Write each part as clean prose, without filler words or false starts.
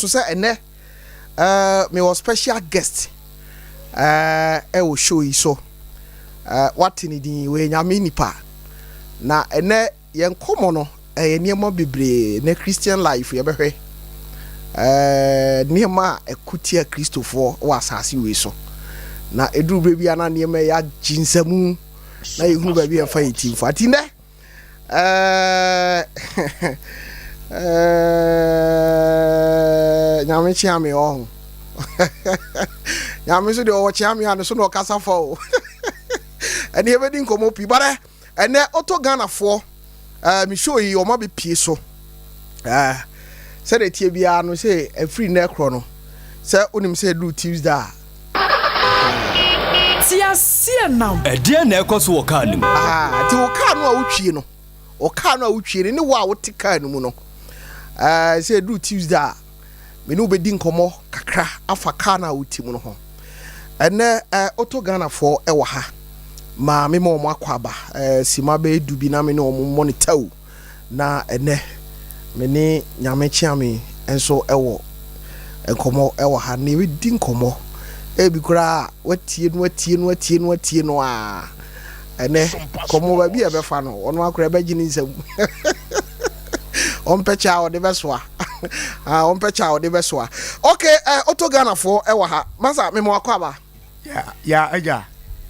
nso sɛ ɛnɛ mewɔ special guest ɛwɔ show yi so. Wate ne din, wɔyɛ Nyame nipa. Na ɛnɛ yɛn nkɔmmɔ no ɛyɛ nneɛma bebree na Christian life. Yɛbɛhwɛ nneɛma a ɛko tia Kristofoɔ wɔ asase wei so, na ɛduru berɛ bi a na nneɛma yɛ agye nsamu na yɛhunu baabi a yɛmfa yɛ timfo ati. Nnɛ Nyame kyea me ɔho. Nyame nso deɛ ɔwɔ kyea me a ne so na ɔkasa fa o. Ɛne yɛbɛdi nkɔmmɔ pii barɛ. Ɛnɛ ɔtɔ Ghanafoɔ me show yi ɔma bɛpie so. Sɛdeɛ tie biara no sɛ ɛfiri nnɛ korɔ no sɛ wonim sɛ ɛduru Tuesday a Tiaseɛ nam. Ɛdeɛn na ɛkɔ so wɔ kaa no mu? Ah, nti wo kaa no a wotwie no, wo kaa no a wotwie no ne wo a wote kaa no mu no, sɛ ɛduru Tuesday a me ne wobɛdi nkɔmmɔ kakra afa kaa no a wote mu no ho. Ɛnɛ ɔtɔ Ghanafoɔ ɛwɔ ha ma me ma ɔmo akɔ aba sima bɛyɛ 10 bi na me ne ɔmo mmɔ ne tɛw. Na ɛnɛ me ne Nyame Kyeame nso ɛwɔ nkɔmmɔ ɛwɔ ha na yɛbɛdi nkɔmmɔ. Ebi koraa watie no, atie no, atie no, atie no a ɛnɛ nkɔmmɔ baabi a ɛbɛfa no, ɔno akora ɛbɛgye ne nsam. Ɔmpɛ kyɛ a ɔde bɛsoa, ɔmpɛ kyɛ a ɔde bɛsoa. Okay, ɔtɔ Ghanafoɔ ɛwɔ ha. Masa, mema wakɔ aba. Ya agya.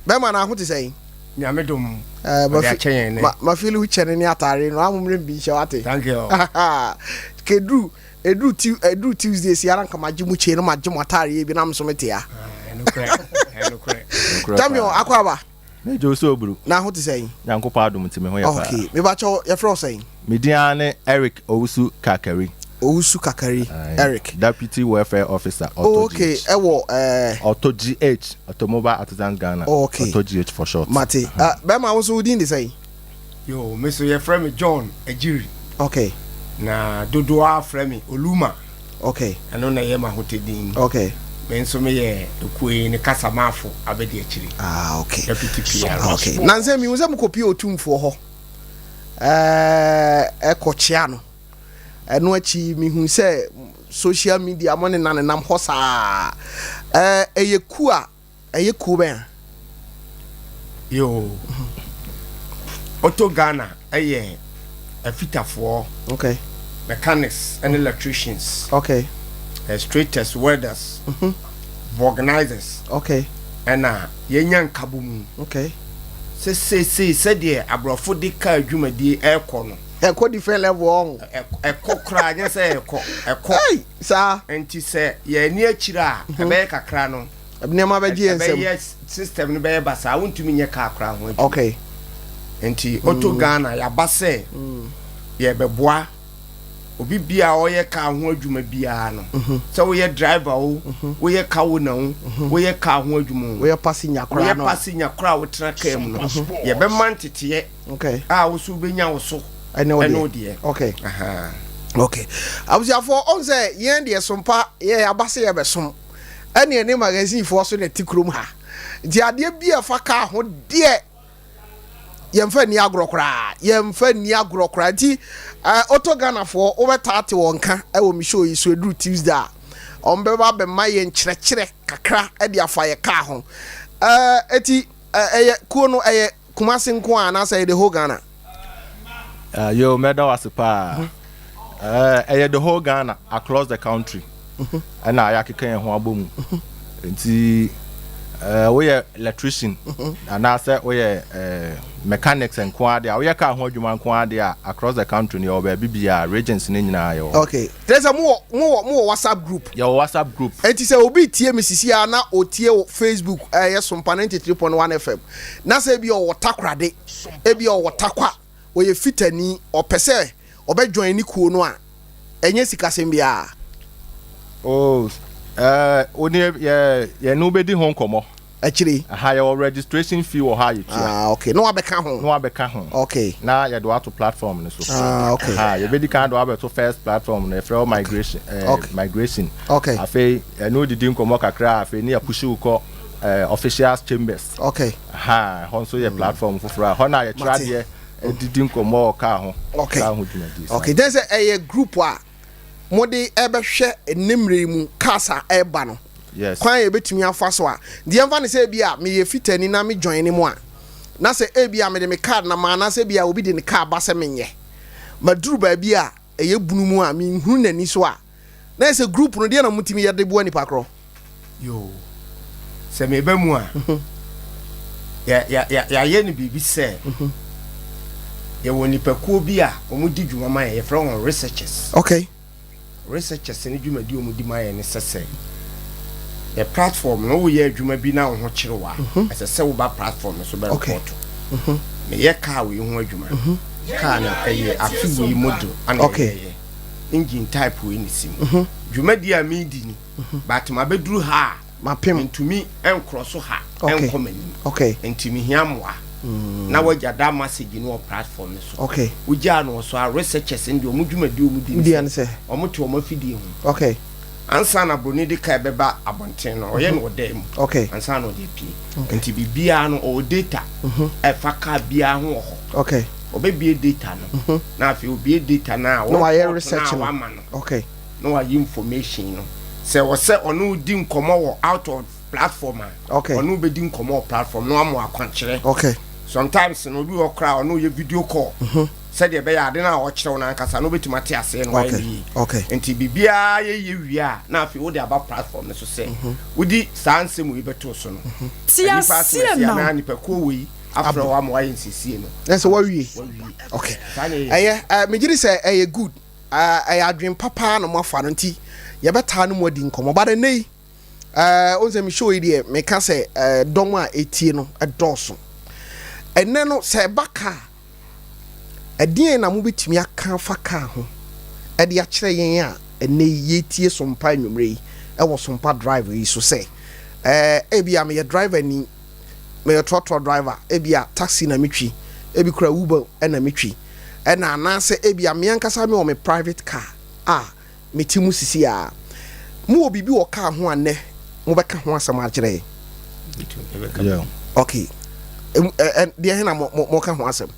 Bɛrima na aho te sɛn? Nyame dom. Ɔde akyɛ yɛn nɛ. Mafili wo kyɛne ne atare no ahommerɛ mbi nhyɛ wate. Thank you. Keduru eduru ti eduru Tuesday si ara nka magye mu kyɛ no, magye mo atare bi na mso mete a. Ɛnokorɛ. Champion, akɔ aba. Megye wo sɛ oburu. Na ho te sɛn? Nyankopɔn adom nti me ho yɛ paa. Okay, mebakyɛw, yɛfrɛ wo sɛn? Me din ara ne Eric Owusu Kakari. Owusu Kakari Eric. Deputy Welfare Officer, Auto GH. Ɛwɔ Auto GH, Automobile Artisans Ghana. Auto GH for short. Mate. Bɛrima, wo nso wo din de sɛn? Yo, me so yɛfrɛ me John Agyiri. Na dodoɔ a frɛ me Oluma. Ɛno na ɛyɛ m'ahotɛdin. Me nso meyɛ ekuo yi ne kasamaafo abɛdi akyiri. Ah, okay. Deputy PR. Okay. Nansɛ mihu sɛ mokɔpie Otumfoɔ hɔ ɛkɔkyea no. Ɛno akyi mihu sɛ social media mo ne nanenam hɔ saa. Ɛyɛ ku a ɛyɛ kuo bɛn a? Yo, Auto Ghana ɛyɛ afitafoɔ. Mechanics and electricians. Straighters, welders, vulcanizers. Ɛna yɛnya nkabɔ mu. Sɛ seesei sɛdeɛ aborɔfo de kaa dwumadie ɛrekɔ no. Ɛkɔ different level ɔho. Ɛkɔ koraa, nyɛ sɛ ɛkɔ ɛkɔ. Hey, saa. Nti sɛ yɛni akyire a, ɛbɛyɛ kakra no. Nneɛma bɛgye yɛn nsam. Ɛbɛyɛ system no bɛyɛ basaa, wontumi nyɛ kaa koraa ho adwuma. Nti Auto Ghana yɛaba sɛ yɛbɛboa obi bia a ɔyɛ kaa ho adwuma biara no, sɛ woyɛ driver o, woyɛ car owner o, woyɛ kaa ho adwuma o, woyɛ passenger koraa woyɛ no a. Passenger koraa a wotena kaa mu no, yɛbɛma nteteɛ a wo so wobɛnya wo so ɛne wo ɛne deɛ. Wo deɛ. Aha. Okay, abusuafoɔ, ɔn sɛ yɛn deɛ sompa yɛ aba sɛ yɛbɛsom ɛne ɛne magazinefoɔ so na ɛte kurom ha. Nti adeɛ bi a ɛfa kaa ho deɛ, yɛmfa nni agorɔ koraa, yɛmfa nni agorɔ koraa. Nti Auto Ghanafoɔ, wobɛtaa te wɔn ka ɛwɔ me show yi so. Ɛduru Tuesday a, wɔn bɛba bɛma yɛn kyerɛkyerɛ kakra ɛde afa yɛ kaa ho. Eti ɛyɛ kuo no ɛyɛ Kumasi nko a anaasɛ ɛyɛ the whole Ghana? Yo, mɛda wo ase paa. Ɛyɛ the whole Ghana, across the country. Ɛna yɛakeka yɛn ho abɔ mu. Nti woyɛ electrician anaasɛ woyɛ mechanics nko ara deɛ a, woyɛ car ho adwuma nko ara deɛ a, across the country no yɛwɔ baabi biara, regions no nyinaa yɛwɔ hɔ. Okay, kyerɛ sɛ mowɔ WhatsApp group? Yɛwɔ WhatsApp group. Enti sɛ obi tie me sisi a na otie wɔ Facebook, ɛyɛ Sompa 93.1 FM, na sɛ ebi ɔwɔ Takorade, ebi ɔwɔ Takwa, ɔyɛ fitani, ɔpɛ sɛ ɔbɛ join ne kuo no a, ɛnyɛ sikasɛm biara? Oh, wo ne yɛ yɛne wo bɛdi ho nkɔmmɔ. Akyire. Aha, yɛwɔ registration fee wɔ hɔ a yɛtua. Ah, okay. Na wabɛka ho. Na wabɛka ho. Na yɛde wato platform no so. Ah, okay. Aha, yɛbɛdi kan de wabɛto first platform no, yɛfrɛ wo migration. Migration. Afei ɛne wo didi nkɔmmɔ kakra a, afei ne yɛpush wo kɔ official chambers. Aha, ɛhɔ nso yɛ platform foforɔ a hɔ na yɛkyerɛ adeɛ, didi nkɔmmɔ wɔ kaa ho. Kaa ho dwumadie. Okay. Then sɛ ɛyɛ group a mode ɛbɛhwɛ ɛnnɛ mmerɛ yi mu cars a ɛreba no Yes. kwan a yɛbɛtumi afa so a nti yɛmfa no sɛ ebi a meyɛ fitani na me join mu a na sɛ ebi a mede me car nam anaasɛ ebi a obi de ne car ba sɛ menyɛ maduru baabi a ɛyɛ bunu mu a menhunu n'ani so a na ɛsɛ group no deɛ na motumi yɛde boa nipa korɔ. Yoo, sɛ meba mu a, yɛ yɛ yɛ yɛayɛ no biribi sɛ yɛwɔ nipakuo bi a wɔdi dwuma ma yɛn, yɛfrɛ wɔn researchers. Researchers no dwumadi a wɔdi ma yɛn ne sɛ sɛ yɛ platform no woyɛ adwuma bi na wo ho kyere wo a, ɛsɛ sɛ woba platform no so bɛ report. Meyɛ car wei ho adwuma. Car no ɛyɛ afe wei model ana ɛyɛ engine type wei ne si mu. Dwumadi a medi ni, but mabɛduru ha a Mapem. Mentumi nkorɔ so ha nkɔ m'anim. Nti mehia mmoa. Na wagya da message no wɔ platform no so. Wogyaa no wɔ so a, researchers no deɛ wɔn dwumadi a wɔn di ne sɛ wɔn te wɔn afidie ho. Ansa na broni de car bɛba abɔnten no, ɔyɛ no wɔ dan mu. Ansa na ɔde apue. Nti biribiara no ɔwɔ data a ɛfa car biara ho wɔ hɔ. Ɔbɛbue data no. Na afei obue data no a, na wayɛ report no research a no. wama no. Na wayi information no. Sɛ ɛwɔ sɛ ɔne wo di nkɔmmɔ wɔ out of platform a, ɔne wo bɛdi nkɔmmɔ wɔ platform na wama wo akwankyerɛ. Sometimes no, obi wɔ hɔ koraa a ɔne wo yɛ video call sɛdeɛ ɛbɛyɛ a ade no a ɔkyerɛ wo no ankasa no wobɛtumi ate aseɛ na wayɛ no yie. Nti biribiara yɛyɛ wie a, na afei wode aba platform no so sɛ wodi saa nsɛm wei bɛto so no, Te nnipa aseɛ asɛm asi now. anaa nnipakuo wei afrɛ wo ama woayɛ nsiesie no. Na sɛ wawie. Wawie. Okay. Saa na ɛyɛ. Ɛyɛ, megye di sɛ ɛyɛ good. Ɛyɛ adwene papa na moafa no nti yɛbɛtaa no mu adi nkɔmmɔ. But ɛnnɛ yi, wohu sɛ me show yi deɛ meka sɛ dɔm a ɛtie no ɛdɔɔso. Ɛnnɛ no sɛ ɛba kaa, ɛdeɛn na mobɛtumi aka afa kaa ho ɛde akyerɛ yɛn a ɛnnɛ yi yɛtie Sompa anwummerɛ yi ɛwɔ Sompa Drive yi so sɛ ebia meyɛ driver ni, meyɛ trɔtrɔ driver, ebia taxi na metwi, ebi kora Uber na metwi, ɛna anaasɛ ebia me ankasa mewɔ me private car a mete mu sisi a. Mowɔ biribi wɔ car ho a nnɛ mobɛka ho asɛm akyerɛ yɛn? Yeah. Okay. Deɛ he na moka ho asɛm?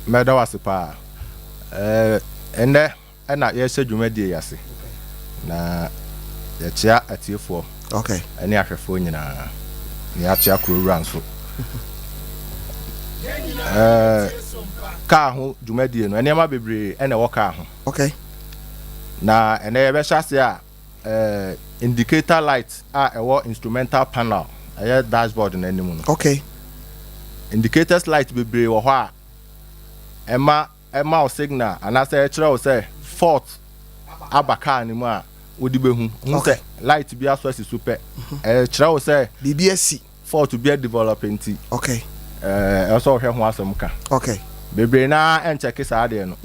Mɛda wo ase paa. Ɛnnɛ na yɛrehyɛ dwumadie yi ase, na yɛkyea atiefoɔ ne ahwɛfoɔ nyinaa, na yɛakyea kuro wura nso. Kaa ho dwumadie no, nneɛma bebree na ɛwɔ kaa ho. Na ɛnɛ yɛbɛhyɛ ase a indicator light a ɛwɔ instrumental panel, ɛyɛ dashboard no anim no. Indicators light bebree wɔ hɔ a ɛma ɛma wo signal anaasɛ ɛkyerɛ wo sɛ fault aba car no mu a wode bɛhu. Hu sɛ light bi asɔ asi so pɛ, ɛkyerɛ wo sɛ biribi asi, fault bi adevelop nti ɛwɔ sɛ wohwɛ ho asɛm ka. Bebree naa ɛnkyɛke saa adeɛ no.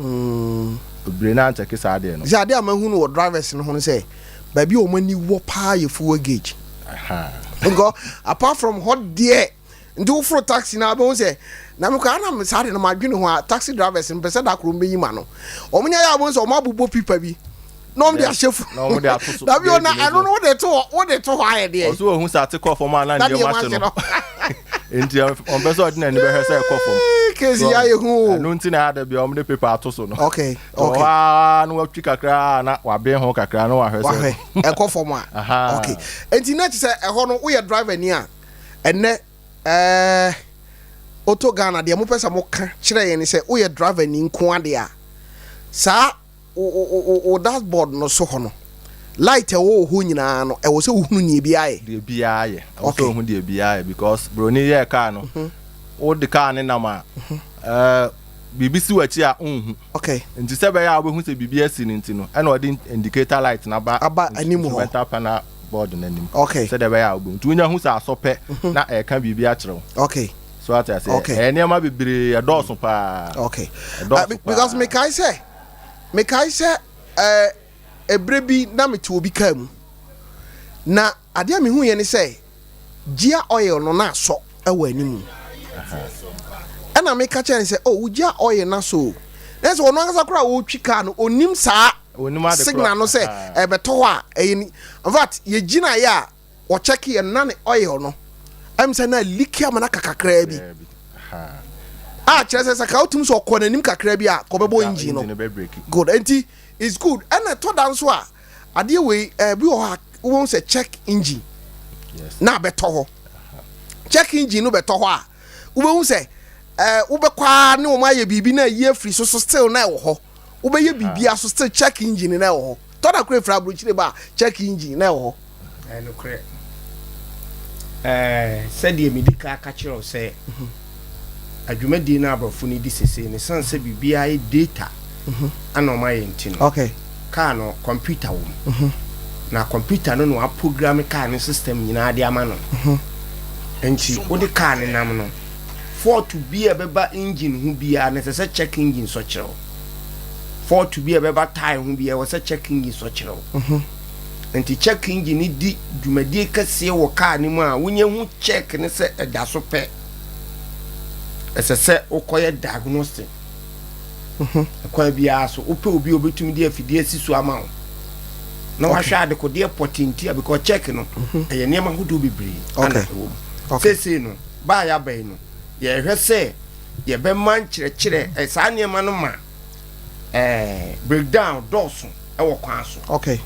Bebree naa nkyɛke saa adeɛ no. Sɛ adeɛ a mahu no wɔ drivers no ho no sɛ baabi a wɔn ani wɔ paa yɛ fuel gauge. Because apart from hɔ deɛ, nti woforo taxi na abɛhu sɛ na mekɔ ana saa de no madwene ho a, taxi drivers mpɛ sɛ da koro mbɛyi ma no wɔn nyɛ yɛ abɛhu sɛ wɔn abobɔ pipa bi na wɔn de ahyɛ fu na wɔn de ato so dabi o na ɛno no wode to hɔ wode to hɔ ayɛ deɛ. Ɔso ohun sɛ ate kɔ fam a na nneɛma ahye no nti ɔmpɛ sɛ ɔde n'ani bɛhwɛ sɛ ɛkɔ fam. Kesi ayɛ hu o. Ɛno nti na ada bi a wɔn de paper ato so no. Okay. Ɔhɔ ara na watwi kakra na waben ho kakra na wahwɛ sɛ wahwɛ ɛkɔ fam a. Okay, nti na kyerɛ sɛ ɛhɔ no woyɛ driver ni a ɛnɛ Auto Ghana deɛ mopɛ sɛ moka kyerɛ yɛn ne sɛ woyɛ driver ni nko adeɛ a saa wo dashboard no so hɔ no light ɛwɔ wɔ hɔ nyinaa no ɛwɔ sɛ wohunu nea bi ayɛ. Deɛ biara yɛ ɛwɔ sɛ wohu deɛ biara yɛ because broni yɛɛ car no wode car ne nam a biribi si w'akyi a nhu. Nti sɛ bɛyɛ a wobɛhu sɛ biribi asi no nti no ɛna ɔde indicator light no aba aba anim hɔ instrumental panel board no anim sɛdeɛ ɛbɛyɛ a wobɛhu. Nti wonya hu sɛ asɔ pɛ na ɛreka biribi akyerɛ wo. So ate aseɛ? Ɛyɛ nneɛma bebree, ɛdɔɔso paa. Ɛdɔɔso paa. Because mekae sɛ ɛberɛ bi na mete obi kaa mu na adeɛ a mehu yɛ ne sɛ gear oil no na asɔ ɛwɔ anim ɛna meka kyerɛ no sɛ, oh, wo gear oil na so o, na sɛ ɔno ankasa koraa a ɔretwi kaa no onim saa signal no sɛ ɛbɛtɔ hɔ a ɛyɛ ni. In fact, yɛgyina yɛ a ɔkyɛke yɛ no na ne oil no ɛm sɛ na leak ama no aka kakraa bi a kyerɛ sɛ ka wotumi sɛ ɔkɔ n'anim kakraa bi a kɔbɛbɔ engine no. Good, nti It's good. Ɛna ɛtɔ da nso a, adeɛ wei bi wɔ hɔ a wobɛhu sɛ check engine na abɛtɔ hɔ. Check engine no bɛtɔ hɔ a, wobɛhu sɛ wobɛkɔ ara ne wɔn ayɛ biribi na ayi afiri so so still na ɛwɔ hɔ. Wobɛyɛ biribi aso still check engine na ɛwɔ hɔ. Tɔ da koro efiri aburokyire ba a, check engine na ɛwɔ hɔ. Ɛyɛ nokorɛ. Ɛɛ, sɛdeɛ medi kan aka kyerɛ wo sɛ, adwumadie no a aborɔfo no di sesei no, ɛsiane sɛ biribiara yɛ data ana wɔn ayɛ nti no, kaa no kɔmputa wɔ mu. Na kɔmputa no na wɔaprograme kaa no system nyinaa de ama no. Nti wode kaa no nam no, fault bi a ɛbɛba engine ho biara no, ɛsɛ sɛ check engine sɔ kyerɛ wo. Fault bi a ɛbɛba tyre ho biara, ɛwɔ sɛ check engine sɔ kyerɛ wo. Nti check engine no di dwumadie kɛseɛ wɔ kaa no mu a wonya hu check no sɛ ɛda so pɛ, ɛsɛ sɛ wokɔyɛ diagnostic. Ɛkwan biara so wopɛ obi a obɛtumi de afidie asi so ama wo na wahwɛ adekodeɛ pɔtee nti a, because check no ɛyɛ nneɛma ahodoɔ bebree ana ɛwɔ mu. Seesei no baa yɛaba yi no, yɛhwɛ sɛ yɛbɛma nkyerɛkyerɛ saa nneɛma no ma breakdown dɔɔso wɔ kwan so. Okay.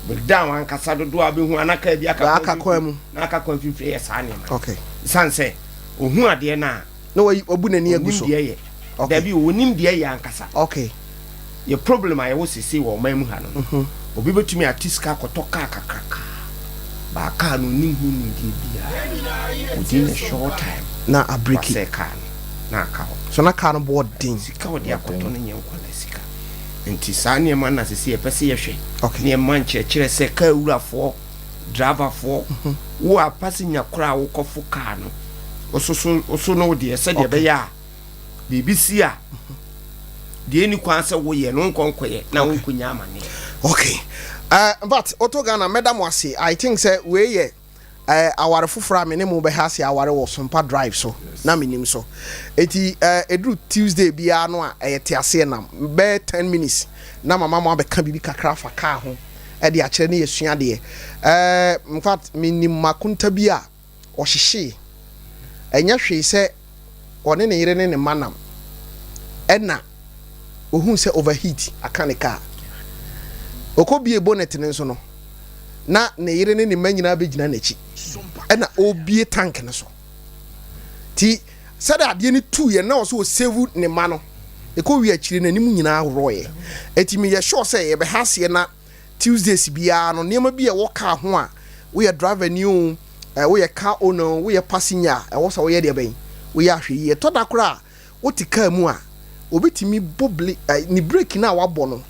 Breakdown ankasa dodoɔ a bɛhu anaka bi aka kwan mu na aka kwan mfimfini yɛ saa nneɛma. Okay. San sɛ ohun adeɛ no a. Na wabu n'ani agu so. Onim deɛ yɛ. Okay. Dabi onim deɛ yɛ ankasa. Okay. Yɛ problem a yɛwɔ sese wɔ ɔman mu ha no. Obi bɛtumi ate sika akɔtɔ kaa kakraka. Baa kaa no onim ho nimdeɛ biara. Within a short time. Na abreki. Wasɛe kaa no na aka hɔ. So na kaa no boɔ den. Sika ɔde akɔtɔ no nyɛ nkwadaa sika. Nti saa nneɛma no na sese yɛpɛ sɛ yɛhwɛ. Okay. Ne yɛma nkyerɛkyerɛ sɛ kaa wurafoɔ, driverfoɔ, wo a passenger koraa a wokɔfo kaa no, wososo woso no wo deɛ sɛdeɛ ɛbɛyɛ a biribi si a deɛ ɛni kwan sɛ woyɛ no wonkɔ nkɔyɛ na wonkɔnya amaneɛ. Okay. In fact, Auto Ghana, mɛda mo ase. I think sɛ wei yɛ aware foforɔ a me ne mo bɛha ase aware wɔ Sompa Drive so na menim so. Enti ɛduru Tuesday biara no a ɛyɛ te aseɛ nam bɛyɛ 10 minutes na mama mo abɛka biribi kakra afa kaa ho de akyerɛ ne yɛsua adeɛ. In fact, menim makonta bi a ɔhyehyee. Ɛnyɛ hwee sɛ ɔne ne yere ne ne mma nam ɛna ohuu sɛ overheat aka ne kaa. Ɔkɔbie bonnet no nso no, na ne yere ne ne mma nyinaa bɛgyina n'akyi ɛna ɔrebie tank no so. Nti sɛdeɛ adeɛ no tuiɛ na ɔsɛ ɔsave ne mma no, ɛkɔwie akyire n'anim nyinaa worɔeɛ. Ɛti meyɛ sure sɛ yɛbɛha aseɛ na Tuesdays biara no nneɛma bi a ɛwɔ car ho a, woyɛ driver ni o, woyɛ car owner o, woyɛ passenger a, ɛwɔ sɛ woyɛ deɛ bɛn? Woyɛ ahwɛyie. Ɛtɔ da koraa a, wote car mu a, obi tumi bɔ ble ne brake no a wabɔ no,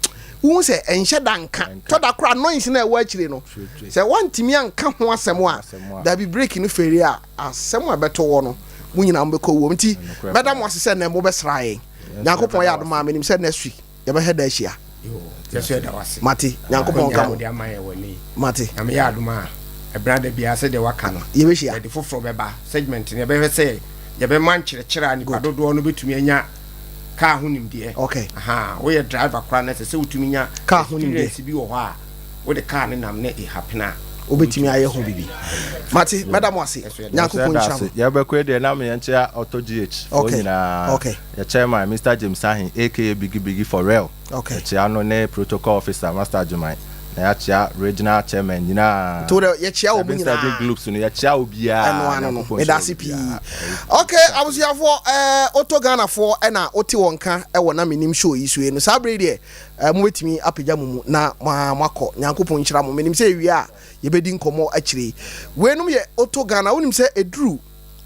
wohu sɛ ɛnhyɛ da nka. Tɔ da koraa noise no a ɛwɔ akyire no, sɛ woantumi anka ho asɛm a, dabi brake no fɛri a, asɛm a ɛbɛto wɔ no, mo nyinaa mobɛkɔ wuo. Nti mɛda mo ase sɛ nnɛ mobɛsraa yɛn. Nyankopɔn yɛ adom a, menim sɛ next week yɛbɛhɛ da ahyia. Yɛso yɛda wo ase. Mate. Nyankopɔn nka mo. Wode ama yɛn wɔ ne. Mate. Nyame yɛ adom a, ɛbena da biara sɛdeɛ waka no. Yɛbɛhyia. Yɛde foforɔ bɛba. Segment no yɛbɛhwɛ sɛ yɛbɛma nkyerɛkyerɛ a nipa dodoɔ no bɛtumi anya kaa ho nimdeɛ. Okay. Aha, woyɛ driver koraa na ɛsɛ sɛ wotumi nya kaa ho nimdeɛ. Experience bi wɔ hɔ a wode kaa no nam ne ehapena a. Wobɛtumi ayɛ ho biribi. Mate, mɛda mo ase. Nyankopɔn nhyira mo. Yɛbɛkɔ deɛ na meɛnkyea Auto GH foɔ nyinaa. Okay. Yɛ chairman Mister James Ahin aka Biggie Biggie for real. Okay. Yɛkyea no ne protocol officer Master Agyeman na yɛakyea regional chairman nyinaa. Nti wode yɛkyea wɔn nyinaa. Seven groups no yɛkyea obiara. Ɛno ano no. Meda ase pii. Okay, abusuafoɔ ɛɛ Auto Ghanafoɔ ɛna wote wɔn ka ɛwɔ na menim show yi so yi no. Saa bere yi deɛ ɛɛ mobɛtumi apagya mo mu na mo ara moakɔ. Nyankopɔn nhyira mo. Menim sɛ ewie a yɛbɛdi nkɔmmɔ akyire yi. Weinom yɛ Auto Ghana. Wonim sɛ ɛduru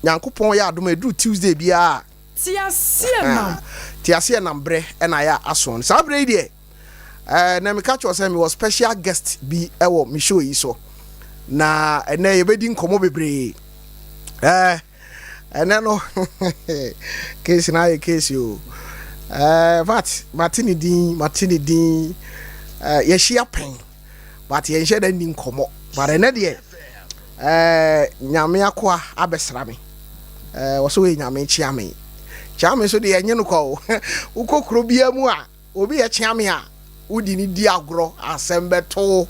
Nyankopɔn yɛ adom a ɛduru Tuesday biara a Teaseɛnam. Teaseɛnam berɛ na ayɛ aso no. Saa berɛ yi deɛ, eh, na meka kyerɛ sɛ mewɔ special guest bi wɔ me show yi so. Na ɛnɛ yɛbɛdi nkɔmmɔ bebree. Eh, ɛnɛ no, case na ayɛ case o. Eh, but mate ne din, mate ne din. Eh, yɛahyia pɛn. But yɛnhyɛ da nni nkɔmmɔ. But ɛnɛ deɛ, eh, Nyame akoa abɛsra me. Eh, wɔsɛ woyɛ Nyame kyeame. Kyeame so deɛ ɛnye no kwa o. Wokɔ kuro biara mu a, obi yɛ kyeame a, wodi ne di agorɔ, asɛm bɛto wo.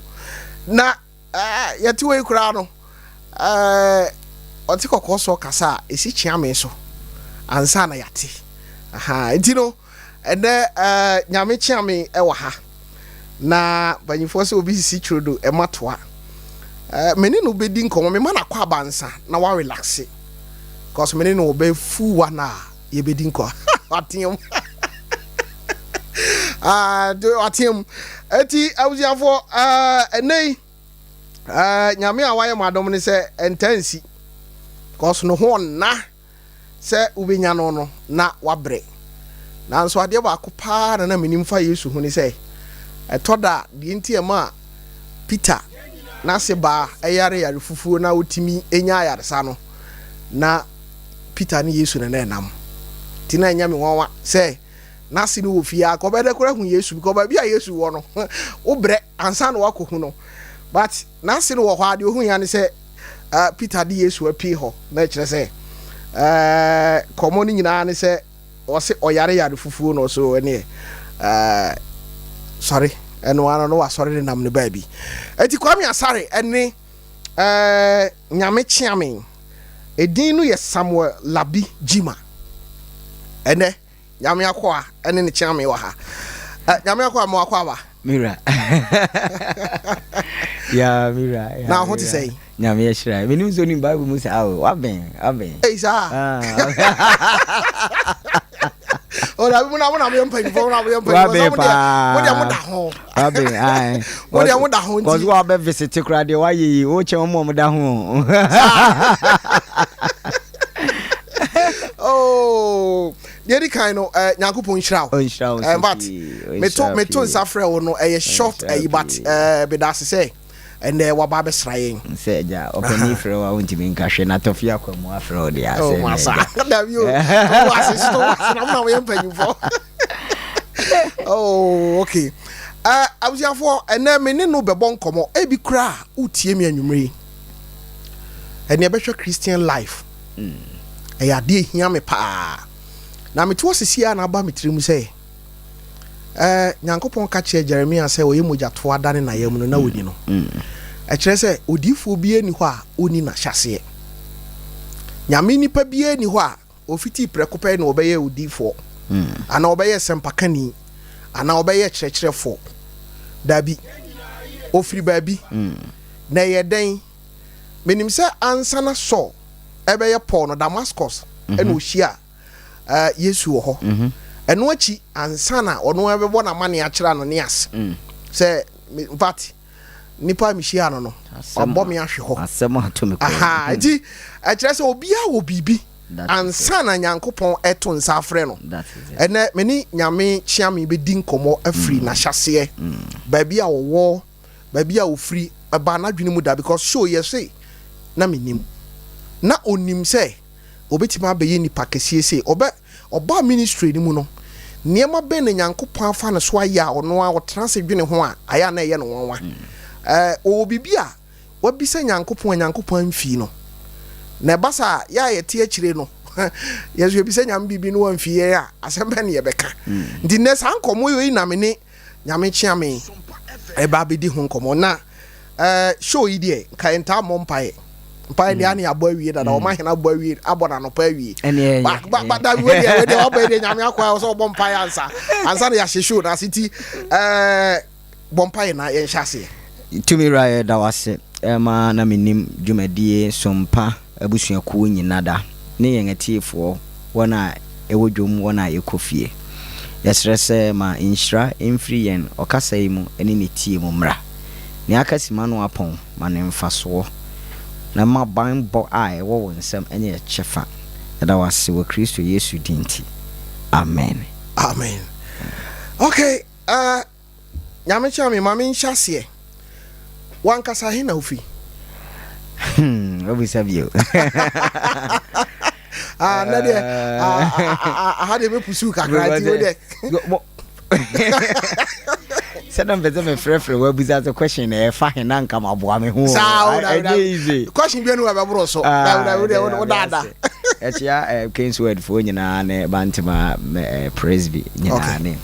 Na eh, yɛte wei koraa no, eh, ɔte kɔkɔɔ sɔ kasa a, ɛsi kyeame so ansa na yɛate. Aha, nti no, ɛnɛ eh, Nyame kyeame wɔ ha. Na mpanyinfoɔ sɛ obi sisi twodo ɛma toa. Eh, me ne no bɛdi nkɔmmɔ, mema no akɔ abansa na wa relaxe. Cause me ne no wɔ bɛyɛ full one hour yɛbɛdi nkɔ. Wateam. Ah, wateam. Eti abusuafoɔ, eh, ɛnɛ yi, eh, Nyame a wayɛ m'adom ne sɛ ɛntaa nsi. Cause no ho ɔnna. sɛ wobɛnya no no, na wabrɛ. Nanso adeɛ baako pa ara na na menim fa Yesu ho ne sɛ, ɛtɔ da a, deɛ nti a ɛmaa Peter n'ase baa yare yare fufuo na ɔtumi nya ayaresa no, na Peter ne Yesu na na ɛnam. Nti na ɛnyɛ me nwanwa sɛ n'ase no wɔ fie a, anka ɔbɛyɛ dɛ koraa ahu Yesu, because baabi a Yesu wɔ no, wobrɛ ansa na woakɔhu no. But n'ase no wɔ hɔ a, deɛ ɔhuiɛ ara ne sɛ uh, Peter de Yesu apue hɔ na ɛkyerɛ sɛ uh, kɔmmɔ no nyinaa ne sɛ ɔse ɔyare yare fufuo na ɔso ɛneɛ uh, sɔre ɛno ano no wasɔre ne nam no baabi. Eti Kwame Asare ɛne uh, Nyame Kyeame edin no yɛ Samuel Labi Jima ɛnɛ Nyame akoa ɛne ne kyeame wɔ ha. Eh, Nyame akoa mo akɔ aba. Mira. ya mira. Ya, Na ho te sɛ. Nyame ahyira. Menim sɛ onim Bible mu saa o. Wabɛn, wabɛn. Ei saa. Ah. O da bi mu na mo na mo yɛ mpanyinfoɔ mo na mo yɛ mpanyinfoɔ. Wabɛn paa. Mo deɛ mo da ho. Wabɛn ayi. Mo deɛ mo da ho nti. Kɔsu wa bɛ visit koraa deɛ wayɛ yi o kyɛn wɔn mo da ho. Oh, deɛ di kan no eh, nyankopɔn nhyira wo. Ɔnhyira wo Eh, but pii, meto ɔnhyira meto pii. nsa frɛ wo no ɛyɛ short Ɔnhyira ɛyi but pii. eh, meda ase sɛ ɛnɛ waba abɛsra yɛn. Sɛ agya ɔpani frɛ wo a wontumi nka hwɛ na tɔfi akwa mu afrɛ wo deɛ Oh, asɛ na masa. agya. Dabi o. To wo ase, to wo ase na mo na moyɛ mpanyimfoɔ. Oh, okay. Eh, abusuafoɔ, ɛnɛ me ne no bɛbɔ nkɔmmɔ. Ebi koraa wotie me anwummere yi. Ɛnɛ ɛbɛhwɛ Christian life. Ɛyɛ adeɛ ehia me paa. Na mete hɔ sisi a na aba me tirim sɛ, eh, Nyankopɔn ka kyerɛɛ Jeremia sɛ ɔyɛ mogyatoa dane n'ayam no na ɔni no. Ɛkyerɛ sɛ odiyifoɔ biara nni hɔ a ɔnni n'ahyɛaseɛ. Nyame nipa biara nni hɔ a ɔfitii prɛko pɛ na ɔbɛyɛɛ odiyifoɔ, anaa ɔbɛyɛɛ sɛmpakani, anaa ɔbɛyɛɛ kyerɛkyerɛfoɔ. Dabi. Ɔfiri baabi. Na ɛyɛ dɛn? Menim sɛ ansa na Saul ɛbɛyɛ Paul no, Damascus ɛna ɔhyia Yesu wɔ hɔ. Ɛno akyi ansa na ɔno ɛbɛbɔ n'amanneɛ akyerɛ Ananias sɛ, in fact, nipa a mehyia no no, wabɔ me ahwe hɔ. Asɛm ato me kɔn. Aha, nti ɛkyerɛ sɛ obiara wɔ biribi ansa na Nyankopɔn ɛto nsa afrɛ no. Ɛnɛ me ne Nyame Kyeame bɛdi nkɔmmɔ afiri n'ahyɛaseɛ, baabi a ɔwɔ, baabi a ɔfiri, ɛbaa n'adwene mu da because show yɛ se na menim. Na ɔnim sɛ ɔbɛtumi abɛyɛ nipa kɛseɛ sei. Ɔbɛ, ɔbaa ministry no mu no, nneɛma bɛn na Nyankopɔn afa ne so ayɛ a ɔno ara ɔtena ase dwene ho a, ayɛ a na ɛyɛ no nwanwa. Ɛɛ, ɔwɔ biribi a wabisa Nyankopɔn a Nyankopɔn amfii no. Na ɛba saa a, yɛ a yɛte akyire no, yɛn nso yɛbisa Nyame biribi na wamfii yɛn a, asɛm bɛn na yɛbɛka? Nti nnɛ saa nkɔmmɔ yi na me ne Nyame kyea me ɛba abɛdi ho nkɔmmɔ. Na eh, show yi deɛ, nka yɛntaa mmɔ mpaeɛ. Mpaeɛ deɛ ane abɔ awie dada, ɔma hene abɔ awie, abɔ no anɔpa awie. Ɛne Ba, ba, ba, dabi, wei deɛ, wei deɛ, wabɔ yi deɛ, Nyame akɔ a, sɛ ɔbɔ mpaeɛ ansa, ansa na yɛahyɛ show no ase. Nti, eh, bɔ mpaeɛ na yɛnhyɛ aseɛ. Tumi Wura yɛda wo ase ma na mennim dwumadie Sompa abusuakuo nyina da ne yɛn atiefoɔ wɔn a ɛwɔ dwom wɔn a yɛkɔ fie. Yɛsrɛ sɛ ma nhyira mfiri yɛn ɔkasa yi mu ne ne tie mu mmra. Nea aka sima no apɔn ma no mfasoɔ na ma banbɔ a ɛwɔ wo nsam nyɛ yɛ kyɛfa. Yɛda wo ase wɔ Kristo Yesu din nti. Amen. Amen. Okay, uh, Nyame kyerɛ me ma me nhyɛ aseɛ. Wankasa he na wofi? Hmm, wobisa bio. Ah, na deɛ ah, ah, ah, aha deɛ mɛpusu kakra nti wo deɛ. Sɛ na mpɛ sɛ mefrɛfrɛ woabusa sɛ question na ɛfa he na nka maboa me ho. Saa o, dabi Ɛnyɛ dabi. easy. Question bi anu a ɛbɛboro so. Dabi dabi wo deɛ wo daada. Ɛkyea Kingsword foɔ nyinaa ne Bantama Presby nyinaa ne.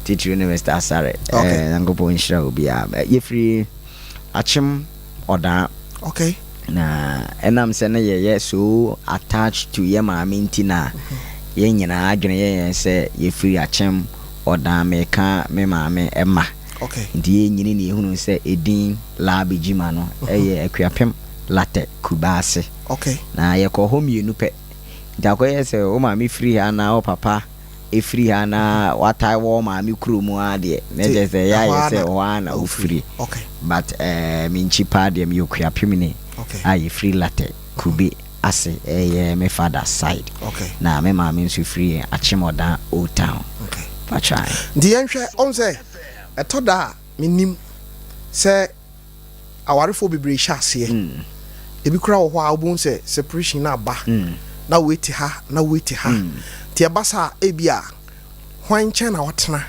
Titiriw ne Mister Asare. Okay. Eh, Nyankopɔn nhyira obiara. Eh, yɛfiri Akyem Ɔdaa. Okay. Na ɛnam sɛ na yɛyɛ so attached to yɛ maame nti na yɛn nyinaa adwene yɛ yɛn sɛ yɛfiri Akyem Ɔdaa. Meka me maame mma. Okay. Nti yɛnyini na yɛhunu sɛ edin Laabi Gyima no ɛyɛ Akuapem Latɛ Kubaase. Okay. Na yɛkɔɔ hɔ mmienu pɛ. Nti akɔyɛ sɛ wo maame firi ha na wo papa firi ha na watae wɔ wo maame kuro mu ara deɛ na Nti kyerɛ sɛ ɛyɛ ɛhɔ ayɛ ara sɛ na ɛhɔ ara na wofiri. wofiri. Okay. But eh, me nkyi paa deɛ meyɛ Okuapemni Okay. a yɛfiri Latɛ Kube ase ɛyɛ me father side. Okay. Na me maame nso firi Akyemɔdan Old Town. Okay. Patran. Nti yɛnhwɛ, ɔhu sɛ ɛtɔ da a menim sɛ awarefoɔ bebree hyɛ aseɛ, ebi koraa wɔ hɔ a wobɛhu sɛ separation no aba, na wei te ha, na wei te ha. Nti ɛba saa a, ebi a hwan nkyɛn na watena?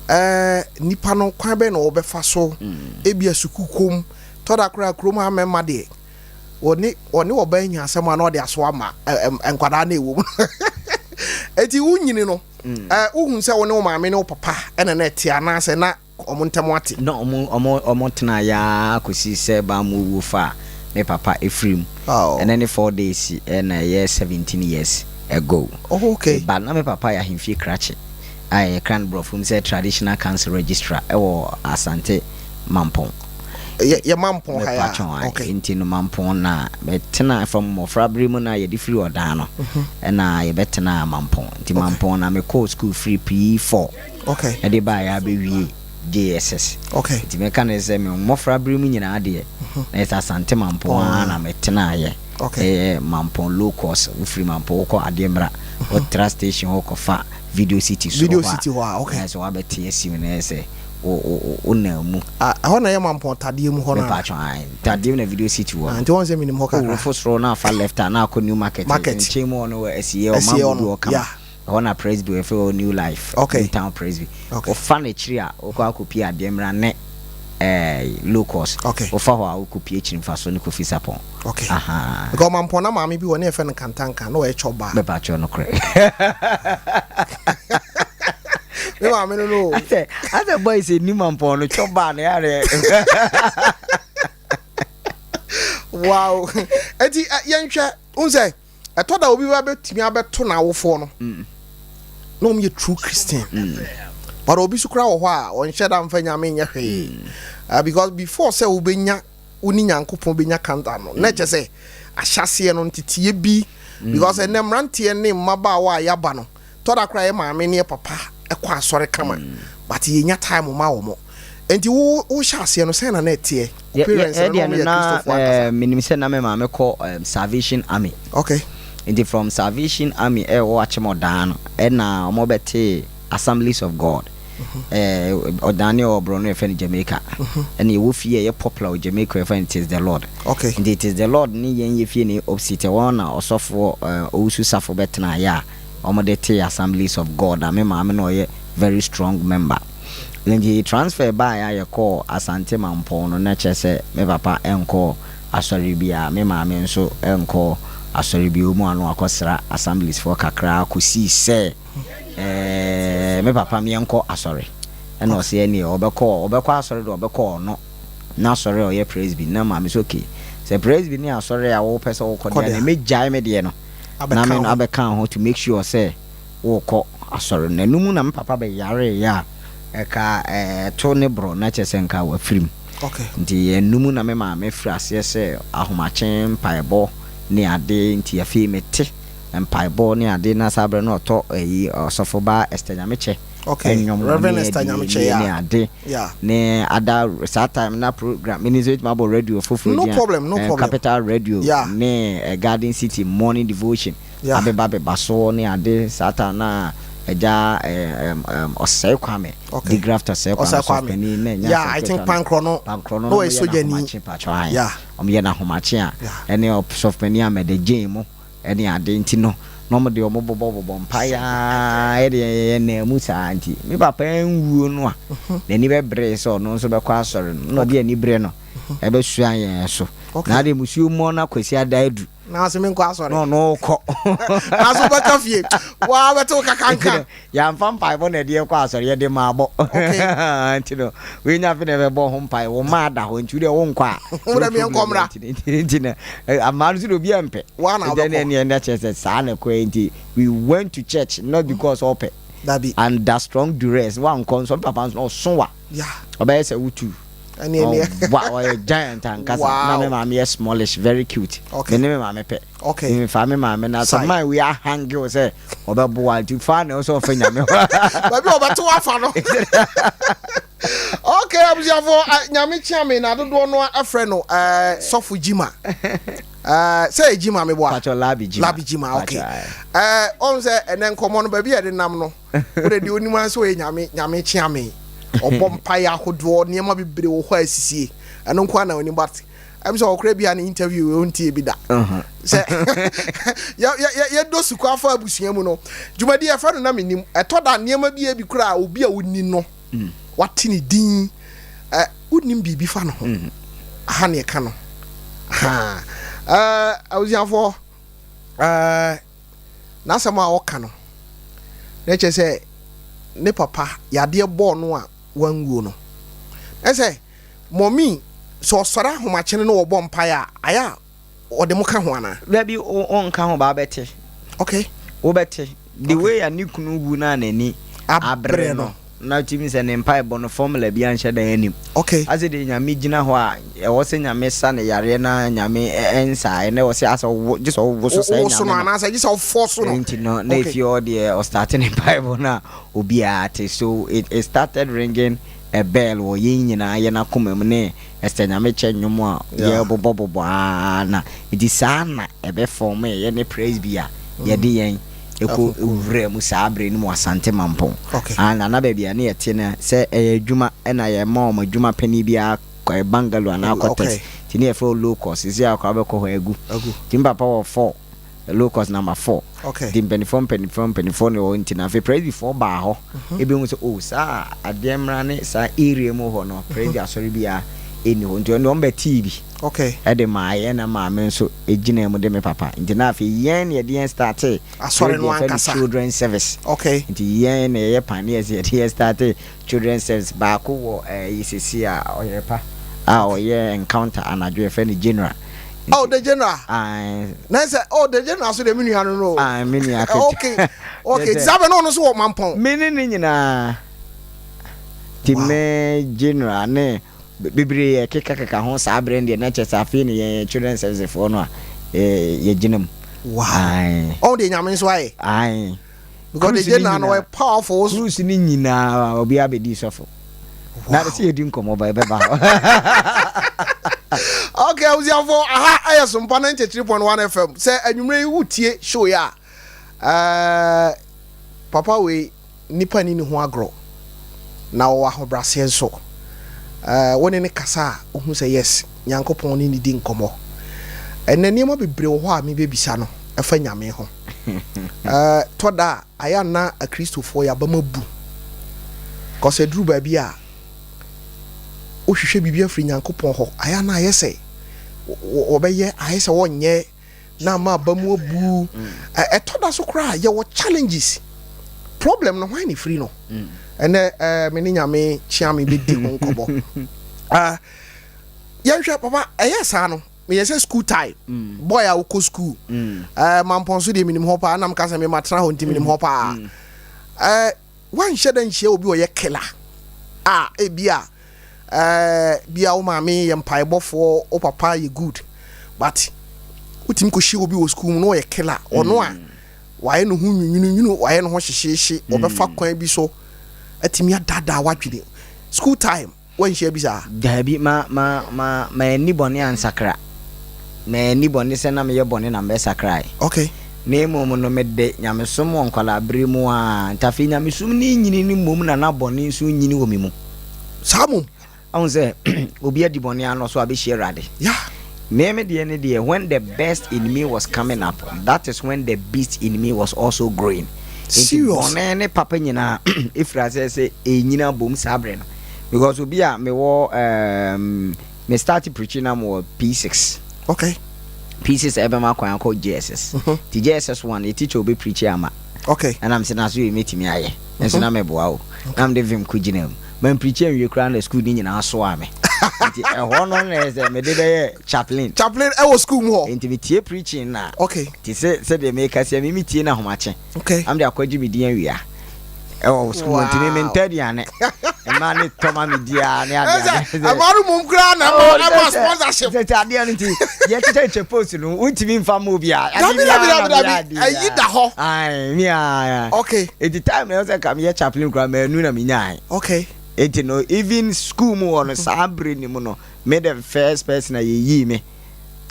Ɛɛ nipa no kwan bɛn na wɔbɛfa so? Ebi a sukuu kom, tɔ da koraa kurom ha mmarima deɛ, wɔne wɔne ɔbaa nya asɛm a na ɔde aso ama nkwadaa na ɛwɔ mu. Eti wonyini no, ɛɛ wohu sɛ wo ne wo maame ne wo papa ɛna na ɛte anaasɛ na wɔn ntam ate? Na wɔn tenaeɛ ara kɔsii sɛ bammɔ wuo faa me papa firii mu. Oh. Ɛnnɛ ne 4 days na ɛyɛ 17 years ago. Oh, okay. But na me papa yɛ ahemfie krakye a yɛkra no borɔfo mu sɛ Traditional Council Registrar wɔ Asante Mampong. Yɛ Mampong ha ya? Mepatwɔn, Okay. nti no Mampong na metena from mmɔfra bere mu na yɛde firi Ɔdan no ɛna yɛbɛtenaa Mampong. Nti Mampong na mekɔɔ school firi P4 Okay. ɛde baeɛ abɛwie JSS. Okay. Nti mɛka no sɛ me mmɔfra bere mu nyinaa deɛ na yɛ sɛ Asante Mampong ara na metenaeɛ. Okay. Ɛyɛ Mampong low cost, wofiri Mampong wokɔ Adeɛ Mmra, wotra station hɔ kɔfa Video City soro Video hɔ a, City hɔ a, okay. na yɛ sɛ woabɛte asi mu na yɛ sɛ wo wonam mu. Ah, ɛhɔ na ɛyɛ Mampong tadeɛ mu hɔ no ana? Mepatwɔ ae, tadeɛ mu na Video City wɔ Ah, no. nti wɔn sɛ menim hɔ kakra. Wofo soro na afa left a na akɔ New Market, Market. nkyɛn mu hɔ no wɔ Asieɛ hɔ, Asieɛ hɔ Mambo bi no, wɔ kama. yeah. Ɛhɔ na Presby wɔ, yɛfrɛ hɔ New Life, Okay. New Town Presby. Okay. Wofa n'akyiri a, wokɔ akɔpie Adeɛ Mmra ne eh, low cost. Okay. Wofa hɔ a wokɔpie Kyiri Mfaso ne Kofi Sapɔn. Okay. Aha. Because Mampong na maame bi wɔ ne yɛfrɛ no Kantanka na ɔyɛ chop bar. Mepatwɔ no korɛ. Me maame no no. Asɛ boys ni Mampong no chop bar no yare. Wow. Eti yɛnhwɛ, wohu sɛ ɛtɔ da obi ba bɛtumi abɛto n'awofoɔ no na wɔn yɛ true Christian, but obi so koraa wɔ hɔ a ɔnhyɛ da mfa Nyame nyɛ hwee. Because before sɛ wobɛnya wo ne Nyankopɔn bɛnya kanta no, na ɛkyɛ sɛ ahyɛseɛ no nteteɛ bi, because ɛnɛ mmeranteɛ ne mmabaawa a yɛaba no, tɔ da koraa yɛ maame ne yɛ papa ɛkɔ asɔre kama, but yɛnya time ma wɔn. Nti wo wohyɛ aseɛ no, sɛn na na ɛteɛ? Wo parents no, na ɛdeɛ wɔn no yɛ na Kristofoɔ ankasa? Menim sɛ na me maame kɔ Salvation Army. Nti from Salvation Army ɛwɔ Akyemɔdan no ɛna wɔn bɛtee Assemblies of God. Ɔdan ne ɔwɔ borɔ no yɛfrɛ no Jamaica. Ɛna ɛwɔ fie a ɛyɛ popular wɔ Jamaica, yɛfrɛ no It is the Lord. Nti It is the Lord ne yɛn yɛ fie ne opposite ɛwɔ, na ɔsɔfoɔ Owusu Safo bɛtena yɛ a wɔn de tee Assemblies of God a me maame na ɔyɛ very strong member. Nti transfer baeɛ a yɛkɔɔ Asante Mampong no, na kyerɛ sɛ me papa nkɔɔ asɔre biara, me maame nso nkɔɔ asɔre biara mu a na wakɔsra Assemblies foɔ kakra kɔsii sɛ me papa meɛnkɔ asɔre. Ɛna ɔsɛ ɛneɛ ɔbɛkɔ asɔre deɛ ɔbɛkɔ ɔno n'asɔre a ɔyɛ Presby. Na maame sɛ okay, sɛ Presby ne asɔre a wopɛ sɛ wokɔ deɛ, na mɛgyae me deɛ no na me abɛka ho to make sure sɛ wokɔ asɔre no. Ɛno mu na me papa bɛyareeɛ a ɛka ɛto ne borɔ na kyerɛ sɛ nka wafirim. Nti ɛno mu na me maame firi aseɛ sɛ ahomakye mpaebɔ ne ade. Nti afei mete mpaebɔ ne ade, na saa berɛ no ɔtɔ ɛyi ɔsɔfo ba Esther Nyamekyɛ nnwom Reverend ne Esther adi Nyamekyɛ, ne ade ne ada saa time na program mene sɛ wetumi abɔ radio foforɔ No din a, problem, no problem. Capital Radio ne Garden City morning devotion abeba beba so ne ade. Saa time na agya Ɔsɛe Kwame, Digraft Ɔsɛe Kwame, Ɔsɛe Kwame. sɔfo na ɛnyɛ Yeah, I asɛm think ketewa no. Pankorɔ no Pankorɔ no na na ɔyɛ ɔmo yɛ sogyani. n'ahomakye patro ae. Ɔmo yɛ n'ahomakye a ɛne ɔsɔfo Amede Jane mu ɛne ade. Nti no na ɔmo de ɔmo bobɔ bobɔ mpaeɛ aa ɛde yɛ nan mu saa. Nti me papa nwuo no a n'ani bɛbree sɛ ɔno nso bɛkɔ asɔre no, na ɔde ani bere no ɛbɛsua yɛn so na ade musuo mmɔ na Kwasi ada adu Na ase menkɔ asɔre. Na ɔno kɔ. Na so bɛka fie waa bɛte wo kakanka. Yɛamfa mpaebɔ na ɛde ɛkɔ asɔre, yɛde maabɔ. Nti no wei nya afe na ɛbɛbɔ ho mpae wo maa da hɔ, nti wodeɛ wonkɔ a Wo dɛ meɛnkɔ mmra. Nti no amaa no so de obi ɛmpɛ. Waa na Nti ɛne wobɛkɔ. ɛne ɛne kyerɛ sɛ saa na ɛkɔɛ. Nti we went to church not because ɔpɛ. Dabi. Under strong duress wankɔ nso me papa nso na ɔso wa. Yeah. Ɔbɛyɛ sɛ wotu. Ɛne ɛneɛ. Ɔwa ɔyɛ giant ankasa. Wow. Na me maame yɛ smallish, very cute. Okay. Me ne me maame pɛ. Okay. Me fa me maame na sɛ Side. man wei ahange wo sɛ ɔbɛboa nti fa na ɛwɔ sɛ ɔfa nyame hɔ. Baabi a ɔbɛto afa no. Okay, abusuafoɔ, Nyame kyea me na dodoɔ no afrɛ no Sɔfo Jima. Sɛ yɛ Jima meboa? Pacho Labi Jima. Labi Jima, okay. Pacho, aye. Ɔn sɛ ɛnɛ nkɔmmɔ no baabi a yɛde nam no, wode deɛ onim ara sɛ ɔyɛ Nyame, Nyame kyea me. Ɔbɔ mpaeɛ ahodoɔ, nneɛma bebree wɔ hɔ a asisie. Ɛno nko ara na onim, but ɛm sɛ ɔkora bi a ne interview wei ɔntie bi da. Sɛ yɛdɔ sukuu afa abusua mu no, dwumadi yɛfrɛ no na menim. Ɛtɔ da nneɛma bi a ebi koraa obi a wonni no, wate ne din, wonim biribi fa ne ho. Aha ne ɛka no. Ha. Abusuafoɔ, n'asɛm a ɔka no, na kyerɛ sɛ ne papa yadeɛ bɔɔ no a wanwuo no. Na sɛ mɔmi sɛ ɔsɔre ahomakye no na ɔbɔ mpaeɛ a, ayɛ a ɔde mo ka ho anaa? Dabi, ɔnka ho ba wobɛte. Okay. Wobɛte. The way a ne kunu wu no a n'ani abere no, na wotumi sɛ ne mpaebɔ no formula bi anhyɛ da anim. Okay. Ase de Nyame gyina hɔ a ɛwɔ sɛ Nyame sa ne yareɛ na Nyame ɛnsa ɛnɛ wɔ sɛ asɛ ɔwo gye sɛ ɔwo so saa Nyame no anaasɛ gye sɛ ɔfɔ so no. Nti no na efie hɔ deɛ ɔstarte ne mpaebɔ no a obiara te so it, it started ringing a bell wɔ yɛn nyinaa yɛn akoma mu ne Esther Nyamekyɛ nnwom a yɛbobɔbobɔ ara na nti saa na ɛbɛ fɔmee yɛne Presby a yɛde yɛn kɔ wuraa mu saa bere no mu wɔ Asante Mampong. Ah, na na baabi a ne yɛte no sɛ ɛyɛ adwuma na yɛma wɔn adwuma panin biara kɔ bungalow anaa quarters nti ne yɛfrɛ hɔ low cost, seesei a koraa wobɛkɔ hɔ agu. Nti me papa wɔ four. Locust number 4. Okay. Nti mpanimfoɔ mpanimfoɔ mpanimfoɔ na ɛwɔ nti na afei presbyfoɔ baa hɔ mhm. ebi hu sɛ oh saa adeɛ mmra ne saa area mu hɔ no mhm. presby asɔre bi a ɛni hɔ nti ɔno wɔn bɛ tii bi. Okay. Ɛde maa yɛn na maame nso egyina mu de me papa nti na afei yɛn na yɛde yɛn starte. Asɔre no ankasa. Children service. Okay. Nti yɛn na yɛyɛ pioneers yɛde yɛn starte children service baako wɔ ɛyi sisi a ɔyɛ pa a ɔyɛ encounter anadwo yɛfrɛ no general. Oh, the general. Aye. Na sɛ oh the general so de me nua no no. Aye, me nua kete. Okay. Okay, ti sábẹ no no so wɔ Mampɔn. Me ne ne nyinaa. Ti me general ne bebree yɛ keka keka ho saa bere deɛ na kyɛ sɛ afei ne yɛn children service foɔ no a yɛgyina mu. Wow. Aye. Ɔn de nyame nso ayɛ. Aye. Because the general no wɔ powerful. Cruise ne nyinaa obiara bɛdi sɔfo. Na sɛ yɛdi nkɔmmɔ ba ɛbɛba hɔ. Okay, abusuafo, aha ɛyɛ Sompa 93.1 FM. Sɛ anwummerɛ yi wotie show yi a, ɛɛ papa wei nipa ni ne ho agorɔ na ɔwɔ ahobrɛaseɛ nso. Ɛɛ wo ne ne kasa a, wohu sɛ yes, Nyankopɔn ne ne di nkɔmmɔ. Ɛnɛ nneɛma bebree wɔ hɔ a mebɛbisa no ɛfa Nyame ho. Ɛɛ tɔ da a, Ayɛ a na Akristofoɔ yɛn abam abu cause aduru baabi a wohwehwɛ biribi afiri Nyankopɔn hɔ ayɛ a na ayɛ sɛ wɔbɛyɛ ayɛ sɛ wɔnyɛ na ama aba mu abu. Ɛtɔ da so koraa yɛwɔ challenges problem no hwan na ɛfiri no ɛnɛ me ne Nyame kyea me bɛdi ho nkɔmmɔ. Yɛnhwɛ papa ɛyɛ saa no meyɛ sɛ school time mm. boy a wokɔ school mm. eh, mampɔn so deɛ menim hɔ paa na meka sɛ mematena hɔ nti menim hɔ paa mm. eh, woanhyɛ da nhyia obi ɔyɛ killer a ebi a eh, bia wo maame yɛ mpaebɔfoɔ wo papa yɛ good but wotumi kɔhyia obi wɔ school mu na ɔyɛ killer ɔno a wayɛ ne ho nwunwununwunu wayɛ ne ho hyehyeehye ɔbɛfa kwan bi so atumi adaadaa w'adwene school time Woanhyia bi saa? Daabi, ma, ma, ma, manni bɔne ansakra. Manni bɔne sɛ na meyɛ bɔne na mebɛsakrae. Okay. Na mmom no, mede nyamesom wɔ nkwadaa-bere mu ara. Nti afei nyamesom no renyini no mmom na na bɔne nso renyini wɔ me mu. Saa mmom? Ahu sɛ, obi adi bɔne ara na ɔso abɛhyia Awurade. Yeah. Me, me deɛ ne deɛ, when the best in me was coming up, that is when the beast in me was also growing. Nti Serious? bɔne ne papa nyinaa ɛfiri aseɛ sɛ ɛrenyini abom saa berɛ no. Because obi a mewɔ um, me start preaching na mewɔ P6. Okay. P6 ɛbɛma kwan akɔ JSS. Ti JSS 1 yɛ teacher obe preach ama. Okay. Ɛna mese na so yɛ mɛtumi ayɛ. Nso na meboa o. Na mede vim kɔ gyina mu. Man preach anwie koraa na school ne nyinaa soa me. Nti ɛhɔ no na ɛsɛ mede bɛyɛ chaplain. Chaplain ɛwɔ school mu hɔ. Nti metie preaching na. Okay. Ti sɛ sɛdeɛ meka sɛ me metie na ahomakye. Okay. Am de akɔgye me din awia. Ɛwɔ sukuu mu nti me mentɔ aduane. Mmaa ne tɔ ma me di a ne ade ade. Mmaa no mmom koraa na ɛma ɛma sponsorship. Sɛ sɛ adeɛ no nti yɛkyekyɛkyɛ post no wontumi nfa ma obi a. Dabi dabi dabi dabi ɛyi da hɔ. Ayi mi a. Okay. Eti time na ɛwɔ sɛ nka meyɛ chaplain koraa manu na menyae. Okay. Eti no even school mu hɔ no saa bere no mu no me the first person a yɛyii me.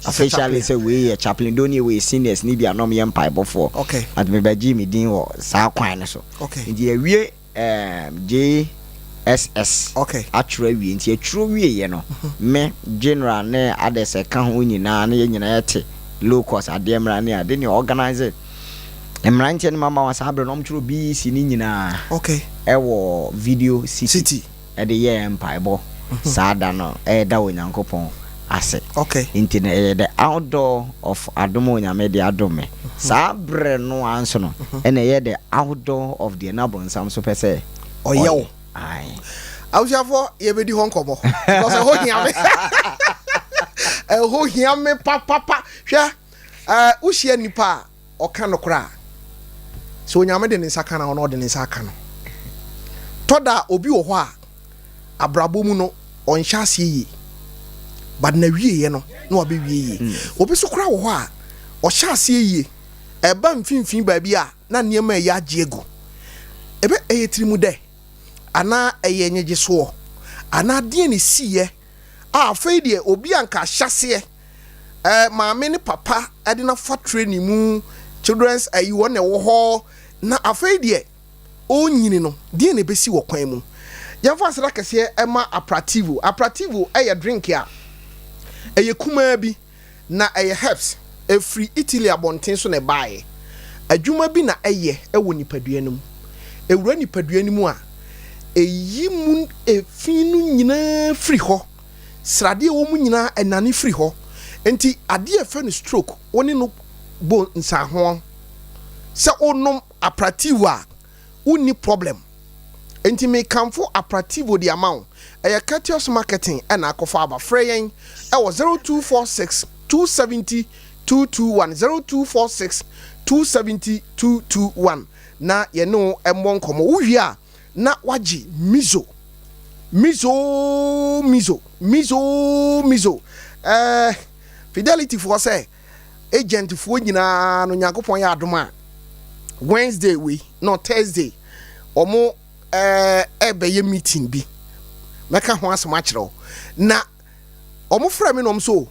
Officially sɛ wei yɛ chaplain though ne yɛwɔ yɛ seniors ne bi a na wɔyɛ mpaebɔfoɔ. Okay. But mebɛgyee me din wɔ saa kwan no so. Okay. Nti yɛwie um, JSS okay. atwerɛ awie nti yɛtwerɛ wieɛ no me general ne others ɛka ho nyinaa ne yɛn nyinaa yɛte low cost adeɛ mmra ne ade ne organize mmeranteɛ no mama saa berɛ no ɔmtwerɛ BEC ne nyinaa okay. ɛwɔ video city, city. de yɛɛ mpaebɔ saa da no reda Onyankopɔn ase. Okay. Nti no ɛyɛ the outdoor of adom a Onyame de adom me. Saa berɛ no ara nso no ɛna ɛyɛ the outdoor of deɛ na bronsam nso pɛ sɛ Ɔyɛ wo. Ae. Abusuafoɔ yɛbɛdi hɔ nkɔmmɔ because ɛhɔ hia me. Ɛhɔ hia me papapa. Hwɛ, ɛɛ wohyia nipa a ɔka nokorɛ a, sɛ Onyame de ne nsa ka no a, ɔno ɔde ne nsa aka no. Tɔ da a, obi wɔ hɔ a, abrabɔ mu no, ɔnhyɛ aseɛ yie, but n'awieɛ no, na wabɛwie yie. Obi nso koraa wɔ hɔ a, ɔhyɛ aseɛ yie, ɛba mfimfini baabi a, na nneɛma ɛyɛ agye agu. Ɛbɛ, ɛyɛ tirimudɛ, anaa ɛyɛ nyegyesoɔ, anaa deɛn na ɛsiiɛ a afei deɛ obi a anka ahyɛaseɛ eh, maame ne papa de no afa training mu, children's ayi wɔn na ɛwɔ hɔ, na afei deɛ ɔrenyini no, deɛ na ɛbɛsi wɔ kwan mu. Yɛmfa aseda kɛseɛ ɛma Aprativo. Aprativo ɛyɛ drink a ɛyɛ kumaa bi na ɛyɛ herbs, ɛfiri Italy abɔnten so na ɛbaeɛ. Adwuma bi na ɛyɛ wɔ nipadua no mu. Ɛwura nipadua no mu a, ɛyi mu efi no nyinaa firi hɔ. Sradeɛ a ɛwɔ mu nyinaa ɛnane firi hɔ. Enti adeɛ a yɛfrɛ no stroke, wo ne no bɔ nsahoɔ sɛ wonom Aprativo a, wonni problem. Enti mekamfo Aprativo de ama wo. Ɛyɛ Courteous Marketing na akɔfa aba. Frɛ yɛn wɔ 0246 270 221, 0246 270 221 na yɛne wo mmɔ nkɔmmɔ. Wowie a, na wagye Mizo. Mizo, Mizo, Mizo, Mizo. Eh, Fidelity foɔ sɛ agent foɔ nyinaa no Nyankopɔn yɛ adom a Wednesday wei no Thursday wɔn ɛbɛyɛ meeting bi mɛka ho asɛm akyerɛ wo na wɔn frɛ me na wɔn so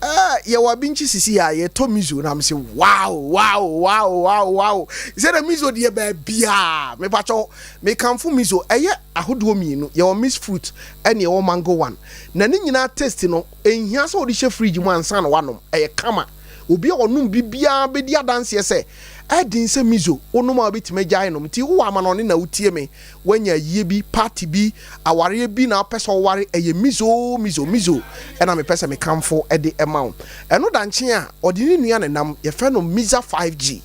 ɛɛ yɛwɔ abinkyi sisi a yɛtɔ mizo na me wow wow wow wow wow sɛ na mizo deɛ baabiaa mepakyɛw mekamfo mizo ɛyɛ ahodoɔ mmienu yɛwɔ mixed fruit ɛne ɛwɔ mango one na ne nyinaa taste no Ɛnhia sɛ wode hyɛ fridge mu ansa na woanom. Ɛyɛ kama. Obi a ɔnom bi biara bɛdi adanseɛ sɛ, ɛyɛ den sɛ miso wonom a wobɛtumi agyae nom. Nti wowɔ amanɔne na wotie me, woanya ayie bi, party bi, awareɛ bi na wopɛ sɛ woware, ɛyɛ miso, miso, miso na mepɛ sɛ mekamfo de ma wo. Ɛno da nkyen a, ɔde ne nua na ɛnam, yɛfrɛ no Miza 5G.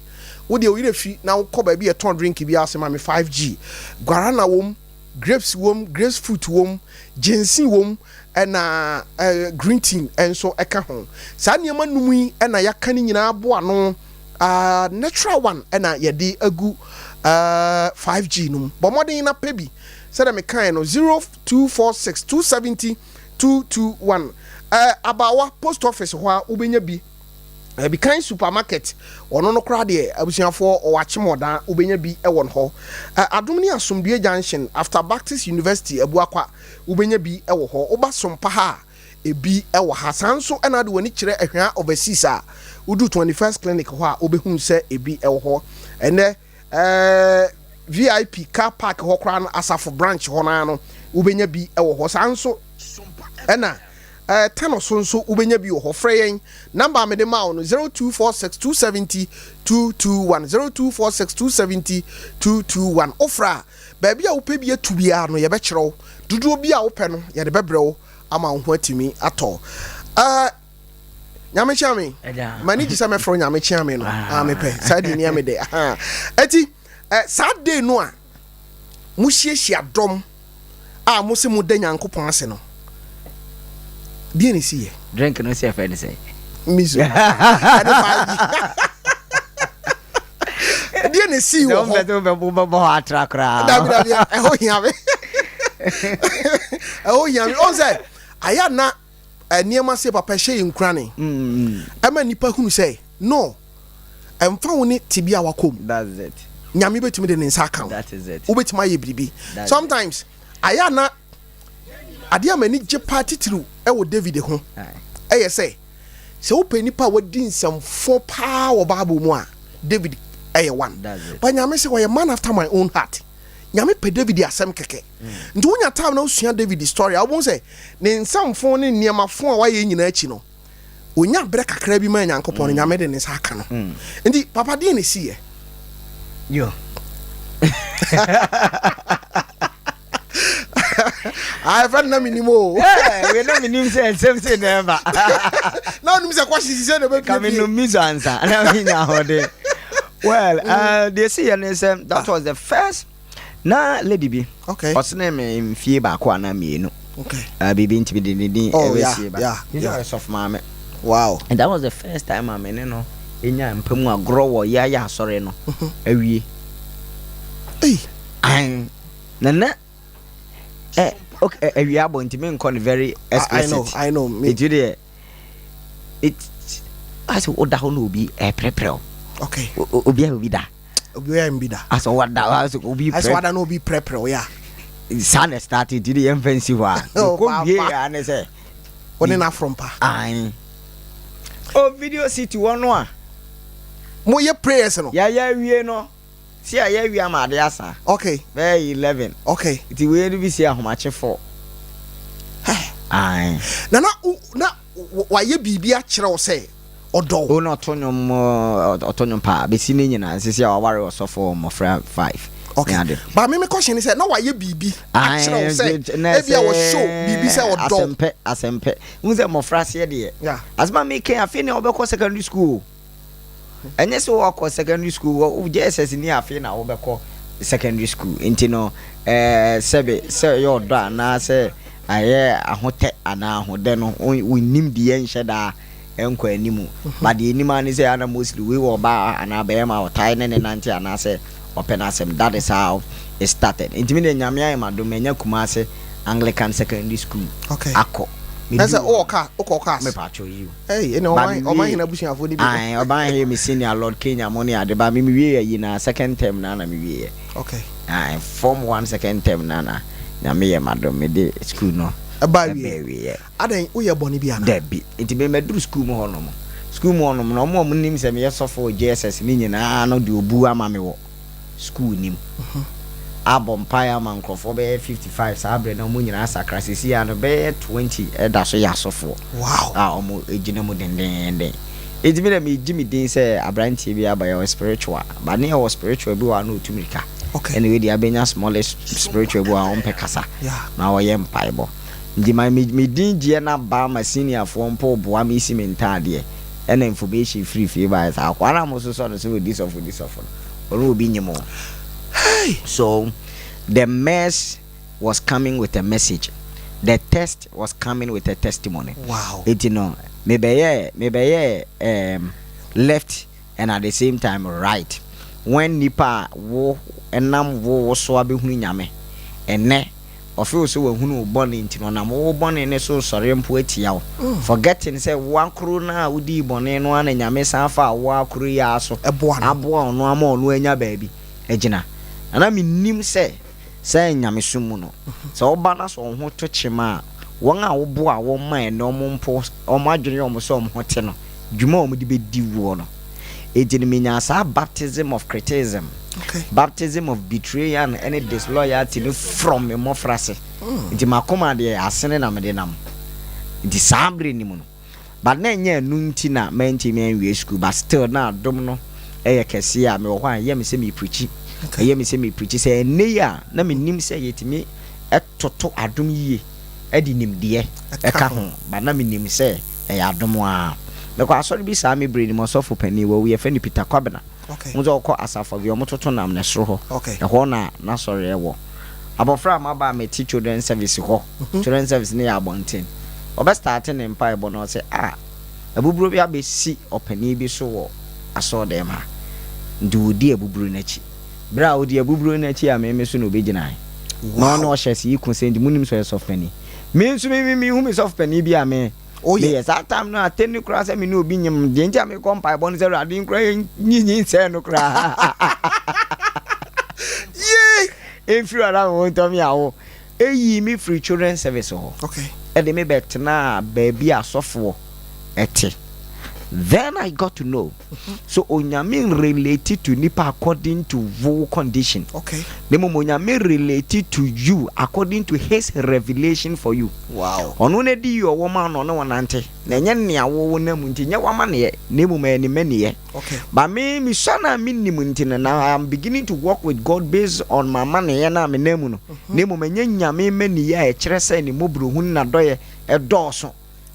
Wo deɛ wo yerɛ fi na wokɔ baabi a yɛtɔn drink biara se ma me 5G. Guarana wom, grapes wom, grapes fruit wom, ginseng wom, ɛna green tea nso ka ho. Saa nneɛma num yi na yɛaka ne nyinaa aboa ano. Natural one na yɛde agu 5G no mu. Bɔ mmɔden na pɛ bi. Sɛdeɛ mekaeɛ no, 0246 270 221. Abaawa post office hɔ a wobɛnya bi. Abikan supermarket, ɔno no koraa deɛ abusuafoɔ ɔwɔ Akyemɔdan, wobɛnya bi wɔ hɔ. Adom ne Asomdwoeɛ Junction, after Baptist University, Abuakwa, wobɛnya bi wɔ hɔ. Woba Sompa ha a, ebi wɔ ha. Saa nso na wode w'ani kyerɛ Ahwea Overseas a, wodu 21st Clinic hɔ a, wobɛhunu sɛ ebi wɔ hɔ. Ɛnnɛ, eh, VIP car park hɔ koraa no, Asafo branch hɔ no ara no, wobɛnya bi wɔ hɔ. Saa nso ɛna eh, Tano so nso wobɛnya bi wɔ hɔ. Frɛ yɛn, number a mede maa wo no, 0246 270 221, 0246 270 221. Wofrɛ a, Baabi a wopɛ bi atu biara no, yɛbɛkyerɛ wo. Dodoɔ bi a wopɛ no, yɛde bɛbrɛ wo ama wo ho atumi atɔ. Uh, Nyame kyea me. M'ani gye sɛ mɛfrɛ wo Nyame kyea me no. Ah, mepɛ. Saa di nea me dɛ. Eti, eh, saa day no a mohyiahyia dɔm a mo se moda Nyankopɔn ase no, deɛ na ɛsi yɛ? Drink no sɛ ɛfɛ ne sɛ. Miso. Ɛne 5G. Ɛdeɛ na ɛsii wɔ hɔ? Sɛ wobɛbɔ hɔ atra koraa. Dabi dabi, ɛho hia me. Ɛho hia me. Ɔn sɛ, ayɛ na nneɛma se papa ɛhyɛ yɛ nkurane. Ɛma nnipa hunu sɛ, no, ɛmfa wo ne tebea a wakɔ mu. That's it. Nyame bɛtumi de ne nsa aka wo. That is it. Wobɛtumi ayɛ biribi. Sometimes, ayɛ na adeɛ a m'ani gye paa titiriw wɔ David ho ɛyɛ sɛ, sɛ wopɛ nipa a wadi nsɛmfo paa wɔ Bible mu a, David ɛyɛ one. But Nyame sɛ ɔyɛ man after my own heart. Nyame pɛ David asɛm kɛkɛ. Nti wonya time na wosua David story a, wobɛhu sɛ ne nsɛmfo ne nneɛma fo a wayɛ nyinaa akyi no, onya berɛ kakra bi maa Nyankopɔn no, Nyame de ne nsa aka no. Nti papa, deɛ na ɛsiiɛ? Yo. Ah, ɛfɛ no na menim o. Wei na menim sɛ nsɛm sei na ɛba. Na wonim sɛ kɔhye sisɛ na ɛbɛpie. Ka menom miso ansa na menya ahoɔden. Well, deɛ ɛsiiɛ ne sɛ that was the first na lady bi ɔsene me mfie baako anaa mmienu. Biribi nti mede ne din ɛbɛsie ba. Ɔyɛ sɔfo maame. Wow. And that was the first time a me ne no nya mpa mu agorɔ wɔ yɛayɛ asɔre no awie. Ei. Ae. Na na eh, okay, awia abɔ nti menkɔ no very explicit. I know, I know. Me. Nti deɛ, it, asɛ woda hɔ na obi ɛprɛprɛ wo. Okay. Obi a obi da. Obi a obi da. Asɛ wada, asɛ obi prɛ. Asɛ wada na obi prɛprɛ wo ya. Saa na start nti deɛ yɛmfa nsi hɔ a. Mekɔ wie a ne sɛ. Wo ne no aforo mpa. Ae. O video city hɔ no a. Moyɛ prayers no. Yɛayɛ awie no. Si a yɛawie ama ade asa. Okay. Bɛyɛ 11. Okay. Nti wei no bi si ahomakye 4. Ae. Na na na wayɛ biribi akyerɛ wo sɛ ɔdɔ wo. O na ɔto nnwom ɔto nnwom paa bɛsi ne nyinaa nsisi a waware ɔsɔfo mmɔfra 5. Okay. Ba me me question ne sɛ na wayɛ biribi akyerɛ wo sɛ ebi a wɔ show biribi sɛ ɔdɔ wo. Asɛmpɛ asɛmpɛ. Wohu sɛ mmɔfra aseɛ deɛ. Yeah. Asɛm a meka yi afei na wobɛkɔ secondary school o. Ɛnyɛ sɛ woakɔ secondary school, wɔ JSS ni afei na wobɛkɔ secondary school. Nti no, ɛɛ sɛbe sɛ ɛyɛ ɔdɔ anaasɛ ayɛ ahotɛ anaa ahodɛ no, wonnim deɛ nhyɛ da nkɔ anim. But deɛ ɛnim ara ne sɛ ana mostly wei wɔ ɔbaa anaa bɛrima a ɔtae ne ne nante anaasɛ ɔpɛ n'asɛm. That is how it started. Nti me deɛ Nyame ayɛ m'adom, manya Kumasi Anglican Secondary School akɔ. Ɛsɛ wowɔ car, wokɔ cars? Mepatwɔ yiw. Ei, ɛnna ɔman ɔman hene abusuafoɔ no bi. Ae, ɔman hene me senior Lord Kenya mo ne ade ba me me wie ayi na second term na na me wie yɛ. Okay. Ae, form one second term na na Nyame yɛ m'adom me de school no ɛba wie yɛ. Adɛn, woyɛ bɔne bi anaa? Dabi, nti me maduru school mu hɔ nom. School mu hɔ nom no, ɔmo a ɔmo nim sɛ meyɛ sɔfo wɔ JSS ne nyinaa no de obu ama me wɔ. sukuu no mu abɔ mpaeɛ ama nkurɔfoɔ bɛyɛ 55 saa berɛ no wɔn nyinaa asakra. Seesei ara no bɛyɛ 20 da so yɛ asɔfoɔ a wɔgyina mu dendeenden. Enti me deɛ megye me din sɛ aberanteɛ bi aba yɛwɔ spiritual but ne yɛwɔ spiritual bi wɔ hɔ a na ɔtu mmirika ɛna wei deɛ abɛnya smallish spiritual bi wɔ hɔ a ɔmpɛ kasa na ɔyɛ mpaebɔ. Nti ma me din gyeɛ no aba ama seniorfoɔ mpo reboa me si me ntaadeɛ ɛna information firi fie baeɛ sɛ akoa no a mososɔ no sɛ ɔdi sɔfo di sɔfo no ɔne obi nyim o. So the mess was coming with a message, the test was coming with a testimony. Wow. Eti no, mebɛyɛɛ mebɛyɛɛ um, left and at the same time right. When nipa a wo ɛnam wo wo so abɛhunu Nyame, ɛnɛ ɔfeel sɛ wahunu wo bɔne nti no ɔnam wo bɔne no so resɔre mpo atia wo, forgetting sɛ wo ara koro no a wodii bɔne no ara na Nyame san faa wo ara koro yi ara so aboa ɔno ama ɔno anya baabi agyina. Na na mennim sɛ saa nyamesom mu no, sɛ woba na sɛ wo ho to kyema a, wɔn a woboa wɔn ma ɛnnɛ wɔn mpo wɔn adwene yɛ wɔn sɛ wɔn ho te no, dwuma a wɔde bɛdi woɔ no. Enti no menyaa saa baptism of criticism, baptism of betrayal ne disloyalty no from me mmɔfrase. Nti m'akoma deɛ asene na mede nam. Nti saa berɛ no mu no, but na ɛnyɛ ɛno nti na mantumi anwie sukuu, but still na adom no yɛ kɛseɛ a mewɔ hɔ a ɛyɛ me sɛ mepreachi, ɛyɛ me sɛ mepreachi. Sɛ ɛnnɛ yi a na mennim sɛ yɛtumi toto adom yie de nimdeɛ ka ho, but na menim sɛ ɛyɛ adom ara. Mekɔ asɔre bi saa me berɛ no mu, ɔsɔfo panin wawu, yɛfrɛ no Peter Kwabena. Wohu sɛ ɔkɔ asafo bi, wɔtoto nam no soro hɔ, ɛhɔ na n'asɔre wɔ. Abɔfra a maba a mete children service hɔ, children service no yɛ abɔnten, ɔbɛstarte ne mpaebɔ no ɔse, ah, abuburo bi abɛsi ɔpanin bi so wɔ asɔɔdɛm ha. Nti wɔdi abuburo no akyi. Berɛ a ɔdi abuburo no akyi a me me so na ɔbɛgyinae. Na ɔne ɔhyɛ yi ko sɛ nti monim sɛ ɔyɛ sɔfopanin. Me nso me me mehu me sɔfopanin bi a me meyɛ saa time no atɛnni koraa sɛ me ne obi nyem. Deɛ nti a mekɔ mpaebɔ no sɛ Awurade nkora nyinsɛn no koraa. Yee! Ɛmfiri hɔ na me ho ntɔ me awo. Ɛyii me firii children service hɔ. Okay. Ɛde me bɛtenaa baabi a asɔfoɔ ɛte. Then I got to know so Onyame nrelate to nipa according to wo condition. Okay. Na mmom Onyame relate to you according to his revelation for you. Wow. Ɔno na di ɔwɔ ma no ɔne wo nante. Na ɛnyɛ nea wo wo nam nti, nyɛ w'amanneɛ, na mmom ɛyɛ ne mmaniyɛ. Okay. But me mesua no a mennim nti no, now I am beginning to walk with God based on m'amanneɛ no a menam mu no. Na mmom ɛnyɛ Nyame mmaniyɛ a ɛkyerɛ sɛ ne mmɔborɔhunu ne n'adɔeɛ ɛdɔɔso.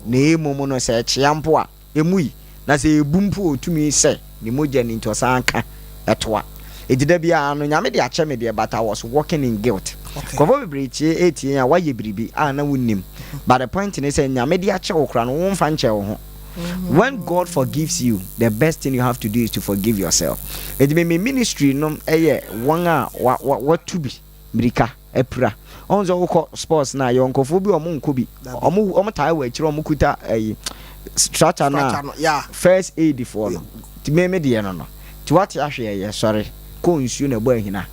Na mmom no sɛ ɛkyea mpo a, ɛmui, na sɛ ɛbu mpo a ɔtumi sɛ ne mogya no nti ɔsan ka ɛtoa. Enti da biara no Nyame de akyɛ me deɛ but I was walking in guilt. Nkurɔfoɔ bebree tie ɛretie yɛn a woayɛ biribi a na wonnim but the point ne sɛ Nyame de akyɛ wo koraa no womfa nkyɛ wo ho. When God forgives you the best thing you have to do is to forgive yourself. Enti me me ministry no yɛ wɔn a watu bi mirika apira. Ɔhu sɛ wokɔ sports no a yɛwɔ nkurɔfoɔ bi a wɔn nkɔ bi. Wɔn wɔn taa wɔ akyire wɔn kuta ɛyi structure no a first aid foɔ no. Ti me me deɛ no no. Ti wate ahwe ɛyɛ sɔre kɔ nsuo na ɛbɔ ahina.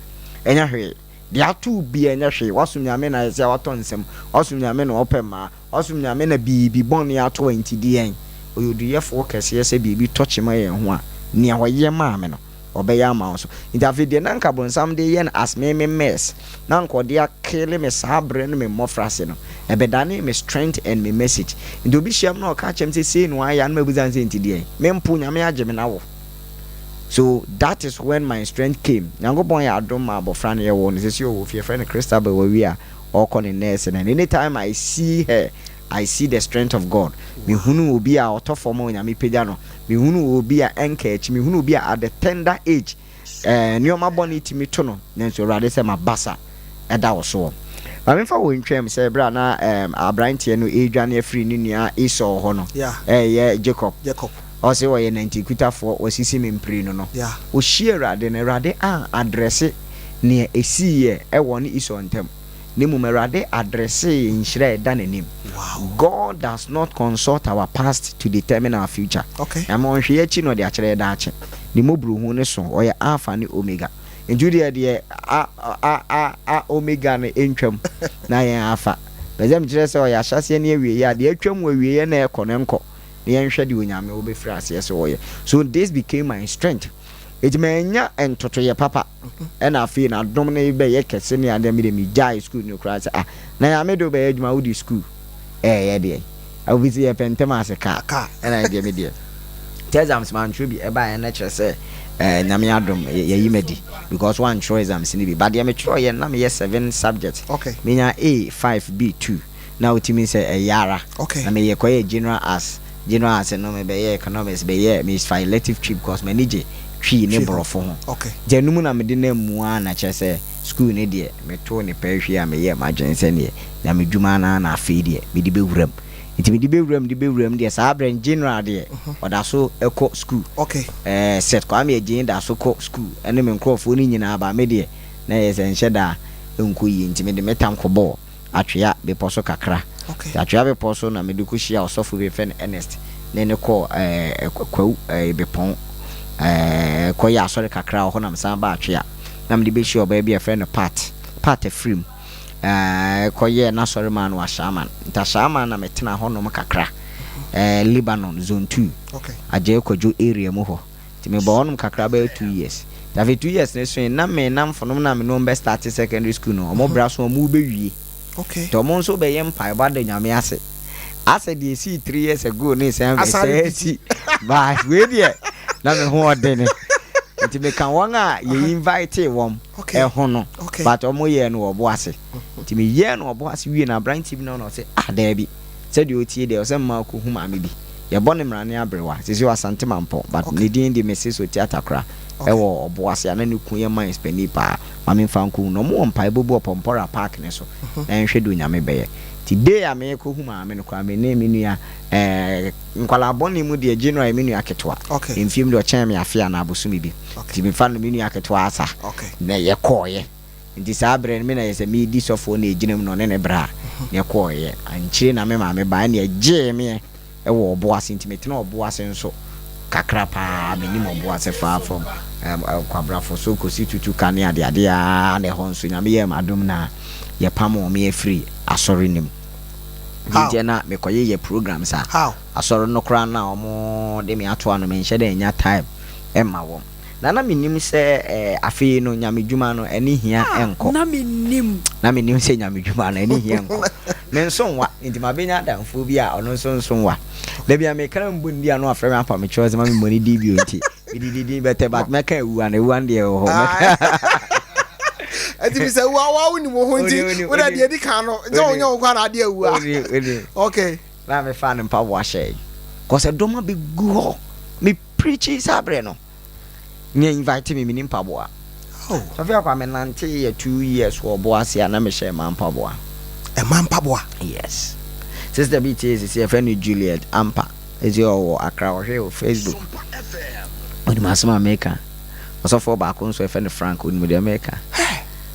Ɛnyɛ hwee. Deɛ ato bi ɛnyɛ hwee. Wasom Nyame na ɛsɛ watɔ nsam. Wasom Nyame na ɔpɛ mmaa. Wasom Nyame na biibi bɔne ato ɛnti deɛn? Ɔyɛ oduyɛfoɔ kɛseɛ sɛ biribi tɔ kyema yɛn ho a nea ɔyɛ maa me no ɔbɛyɛ ama wo nso. Nti afei deɛ na anka bronsam de yɛ no as me me mess na anka ɔde akille me saa berɛ no me mmɔfrase no, ɛbɛdanee me strength and me message. Nti obi hyia me na ɔka kyerɛ me sɛ sei na wayɛ a na mabisa no sɛ nti deɛn? Me mpo Nyame agye me na wo? So that is when my strength came. Nyankopɔn yɛ adom ma abɔfra no yɛwoo no seesei ɔwɔ fie yɛfrɛ no Christabel wawie a ɔrekɔ ne nursing and anytime I see her I see the strength of God. Mehunu obi a ɔtɔ fam a Onyame pagya no. Mehunu obi a ɛnka akyi. Mehunu obi a at the tender age eh, nneɛma bɔne tumi to no, nanso Awurade sɛ m'abasa ɛda wo soɔ. Ma memfa wo ntwam sɛ berɛ a na eh, aberanteɛ no ɛredwane afiri ne nua Esau hɔ no, Yeah. ɛyɛ Jacob. Jacob. Ɔse ɔyɛ nantikutafoɔ, wasisi me mprenu no. Yeah. Ɔhyia Awurade no, Awurade an adrɛse nea ɛsiiɛ ɛwɔ ɔne Esau ntam. Na mmom Awurade adrɛsee nhyira a ɛda n'anim. Wow. God does not consult our past to determine our future. Okay. Nyame ɔnhwɛ yɛn akyi na ɔde akyerɛ yɛn daakye. Ne mmɔborɔhunu no so, ɔyɛ Alpha ne Omega. Nti wo deɛ deɛ a a a a Omega no ntwam na yɛn Alpha. Pɛ sɛ mekyerɛ sɛ ɔyɛ ahyɛaseɛ ne awieɛ a, deɛ atwam wɔ awieɛ na ɛkɔ no nkɔ na yɛnhwɛ deɛ Onyame wobɛfiri aseɛ sɛ ɔyɛ. So this became my strength. Enti mannya ntotoeɛ papa. Ɛna afei na adom no bɛyɛ kɛse ne adeɛ medeɛ megyae school no koraa sɛ ah na Nyame de wo bɛyɛ adwuma wode school ɛɛyɛ deɛ obi sɛ yɛpɛ ntɛm ase kaa ɛna deɛ medeɛ nti exams mantwerɛ bi ɛbaeɛ na kyerɛ sɛ eh, Nyame adom yɛyi madi because wantwerɛ exams no bi but deɛ metwerɛeɛ na meyɛ 7 subject okay. Menya A 5 B 2 na wotumi sɛ ɛyɛ ara. Okay. Na meyɛ kɔyɛɛ general arts, general arts no mebɛyɛɛ economics, bɛyɛɛ me fa elective twi because m'ani gye twi ne Twi ho. borɔfo ho. Okay. Nti ɛno mu na mede nam mu ara na kyerɛ sɛ school no deɛ metoo ne pɛɛ hwee a meyɛɛ m'adwene sɛ neɛ Nyame dwuma no ara na afei deɛ mede bɛwura mu. Nti mede bɛwura mu de bɛwura mu deɛ saa berɛ no general deɛ ɔda so kɔ school. Okay. Ɛɛ Seth Kwame Adjei da so kɔ school ɛne me nkorɔfoɔ no nyinaa but me deɛ na ɛyɛ sɛ nhyɛ da nkɔ yie nti mede me tam kɔbɔɔ Atwea bepɔ so kakra. Okay. Nti Atwea bepɔ so na mede kɔhyiaa ɔsɔfo bi yɛfrɛ no Ernest ne no kɔɔ ɛɛ Kwawu ɛɛ Bepɔn ɛɛ kɔyɛɛ asɔre kakra wɔ hɔ na mesan baa Atwea na mede bɛhyiaa ɔbaa bi a yɛfrɛ no Pat, Pat Afirim ɛɛ kɔyɛɛ n'asɔre maa no wɔ Ashaiman. Nti Ashaiman na metenaa hɔnom kakra ɛɛ Lebanon zone 2 Okay. Agyei Kwadwo area mu hɔ. Nti mebɔɔ hɔnom kakra bɛyɛ 2 years. Nti afei 2 years no soe na me namfonom na me ne wɔn bɛ start secondary school no, wɔn bra so wɔn rebɛwie. Nti wɔn nso bɛyɛ mpaebɔ ada Nyame ase. Asɛ deɛ esii 3 years ago no esan Asan bɛsɛɛ repeat. asi. But wei deɛ na me ho ɔdene. Nti meka wɔn a yɛ invite wɔn ɛho no, but wɔn yɛɛ no wɔ bo ase. Nti meyɛɛ no wɔ bo ase wie no aberanteɛ bi na ɔna ɔse ah daabi. Sɛdeɛ ɔtie deɛ ɔsɛ mma ɔkɔhu maame bi. Yɛbɔ no mmara ne aberewa. Seesei ɔwɔ Asante Mampɔn but ne din de Mrs Otiatakora ɛwɔ Ɔboase a na ne kun yɛ mines panin paa. Ma memfa nkɔhu no. Ɔmo wɔ mpaebɔ bi wɔ Pɔmpɔra park no so na yɛnhwɛ deɛ Onyame bɛyɛ. Nti day a meekɔhu maame no koraa me ne me nua eh, nkwadaa bɔne mu deɛ January me nua ketewa. Okay. Mfie mu deɛ ɔkyɛn me afe anaa bosome bi. Okay. Nti mefa no me nua ketewa asa. Okay. Na yɛkɔɔeɛ. Nti saa berɛ no me na yɛ sɛ medi sɔfoɔ na ɛgyina mu na ɔne ne bra na yɛkɔɔeɛ. Ankyire na me maame baeɛ na ɛgyee meɛ wɔ ɔbo ase nti metena ɔbo ase nso kakra paa. Menim ɔbo ase far from um, Kwabrafo so kɔsi Tutuka ne adeade ara na ɛhɔ nso Nyame yɛɛ m'adom na yɛpamoo me afiri asɔre no mu. How? Nti na mekɔyeyɛ programs a How? asɔre no koraa na wɔn de me ato ano menhyɛ da nnya time mma wɔn. Na na mennim sɛ eh, afei no nyamedwuma no ɛne hia Ah, nkɔ. na mennim. Na mennim sɛ nyamedwuma no ɛne hia nkɔ. Me nso nwa, nti mabɛnya adamfoɔ bi a ɔno nso nso nwa. Da bi a meka na mebɔ ne din a na wafrɛ me apa me kyɛw sɛ ma memmɔ ne din bio nti mede ne din bɛtɛ but mɛka awua no, awua no deɛ ɛwɔ hɔ. Mɛka. Ɛti mi sɛ wa wa wo ni mo ho nti wo dɛ deɛ di kan no nti wɔn nyɛ wɔn kɔ na adeɛ awua. Okay. Na mefa ne mpaboa hyɛe. Kɔsɛ dɔm abɛgu hɔ. Me preachi saa berɛ no. Nea invite me menni mpaboa. Oh. Sɔfia kwa me nante yɛ 2 years wɔ ɔbo ase a na mehyɛ mmaa mpaboa. Ɛma mpaboa. Yes. Sister bi tie sisi yɛfrɛ no Juliet Ampa. Ezi ɔwɔ Accra ɔhwɛ wɔ Facebook. Onim asɛm a meka. Ɔsɔfoɔ baako nso yɛfrɛ no Frank onim deɛ meka.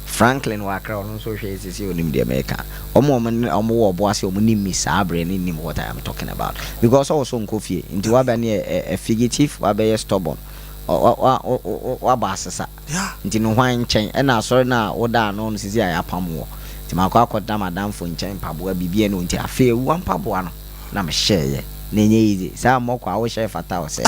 Franklin wɔ Accra ɔno nso hwɛ sisi onim deɛ meka. Ɔmo a ɔmo ne ɔmo wɔ ɔbo ase ɔmo nim me saa berɛ no nim what I am talking about. Because ɔwɔ so nkɔ fie nti waba ne yɛ a fugitive wabɛyɛ stubborn. Wabɔ asesa. Nti no hwan nkyɛn ɛna asɔre no a woda ano no sisi a yɛapam wɔ. Nti makɔ akɔda m'adamfo nkyɛn mpaboa biribi ɛno nti afei awua mpaboa no na mehyɛeɛ na ɛnyɛ easy saa mmɔkɔ a wohyɛ fata wo sɛ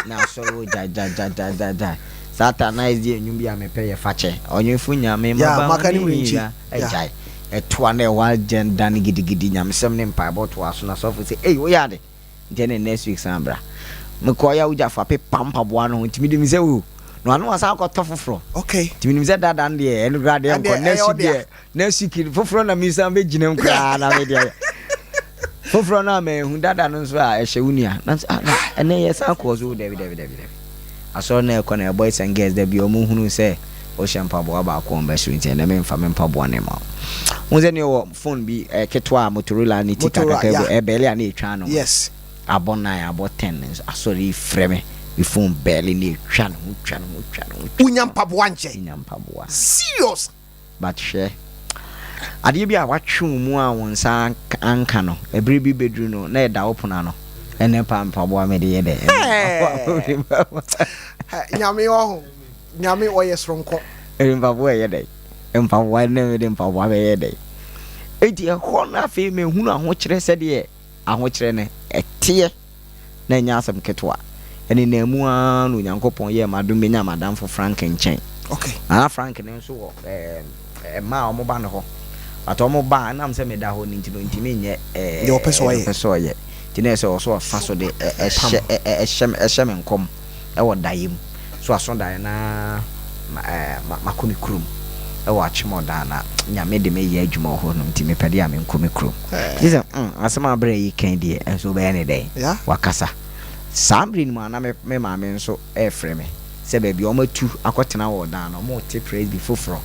na asɔre wɔ gyagyagyagyagya saa ta na ɛdi enwom bi a mepɛ yɛ fakyɛ ɔnwefo nyame Yeah, maba maka ne wo wura nkyi. ne agyae ɛtoa na ɛwɔ agenda no gidigidi nyamesɛm ne mpaebɔ toa so na sɔfo sɛ ei woyɛ ade nti ɛne next week san bra mekɔ yɛ wogya fa pepa mpaboa no ho nti medim sɛ o na ɔno wasan akɔtɔ foforɔ nti menim sɛ dada no deɛ ɛno koraa deɛ nkɔ Ɛndeɛ, next ɛyɛ week wo dea. deɛ next week foforɔ na mesan bɛgyina mu koraa na medeɛ foforɔ no a mahu dada no nso a ɛhyɛ wo nua na nso ah na ɛnɛ yɛ san kɔɔ so dabi dabi dabi dabi asɔre no ɛkɔ na boys and girls da bi ɔmo hunu sɛ wohyɛ mpaboa baako ɔmo bɛsoro nti ɛnɛ memfa me mpaboa ne ma wo hu sɛ ne wɔ phone bi ketewa a Motorola ne ti Motorola, kakraka bi yeah. ɛbɛɛle a na ɛtwa no abɔ 9 abɔ 10 nso asɔre yi frɛ me me phone bɛɛle ne ɛtwa ne ho twa ne ho twa ne ho twa. Wonya mpaboa nkyɛ. Nya mpaboa. Serious. But hwɛ adeɛ bi a watwe wo mu a wo nsa anka no ɛberɛ bi bɛduru no na ɛda wo pono ano ɛnɛ pa mpaboa mede yɛ dɛ. Nyame ɔho nyame ɔyɛ soronko. Ɛde mpaboa ɛyɛ dɛ mpaboa ɛnɛ mede mpaboa bɛyɛ dɛ enti ɛhɔ no afei mehunu ahokyerɛ sɛdeɛ ahokyerɛ no ɛteɛ na ɛnyɛ asɛm ketewa. Ɛnenam mu ara na Onyankopɔn yɛɛ m'adom menyaa m'adamfo Frank nkyɛn. Na na Frank no nso wɔ ɛɛ mmaa a wɔba ne hɔ. But wɔn ba a, ɛnam sɛ meda hɔ no nti no, ɔntumi nyɛ ɛɛ Deɛ ɔpɛ sɛ ɔyɛ. deɛ ɔpɛ sɛ ɔyɛ. Nti na ɛsɛ sɛ ɔsɛ ɔfa so de ɛhyɛ ɛhyɛ ɛhyɛ me nkɔm ɛwɔ daeɛ mu. So aso daeɛ na ma ɛɛ makɔ me kurom ɛwɔ Akyemɔdan na Nyame de me yɛ adwuma wɔ hɔ nom nti mepɛ deɛ a menkɔ me kurom. Gye sɛ mm asɛm a berɛ yi kan deɛ ɛnso wobɛyɛ ne dɛn? Wakasa. Saa berɛ no mu a na me me maame nso refrɛ me sɛ baabi a wɔatu akɔtena wɔ ɔdan no wɔrete presby foforɔ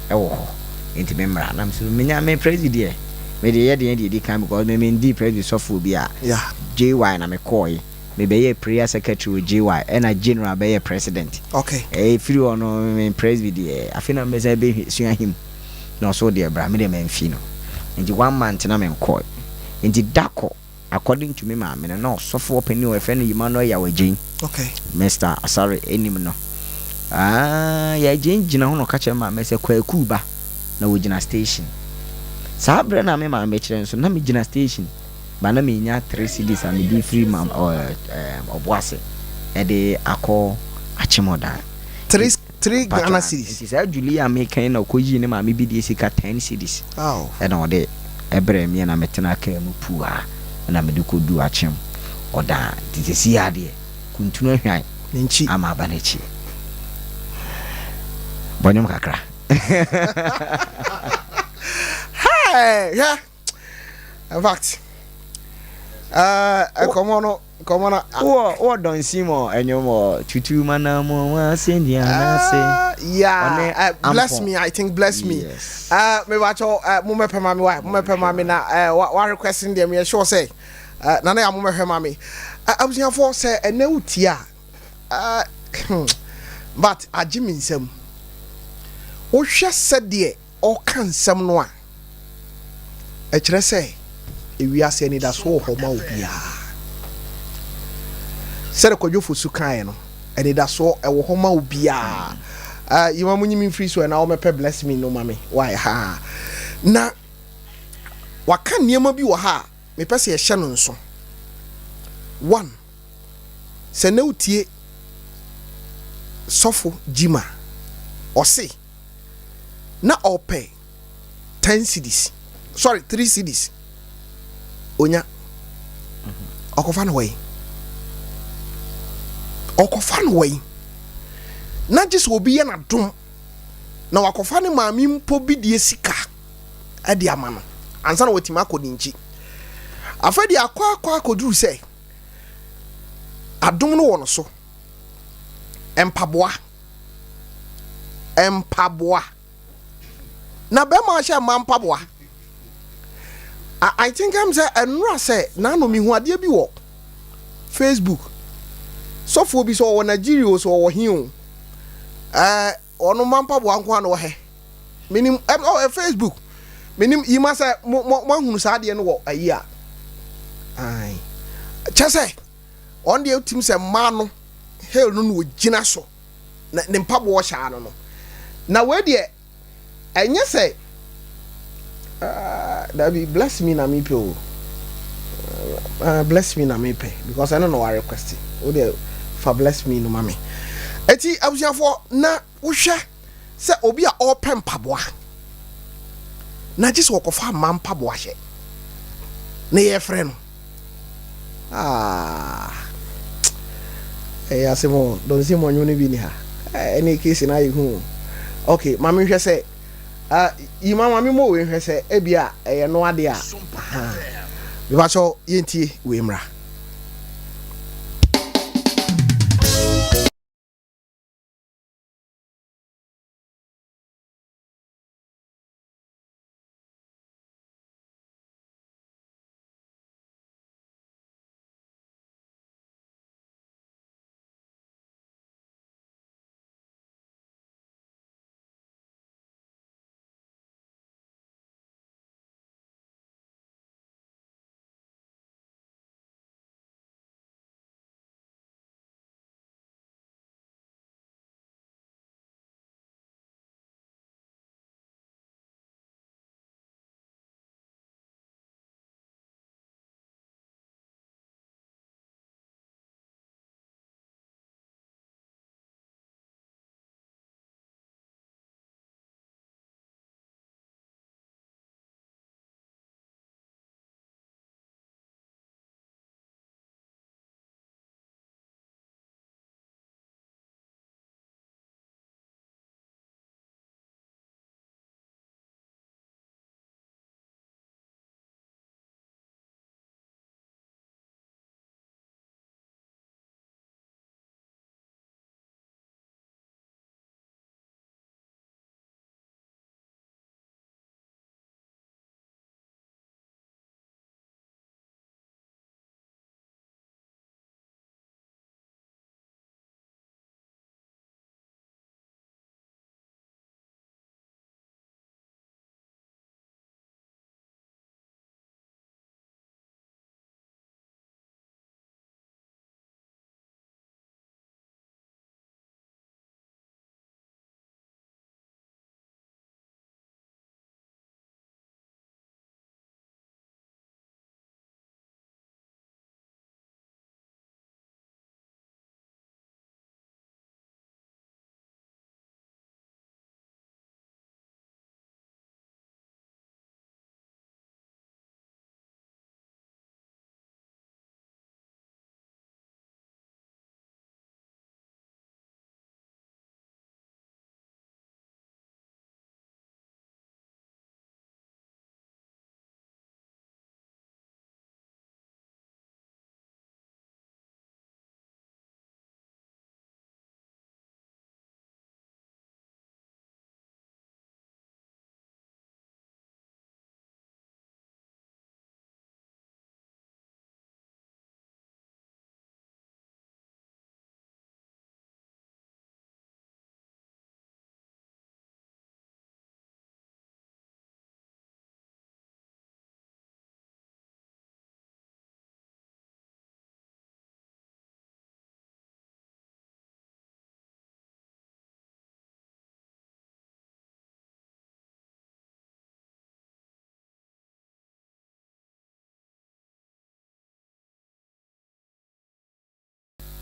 wɔ hɔ nti me mmra. Na me nso menya me presby deɛ mede yɛ deɛ deɛ ɛdi kan because me mendii presby sɔfoɔ bi a JY na mekɔɔe. Mebɛyɛɛ prayer secretary wɔ JY ɛna general bɛyɛɛ president. Ɛfiri hɔ no me presby deɛ afei na mebɛsan bɛsua hymn. Na ɔse wodeɛ bra me deɛ mamfi no nti one month na menkɔe nti da kɔ according to me maame no na ɔsɔfoɔ panin a wɔfrɛ no Emmanuel Yaw Adjei Mister Asare anim no ah Yaw Adjei gyina hɔ na ɔka kyerɛ me maame sɛ Kwaku ba na wɔgyina station saa berɛ na me maame kyerɛ nso na megyina station ba na menya 3 cedis a mede firi ma ɔboase ɛde akɔ Akyemɔdan 3 3 Ghana cedis. Nti saa Julie a meka yi na ɔkɔyii ne maame bi deɛ sika 10 cedis ɛna ɔde ɛbrɛɛ meɛ na metenaa kaa mu puaa ɛna mede kɔduu Akyem ɔdaa nti seesei ara deɛ kuntunu ahwan ama aba n'akyi. Bɔ nnwom kakra. Hey, hwɛ. In fact, Nkɔmmɔ no, nkɔmmɔ no. Wowɔ wowɔ Don Simon ɛnwom wɔ tutu manamo wa sɛnea n'ase. Yeah, bless me, I think bless me. Yes. Me ba cho, mo mɛpɛ ma me wa, mo mɛpɛ ma me na wa wa request deɛ me sure sɛ nana ya mo mɛhwɛ ma me. Abusuafoɔ sɛ ɛnɛ wotie a, but agye me nsam. Wohwɛ sɛdeɛ ɔka nsɛm no a, ɛkyerɛ sɛ ewiase anidaso wɔ hɔ ma obiara. Sɛdeɛ Kwadwo Fosu kaeɛ no, anidasoɔ ɛwɔ hɔ ma obiara. Yima mo nyi me mfiri so ɛna wɔmɛpɛ bless me no ma me. Why ha? Na waka nneɛma bi wɔ ha a mepɛ sɛ yɛhyɛ no nso. One, sɛ na wotie sɔfo Jima, ɔse na ɔpɛ 10 cedis, sorry, 3 cedis, onya ɔkɔfa no wɔ yi, ɔkɔfa no wɔ yi, na gye sɛ obi yɛ n'adom na wakɔfa ne maame mpo bi deɛ sika de ama no ansa na watumi akɔ ne nkyi. Afei deɛ akɔ akɔ akɔduru sɛ adom no wɔ no so, mpaboa, mpaboa na bɛrima ahyɛ mma mpaboa. I think I'm sɛ ɛnora sɛ n'ano mehu adeɛ bi wɔ Facebook, sɔfoɔ bi sɛ ɔwɔ Nigeria o, sɛ ɔwɔ he o, ɛɛ ɔno mma mpaboa nko ara na ɔhɛ. Menim ɛm ɔ Facebook, menim yima sɛ mo mo moahunu saa adeɛ no wɔ ayi a, ae kyɛ sɛ ɔno deɛ wotim sɛ mmaa no hail no na ɔgyina so na ne mpaboa ɔhyɛ ano no. Na wei deɛ ɛnyɛ sɛ uh, dabi, bless me na mepɛ o, bless me na mepɛ because ɛno na wa request. Wo deɛ fa bless me no ma me. Eti abusuafoɔ, na wohwɛ sɛ obi a ɔrepɛ mpaboa na gye sɛ ɔkɔfa mma mpaboa hyɛ na yɛfrɛ no, ah, ɛyɛ asɛm o. Dɔnsi mɔnwo no bi ni ha, ɛne case no ayɛ hu o. Okay, ma menhwɛ sɛ yima ma me mmɔ wei nhwɛ sɛ ebi a ɛyɛ no adeɛ a mepakyɛw yɛntie wei mmra.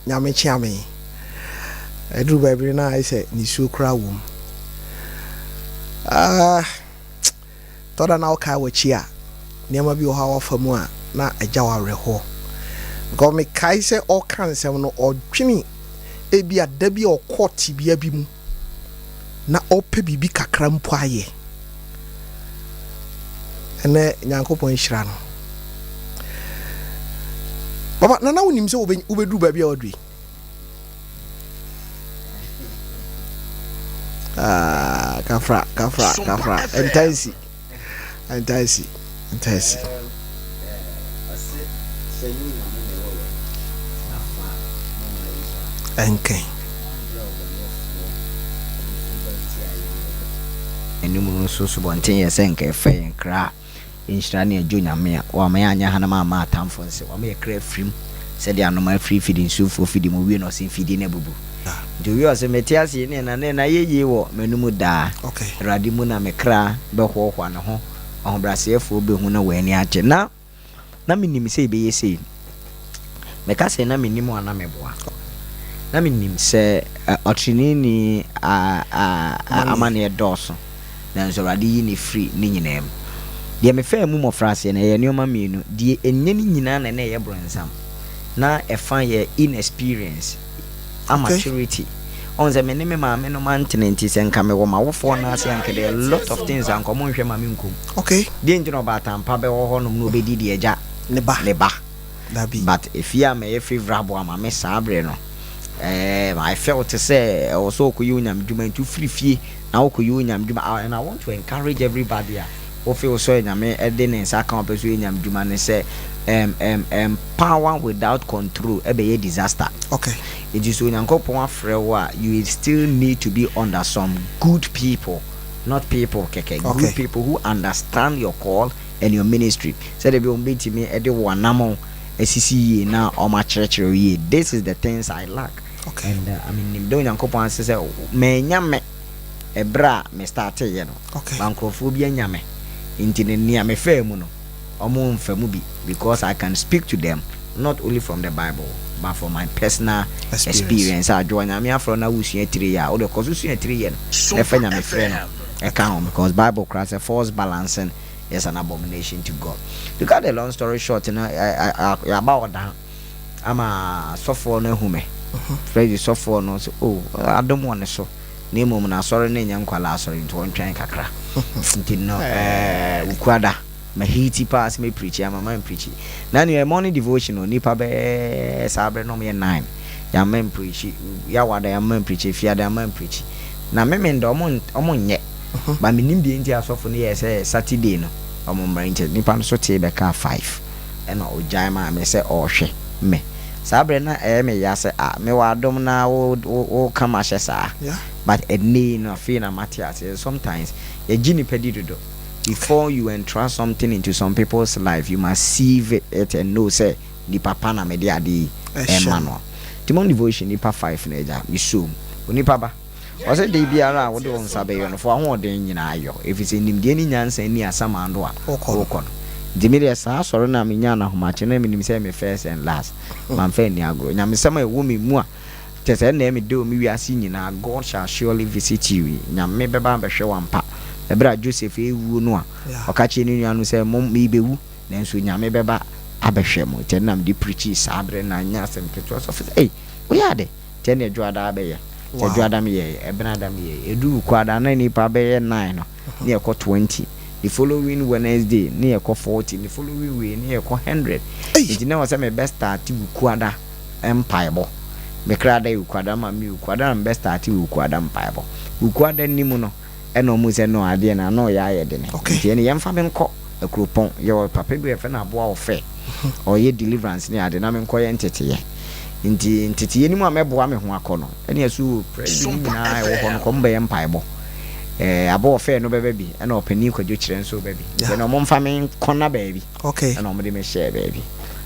Nyame kyea me. Ɛduru baabi no na ayɛ sɛ nisuo koraa wɔ mu. Ah, tɔ da na wokae w'akyi a, nneɛma bi wɔ hɔ a wafa mu a na agya wo awerɛhoɔ. Because mekae sɛ ɔreka nsɛm no, ɔdwene ebi a da bi a ɔkɔɔ tebea bi mu na ɔpɛ biribi kakra mpo ayɛ. Ɛnɛ Nyankopɔn nhyira no. Papa, na na wonim sɛ wobɛduru baabi a waduru yi? Ah, kafra, kafra, kafra. Ɛntansi, ɛntansi, ɛntansi. Ɛnkɛn. Anim no nso subɔnten yɛ sɛ nka ɛfɛ yɛn kra. Nhyira ne Agya Onyame a wamma yɛanyɛ hanam amma atamfo nse, wama yɛn kra afirim sɛdeɛ anomaa firi fidi nsuofoɔ fidi mu, owie no ɔse mfidie no abubu. Nti owie ɔse mete ase yi ne na ne na yɛ yie wɔ m'anomu daa, Awurade mu na me kra bɛhoahoa ne ho, ɔhobrɛaseɛfoɔ bɛhu na wɔn ani agye. Na na menim sɛ ɛbɛyɛ sei. Meka sɛ na mennim a na meboa. Na menim sɛ ɔtreneeni amanneɛ dɔɔso, nanso Awurade yi no firi ne nyinaa mu. Deɛ mefaa mu mmɔfraseɛ no, ɛyɛ nneɛma mmienu. Deɛ ɛnyɛ ne nyinaa na na ɛyɛ bronsam. Na ɛfa yɛ inexperience, amaturity. Ɔhu sɛ me ne me maame nom antena nti, sɛ nka mewɔ m'awofoɔ no ase a, nka there are a lot of things a nka wɔnhwɛ ma menkɔ mu. Deɛ nti na ɔbaatan pa bɛwɔ hɔnom na ɔbɛdi deɛ agya Ne ba. Ne ba. Dabi. But efie a mɛyɛ favourable ama me saa bere no, eh, I felt sɛ ɛwɔ sɛ ɔkɔyɛ Onyame dwuma nti wofiri fie na wokɔyɛ Onyame dwuma. Ah, and I want to encourage everybody a wo feel sɛ Nyame de ne nsa aka wo pɛ sɛ ɔyɛ Nyame dwuma no sɛ, um, um, um, power without control ɛbɛyɛ disaster. Nti sɛ Onyankopɔn afrɛ wo a, you still need to be under some good people, not people kɛkɛ, good people who understand your call and your ministry sɛdeɛ ɛbɛyɛ wɔn bɛtumi de wo anamɔn asisi yie na wɔn akyerɛkyerɛ wo yie. This is the things I lack and I mean nim da Onyankopɔn ase sɛ manya me ɛberɛ a me starteeɛ no ba nkurɔfoɔ bi anya me nti no nea me faa mu no wɔn mfa mu bi because I can speak to them not only from the Bible but from my personal experience. Adwoa Nyame afrɛ wo na wosua tire yɛ a wode kɔ so sua tire yɛ no na fa Nyame frɛ no ɛka ho because Bible koraa sɛ false balancing is an abomination to God. To cut the long story short no, yɛaba ɔdan ama sɔfoɔ no ahu me. Freddy sɔfoɔ no sɛ, oh, adom wɔ ne so. Na mmom no asɔre no nyɛ nkwalaa asɔre nti wɔntwɛn kakra. Nti no, Wukuada, ma hiiti paa sɛ mɛpreachi ama mampreachi. Na nea morning devotion no, nnipa bɛyɛ saa berɛ no wɔyɛ nine. Yɛamma mpreachi, Yawada yɛamma mpreachi, Efiada yɛamma mpreachi. Na Memenda wɔn nyɛ. But mennim deɛ nti a asɔfo no yɛɛ sɛ Saturday no wɔn mmra nti nnipa no so tee bɛkaa five ɛna ɔgyae maa me sɛ ɔrehwɛ me. Saa berɛ no na ɛyɛ me ya sɛ ah mewɔ adom na wo wo woka mahyɛ saa but ɛnnɛ yi no afei na mate aseɛ sɛ sometimes yɛgye nnipa di dodo. Before you entrust something into some people's life you must sieve it and know sɛ nipa pa na mede adeɛ yi rema no. Nti morning devotion nnipa five no agya mesuo mu. Onipa ba. Ɔse de biara a wode wo nsa bɛyɔ no, fa w'ahoɔden nyinaa yɔ, efisɛ nimdeɛ ne nyansa nni asamando a wokɔ no. Nti me deɛ saa asɔre no a menyaa no ahomakye no na menim sɛ ɛyɛ me first and last. Mamfa anni agorɔ. Nyamesɛm a ɛwɔ me mu a kyerɛ sɛ ɛnna ɛyɛ me dɛ wɔ me wiase nyinaa, God shall surely visit you yi, Nyame bɛba abɛhwɛ wo ampa. Ɛberɛ a Joseph rewuo no a ɔka kyerɛɛ ne nuanom sɛ, Mom, merebɛwu, nanso Nyame bɛba abɛhwɛ mo. Nti ɛno na mede preachii saa berɛ no, anyɛ asɛm ketewa. Sɔfo sɛ, Ei, woyɛ ade? Kyɛ neɛ Dwoada abɛyɛ. Kyɛ Dwoada meyɛɛ, Ɛbenada meyɛɛ. Ɛduru Kwada na nnipa bɛyɛ nine no, ne yɛkɔ 20. The following Wednesday ne yɛkɔ 40. The following wei ne yɛkɔ 100. Nti na ɛwɔ sɛ mebɛ starte Wukuada mpaebɔ. Me kra da yɛ Wukuada ma me Wukuada na mebɛ starte Wukuada mpaebɔ. Wukuada nim no, ɛna ɔmo sɛ no adeɛ no ano yɛ ayɛ dene nti ɛne yɛmfa me nkɔ akuropɔn yɛwɔ papa bi yɛfrɛ no aboa ɔfɛ ɔyɛ deliverance ne ade na me nkɔ yɛ nteteyɛ nti nteteyɛ no mu a mɛboa me ho akɔ no ɛne ɛso presby no nyinaa ɛwɔ hɔ no kɔ mbɛyɛ mpaebɔ ɛɛ aboa ɔfɛ no bɛbɛ bi ɛna ɔpanin kwadwo kyerɛ nso bɛ bi nti ɛna ɔmo mfa me nkɔ na baabi ɛna ɔmo de me hyɛɛ baabi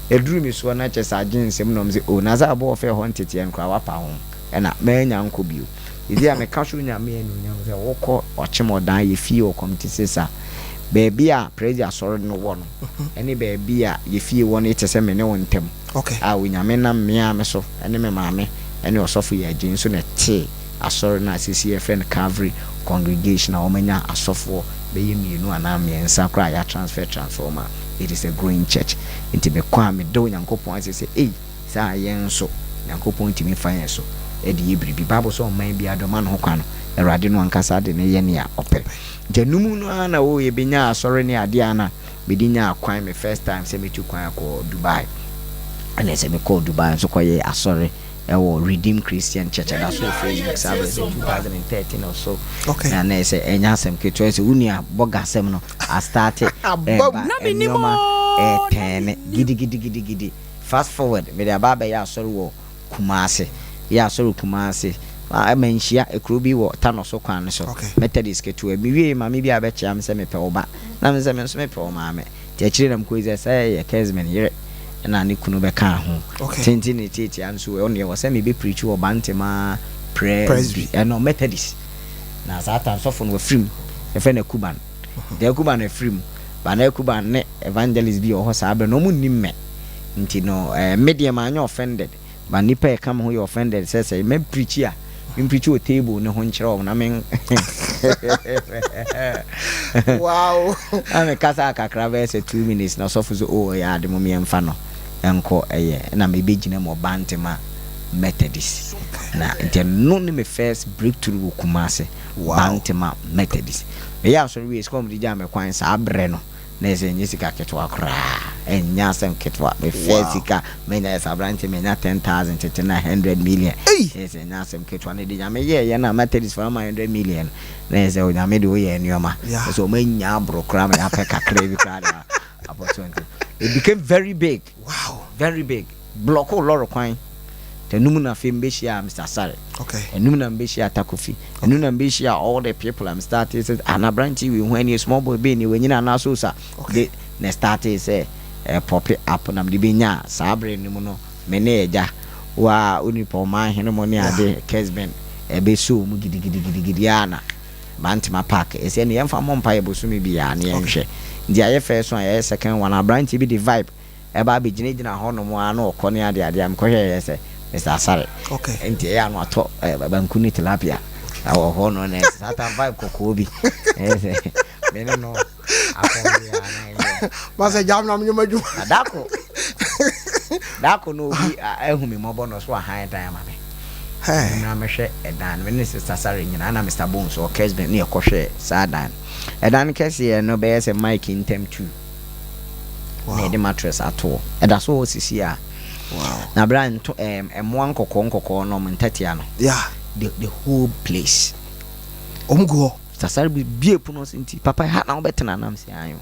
ɛduru me soɔ na kyɛ sɛ agye nsɛm na ɔmo sɛ o na sɛ aboa ɔfɛ hɔ nteteɛ no koraa wapa ho ɛna manya nkɔ bio Sesei a meka soro Nyame anuonyam sɛ wokɔ ɔkyem ɔdan yɛ fie wɔ kɔmte sesa. Baabi a Presby Asɔre no wɔ no ne baabi a yɛ fie wɔ no te sɛ me ne wo ntam, a Onyame nam me ara me so ne me maame ne Ɔsɔfo Yagye nso na ɛtee asɔre no a seesei yɛfrɛ no Calvary Congregation a wɔanya asɔfoɔ bɛyɛ mmienu anaa mmiɛnsa koraa a yɛatransfer transfer wɔn a it is a growing church. Nti mekɔ a meda Onyankopɔn ase sɛ ei saa a yɛn nso Nyankopɔn tumi fa yɛn so de yɛ biribi. Bible sɛ ɔman biara deɛ ɔma ne ho kwan no Awurade no ankasa de no yɛ nea ɔpɛ. Nti ɛno mu no ara na oh yɛbɛnyaa asɔre ne adeɛ a na mede nyaa kwan me first time sɛ mɛtu kwan akɔ Dubai. Ɛna sɛ mekɔɔ Dubai nso kɔyɛɛ asɔre ɛwɔ Redeemed Christian Church ɛda so wɔ Facebook saa berɛ sɛ 2013 or so. Okay. Na na ɛsɛ ɛnyɛ asɛm ketewa sɛ wo nua bɔga asɛm no astarte ɛɛba Na menim nneɛma oo, na ɛɛtɛɛne menim. gidigidigidigidi. Fast forward mede aba abɛyɛ asɔre wɔ Kumasi. Yɛ asɔre Kumasi. Ma manhyia ekuro bi wɔ Tanoso kwan no so. Okay. Methodist ketewa bi. Mewiee maame bi abɛkyea me sɛ mepɛ wo ba. Na me sɛ me nso mepɛ wo maame. Nti akyire na mekɔhu sɛ sɛ ɛyɛ Kesman yere na ne kunu bɛkaa ho. Okay. Tenten ne tiatia nso ɔno deɛ wɔ sɛ mebɛ preach wɔ Bantama Presby. Presby. Ɛno Methodist. Na saa time sɔfo no wafiri mu. Yɛfrɛ no Akuban. Nti Akuban afiri mu. Ba na Akuban ne evangelist bi wɔ hɔ saa berɛ no wɔn nnim me. Nti no eh, me deɛ manyɛ offended but nnipa a ɛka me ho yɛ offended sɛ sɛ mɛ preachi a, me preachi wɔ table no ho nkyerɛ wɔn na me Wow. Na me kasa kakra bɛyɛ sɛ 2 minutes na ɔsɔfo sɛ oh, ɔyɛ ade mo yɛmfa no nkɔ ɛyɛ na mebɛgyina mu Ɔbantema Methodist na nti ɛno ne me first breakthrough wɔ Kumasi. Bantema Methodist. Meyɛ asɔre wie sika a wɔde gyaa me kwan saa berɛ no na ɛsɛ ɛnyɛ sika ketewa koraa, ɛnyɛ asɛm ketewa. Me first sika manya yɛ sɛ aberanteɛ manya 10,000 tete na 100 million. Ei! Ɛsɛ ɛnyɛ asɛm ketewa na ɛde Nyame yɛɛyɛ no a Methodist fo ama 100 million na ɛsɛ Onyame de woyɛ nneɛma. Ɛsɛ wɔn anya aboro koraa ma yɛapɛ kakra bi koraa de abɔto nti. It became very big. Very big. Block lɔre kwan. Ɛnum na afei mbɛhyia Mr. Asare. Ɛnum na mbɛhyia Atakofi. Ɛnum na mbɛhyia all the people I'm starting sɛ ah na aberante wei ho ani small boy bɛyɛ ni wanyina anaasɛ osa. De na starting sɛ pop up na mede bɛnya saa berɛ no mu no me ne agya wa onipa ɔman hene mo ne ade Kesben ɛbɛso mu gidigidigidigidi a na Bantama Park ɛsɛ ne yɛmfa mmɔ mpa yɛ bosome biara ne yɛnhwɛ. Nti ayɛ first one, yɛayɛ second one, aberante bi de vibe ɛba abɛgyinagyina hɔnom a na ɔkɔ ne ade ade a mekɔhwɛ yɛ sɛ Mr. Asare. Nti ɛyɛ ano atɔ banku ne tilapia ɛwɔ hɔ no na ɛsɛ satan vibe kɔkɔɔ bi ɛyɛ sɛ me ne no akɔn bi a na ɛyɛ. Masɛ jam na menyɛ m'adwuma. Na dako dako no obi ahu me mmɔbɔ no so ahan dan ama me. Hey. Na mehwɛ ɛdan no, me ne Sister Sare nyinaa na Mr. Bones wɔ Kesben ne yɛkɔhwɛ saa dan no. Ɛdan no kɛseɛ no bɛyɛ sɛ Mike ntam two. Na yɛde mattress ato hɔ. Ɛda so wɔ sisi a. Na berɛ a nto ɛmoa nkɔkɔɔ nkɔkɔɔ no ɔmo ntatia no. The whole place. Ɔmo gu hɔ. Sister Sare bi bie pono so nti papa ha na wobɛtena nam sɛ ayo.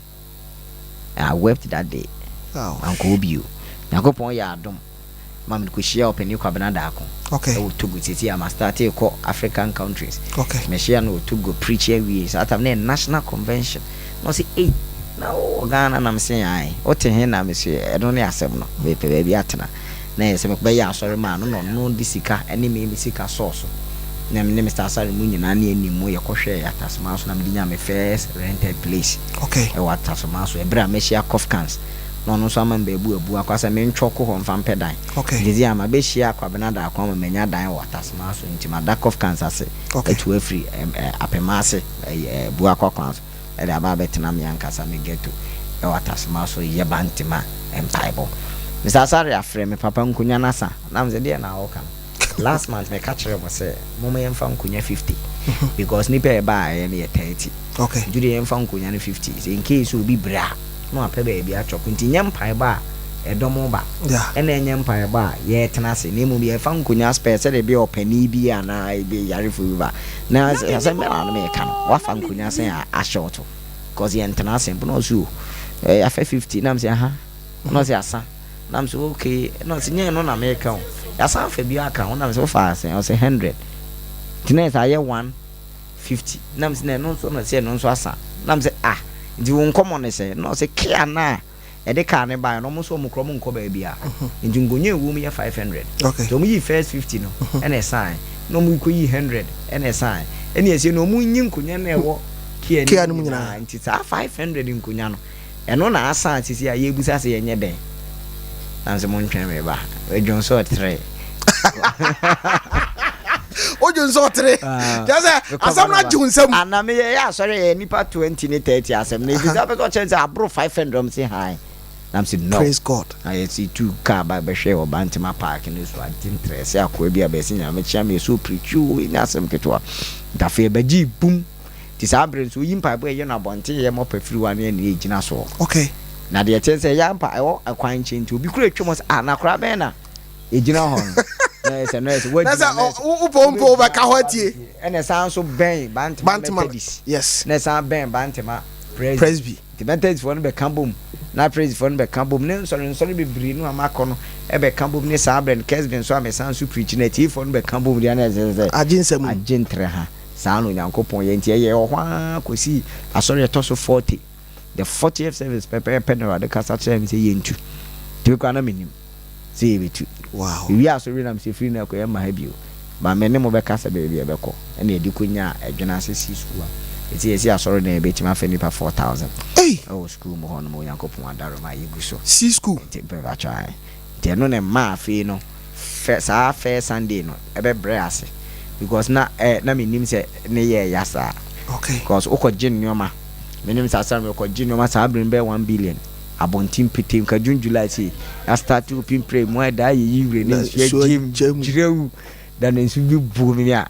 I wept that day. Mankɔ bio. Nyankopɔn yɛ adom ma me kɔhyia ɔpanin Kwabena Daako ɛwɔ Togo. Sisi a ma start kɔ African countries. Mehyia no wɔ Togo preach awie. Saa time na yɛ national convention. Na ɔsɛ ei na wowɔ Ghana nam se ae. Wote he na me se ɛno ne asɛm no. Mepɛ baabi atena. Na yɛ sɛ mekɔbɛyɛ asɔre maa no na ɔno de sika ne me me sika sɔɔ so. Na me ne Mr. Asare mu nyinaa ne anim mu yɛkɔhwɛɛ Atasoma so na mede nyaa me first rented place. Ɛwɔ Atasoma so. Ɛberɛ a mɛhyia Kofkans na ɔno nso ama me baabi abu akɔ asɛ mentwɔko hɔ mfa mpɛ dan. Nti sɛ ama bɛhyia Kwabena Daako ama manya dan wɔ Atasoma so nti mada Kofkans ase atu afiri Apema ase Buakwa kwan so ɛde aba abɛtena me ankasa me ghetto ɛwɔ Atasoma so yɛ Bantema mpaebɔ. Mr. Asare afrɛ me papa nkonya no asa na mesɛ deɛ na ɔka no last month meka kyerɛ mo sɛ moma yɛmfa nkonya 50 because nipa a ɛbaa ɛyɛ no yɛ 30. Nti deɛ yɛmfa nkonya no 50 sɛ in case obi brɛ a na wapɛ baabi atwɔko nti nyɛ mpaebɔ a ɛdɔm ba ɛna ɛnyɛ mpaebɔ a yɛtena ase na mmom yɛfa nkonya spare sɛdeɛ bi ɔpanin bi anaa ebi yarefo bi ba na asɛm bɛn na no meka no wafa nkonya sɛn a ahyɛ wo to because yɛntena ase mpo na ɔso o ɛɛ afa 50 nam sɛ aha na ɔsɛ asa nam sɛ okay na ɔsɛ nyɛ no na meka o yɛasan afa bi aka ho nam sɛ wofa asɛn ɔsɛ 100 nti na ɛsɛ ayɛ 150 nam sɛ na ɛno nso na sɛ ɛno nso asa nam sɛ ah nti wo nkɔmmɔ ne sɛ na ɔsɛ kia na ɛde kaa ne baeɛ no ɔmo nso ɔmo korɔ ɔmo nkɔ baabi a nti nkonwa ɛwɔ mu yɛ 500 nti ɔmo yi first 50 no ɛna ɛsan na ɔmo kɔ yi 100 ɛna ɛsan ɛna ɛsɛ no ɔmo nyi nkonwa na ɛwɔ. KIA KIA no no mu mu nyinaa. nyinaa. Nti saa 500 nkonya no, ɛno na asa sisi a yɛbusa sɛ yɛnyɛ dɛn. Na sɛ montwɛn me ba. Adwon sɛ ɔtere. Wodwo nsɛ ɔtere. Kyerɛ sɛ asɛm no agye wo nsam. Ana meyɛ yɛ asɔre yɛ nipa 20 ne 30 asɛm no. Ɛfiri sɛ wopɛ sɛ ɔkyerɛ sɛ aboro 500 m se han. Na m se no. Praise God. Na yɛsi tu kaa ba bɛhwɛ wɔ Bantama Park no so ade ntrɛ sɛ akoa bi a bɛsi Nyame kyea me ɛsɛ ɔpirikyi o ɛnyɛ asɛm ketewa. Nti afei ɛbɛgyee bum. Nti saa bere nso woyi mpaebɔ a ɛyɛ no abɔnten yɛ mɔpa firi hɔ a ne ɛne ɛgyina soɔ. Okay. Na deɛ ɛteɛ sɛ ɛyɛ ampa ɛwɔ ɛkwan nkyɛn nti obi kura atwam sɛ ah na koraa bɛn na ɛgyina hɔ no. Na ɛyɛ sɛ na ɛyɛ sɛ Na woagyina sɛ na ɛyɛ sɛ wopɔ mpo wobɛka hɔ atie. Ɛna ɛsan nso bɛn Bantama Bantama Methodist. yes. Na ɛsan bɛn Bantama Presby. Presby. Nti Methodistfoɔ no bɛka bom na Presbyfoɔ no bɛka bom ne nsɔre nsɔre bebree no a makɔ no ɛbɛka bom ne saa berɛ no Kesbe nso a mesan nso preach no atiefoɔ no bɛka bom deɛ na ɛsɛ sɛ Agye nsɛm. Agye ntrɛ ha. Saa na Onyankopɔn yɛ. Nti ɛyɛɛ wɔ hɔ ara kɔsii asɔre a ɛtɔ so 40. The 40th service pɛpɛɛpɛ na Awurade kasa kyerɛɛ me sɛ yɛntu. Nti me koraa na mennim sɛ yɛbɛtu. Wow. Mewie asɔre wie na mesɛ firi nnɛ rekɔ yɛmma ha bio. But me ne mo bɛkasa baabi a yɛbɛkɔ. Ɛna yɛde kɔnyaa Adwene Ase Si Sukuu a ɛti yɛsi asɔredan a yɛbɛtumi afa nnipa 4,000 Ei! ɛwɔ sukuu mu hɔ nom. Onyankopɔn adaworoma a yɛgu so. Si Sukuu. Nti mpakyɛw ae. Nti ɛno na ɛmaa afei no fɛ saa first Sunday no ɛbɛbrɛ ase because na eh na mennim sɛ ne yɛ ɛya saa. Okay. Because wokɔ gye nneɛma menim saa sɛ mekɔ gye nneɛma saa bere no bɛyɛ 1 billion abɔnten pete nka June, July sei na start open pray mu ayɛ daa yɛyi wire ne Na nsuo nsuo agyem agyem. gyerɛw da na nsu bi bu me a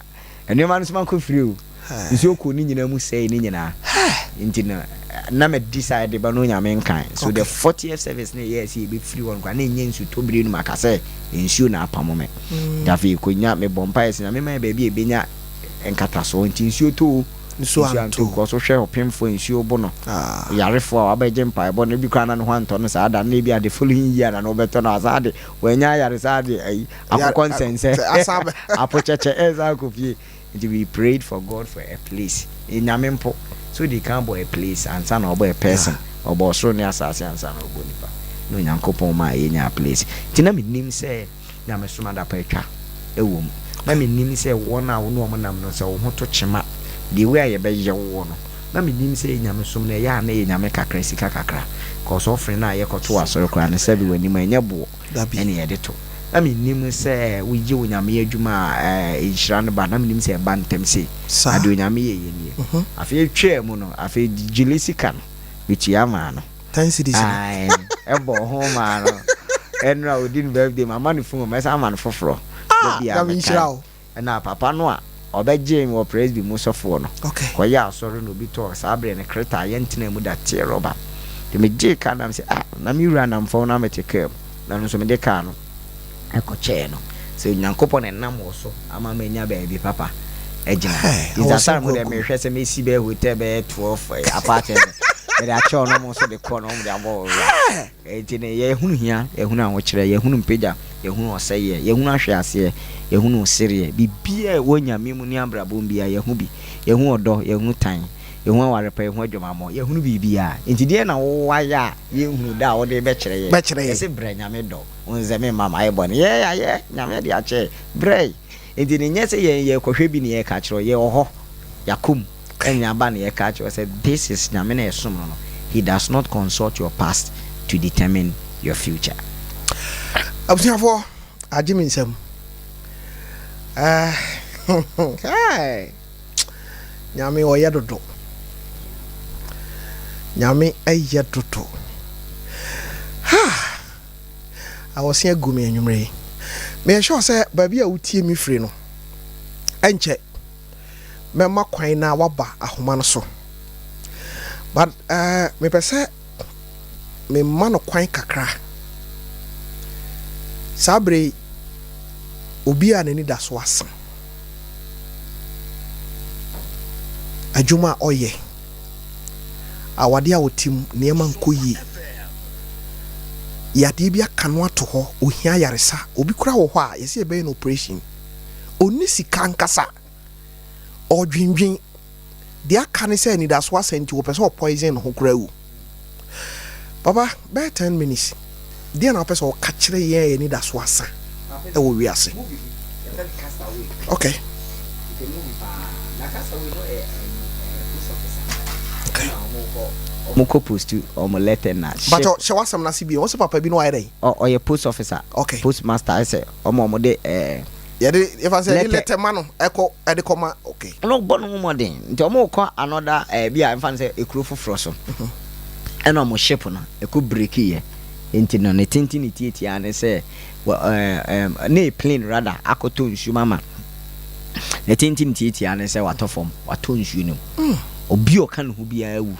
nneɛma no so mankɔ firi o nsuo kɔ ne nyinaa mu sɛe ne nyinaa nti no na me decide ba no Onyame nkan so. The 40th service ne yɛɛ sɛ yɛbɛfiri hɔ no koraa na ɛnyɛ nsu tɔbire no mu aka sɛ nsuo na apamo me. Nti afei kɔnya mebɔ mpaeɛ sɛ Nyame ma yɛ baabi a ɛbɛnya nkatasoɔ nti nsuo tɔ o Nsuo nsuo antɔ antɔ. Because wohwɛ ɔpemfoɔ a nsuo bo no, Ah. yarefoɔ a wabɛgye mpaebɔ no ebi koraa na ne ho antɔ no saa da no, na ebi a the following year na ne wobɛtɔ no asan de wanya ayare saa de ayi akokɔ nsɛnsɛ Sɛ asan bɛ. Apokyɛkyɛ ɛsan akɔ fie. Nti we prayed for God for a place. Nyame mpo so di kan bɔ a place ansa na ɔbɔ a person. Ɔbɔ ɔsoro ne asase ansa na ɔbɔ nipa na Onyankopɔn ma yɛnya a place. Nti na menim sɛ nyamesom adapa atwa ɛwɔ mu. Na menim sɛ wɔn a wo ne wɔn nam no sɛ wo ho to kyema deɛ wei a yɛbɛyɛ wo no. Na menim sɛ nyamesom no ɛyɛ a na ɛyɛ Nyame kakra sika kakra kɔsɛ ɔfere no a yɛkɔto wɔ asɔre koraa no sɛbi w'anim a ɛnyɛ boɔ Dabi. Ɛne yɛde to. Na menim sɛ wogye wo Nyame adwuma a nhyira no ba. Na menim sɛ ɛba ntɛm sei. Saa. Na deɛ Onyame yɛ yɛ nie. Afei etwaa mu no, afei gyele sika no metua maa no. 10 cedis no. Ae, ɛbɔ ho maa no. Ɛno a odi ne birthday mama no phone, mɛsan ama no foforɔ. Ah, Da bi a Nyame mekae. nhyira wo. Ɛna papa no a ɔbɛgyee me wɔ Presby mu sɔfoɔ no kɔyɛ asɔre na obi tɔɔ saa berɛ no kreta a yɛntena mu da tee rɔba. Nti megyee kaa no na mesɛ ah na me wura nam fam na mete kaa mu. Na no nso mede kaa no ɛkɔkyɛɛ no. Sɛ Onyankopɔn na ɛnam wɔ so ama manya baabi papa agyina. Hey, Nti awɔ saa sɛ time deɛ kwaku. Mehwɛ sɛ mɛsi bɛyɛ hotel bɛyɛ 12 apartment mede akyɛ ɔno mo nso de kɔ na ɔmo de abɔ wɔ wura. Hey! Nti no yɛhunu hia, yɛhunu ahokyerɛ, yɛhunu mpagya, yɛhunu ɔsɛeɛ, yɛhunu ahweaseɛ, yɛhunu sereɛ. Biribiara a ɛwɔ Nyame mu ne abrabɔ mu biara yɛhu bi. Yɛhu ɔdɔ, yɛhu tan, yɛhu awarepa, yɛhu adwamammɔ, yɛhunu biribiara. Nti deɛn na wo wayɛ a yɛnhunu da a wode bɛkyerɛ yɛn? Bɛkyerɛ yɛn. Yɛse brɛ Nyame dɔ. Wohu sɛ memma mayɛ bɔne. Yɛ yɛayɛ, Nyame de akyɛ yɛn. Brɛ. Nti no nyɛ sɛ yɛn yɛrekɔhwɛ bi na yɛreka akyerɛ wo. Yɛwɔ hɔ, yɛakɔ mu. Ɛna aba na yɛka akyerɛ wo sɛ this is Nyame na yɛsom no no. He does not consult your past to determine your future. Abusuafoɔ, agye me nsam. Eh, hey. Nyame ɔyɛ dodo. Nyame ɛyɛ dodo. Ha! Awɔse agu me anwummerɛ yi. Meyɛ sure sɛ baabi a wotie me firi no, ɛnkyɛ mɛma kwan na waba ahoma no so. But mepɛ sɛ memma no kwan kakra. Saa bere yi, obi a n'ani da so asa. Adwuma a ɔyɛ, awade a ɔte mu, nneɛma nkɔ yie. Yadeɛ bi aka no ato hɔ, ohia ayaresa. Obi koraa wɔ hɔ a, yɛsɛ yɛbɛyɛ no operation. Ɔnni sika ankasa. Ɔredwendwen. Deɛ aka ne sɛ anidaso asa nti wɔpɛ sɛ ɔpoison ne ho koraa wu. Papa, bɛyɛ 10 minutes. Deɛ na wopɛ sɛ ɔka kyerɛ yɛn a yɛn anidaso asa ɛwɔ wiase? Okay. It's a movie paa. Na Castaway no yɛ police officer. Okay. Ɔmo kɔ post ɔmo letter na ship. Mpakyɛw hyɛ w'asɛm no ase bio. Wose papa bi no wayɛ dɛn? Ɔ ɔyɛ post officer. Okay. Post master ayɛ sɛ ɔmo a ɔmo de ɛɛ. Yɛde yɛfa sɛ yɛde Letter. letter ma no ɛkɔ ɛde kɔ ma okay. Ɔno ɔbɔ ne ho mmɔden nti ɔmo kɔ another ɛɛ bi a yɛmfa no sɛ ekuro foforɔ so ɛna ɔmo ship no ɛkɔ breaki yɛ nti no ne tenten ne tiatia ne sɛ wɔ ɛɛ ɛɛ ne plane rather akɔtɔ nsuo mu ama Ne tenten tiatia ne sɛ watɔ fam, watɔ nsuo no mu. Obi a ɔka ne ho biara awu.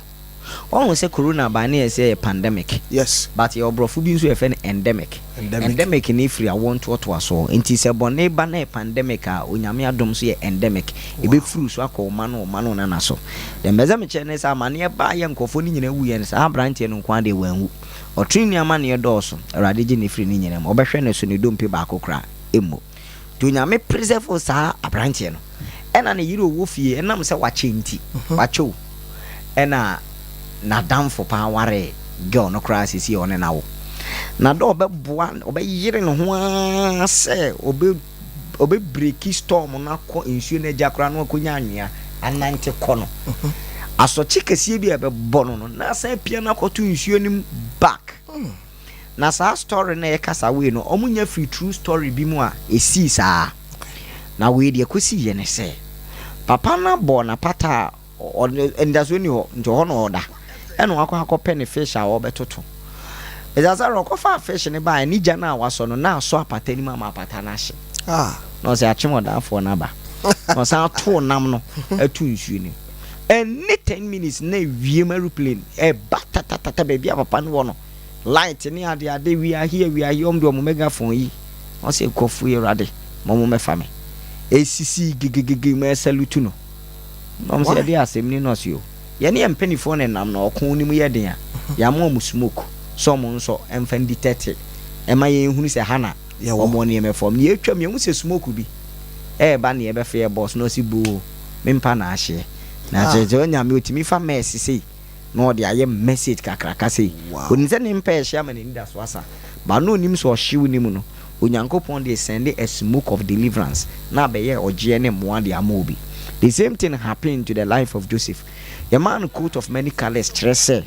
Wahu sɛ corona baa ne yɛ sɛ ɛyɛ pandemic. Yes. But yɛwɔ borɔfo bi nso yɛfrɛ no endemic. Endemic. Endemic no firi awoɔ ntoatoasoɔ. Nti sɛ bɔne ba na ɛyɛ pandemic a, Onyame adom nso yɛ endemic. Ɛbɛfiri wo so akɔ wo mma ne wo mma ne wo nana so. Deɛ mepɛ sɛ mekyerɛ ne sɛ amaneɛ baa yɛ nkurɔfoɔ no nyinaa wuiɛ no, saa aberanteɛ no nko ara deɛ wanwu. Ɔtrenee amaneɛ dɔɔso. Awurade gye no firi ne nyinaa mu. Ɔbɛhwɛ no so ne dompe baako koraa mmu. Nti Onyame preserve saa abranteɛ no ɛna ne yere ɔwɔ fie ɛnam sɛ wakyɛ nti wakyɛ o ɛna nadamfo paa waree girl no koraa sesie ɔne no awo na dɛ ɔbɛboa ɔbɛyere ne ho aa sɛ ɔbɛ ɔbɛ breaki storm no akɔ nsuo no agya koraa na wakɔnya anwea anante kɔ no asɔkye kɛseɛ bi a ɛbɛbɔ no no na asan apia no akɔto nsuo no mu back. Na saa story no a yɛkasa wei no ɔmo nya firi true story bi mu a ɛsii saa. Na wei deɛ ɛkɔsii yɛ ne sɛ papa no abɔ n'apata a ɔde anidasoɔ nni hɔ nti ɔhɔ na ɔda ɛna wakɔ akɔpɛ ne fish a ɔbɛtoto. Ɛsɛ sɛ ɔkɔfaa fish no baeɛ ne gya no a wasɔ no na asɔ apata no mu ama apata no ahye. Ah. Na ɔsɛ akyem ɔdaafoɔ no aba. Na ɔsan too nam no ato nsuo no mu. Ɛnni 10 minutes na wiem aeroplane ɛba tatatata baabi a papa no wɔ no. Light ne ade ade we are here we are here ɔmo de ɔmo megaphone yi ɔsɛ nkurɔfoɔ yi awurade ma ɔmo mɛfa me esisi gegegege ma ɛsalutu no na ɔmo sɛ ɛde asɛm ni na ɔsɛ o yɛne yɛn mpanyinfoɔ na ɛnam na ɔko no mu yɛ den a yɛama ɔmo smoke sɛ ɔmo nsɔ ɛmfa nditɛte ɛma yɛn hunu sɛ ha na ɔmo nneɛma fam na yɛtwam yɛn ho sɛ smoke bi ɛɛba na yɛbɛfa yɛ bɔs na ɔsi boo mempa na ahyeɛ na kyerɛ sɛ onyame otumi fa mɛɛse sei na ɔde ayɛ message kakraka sei. Onim sɛ ne mpae ɛhye ama n'anidaso asa, but na onim sɛ ɔhyew no mu no, Onyankopɔn de sɛnde a smoke of deliverance na abɛyɛ ɔgyeɛ ne mmoa de ama obi. The same thing happened to the life of Joseph. Yɛmaa no coat of many colours kyerɛ sɛ,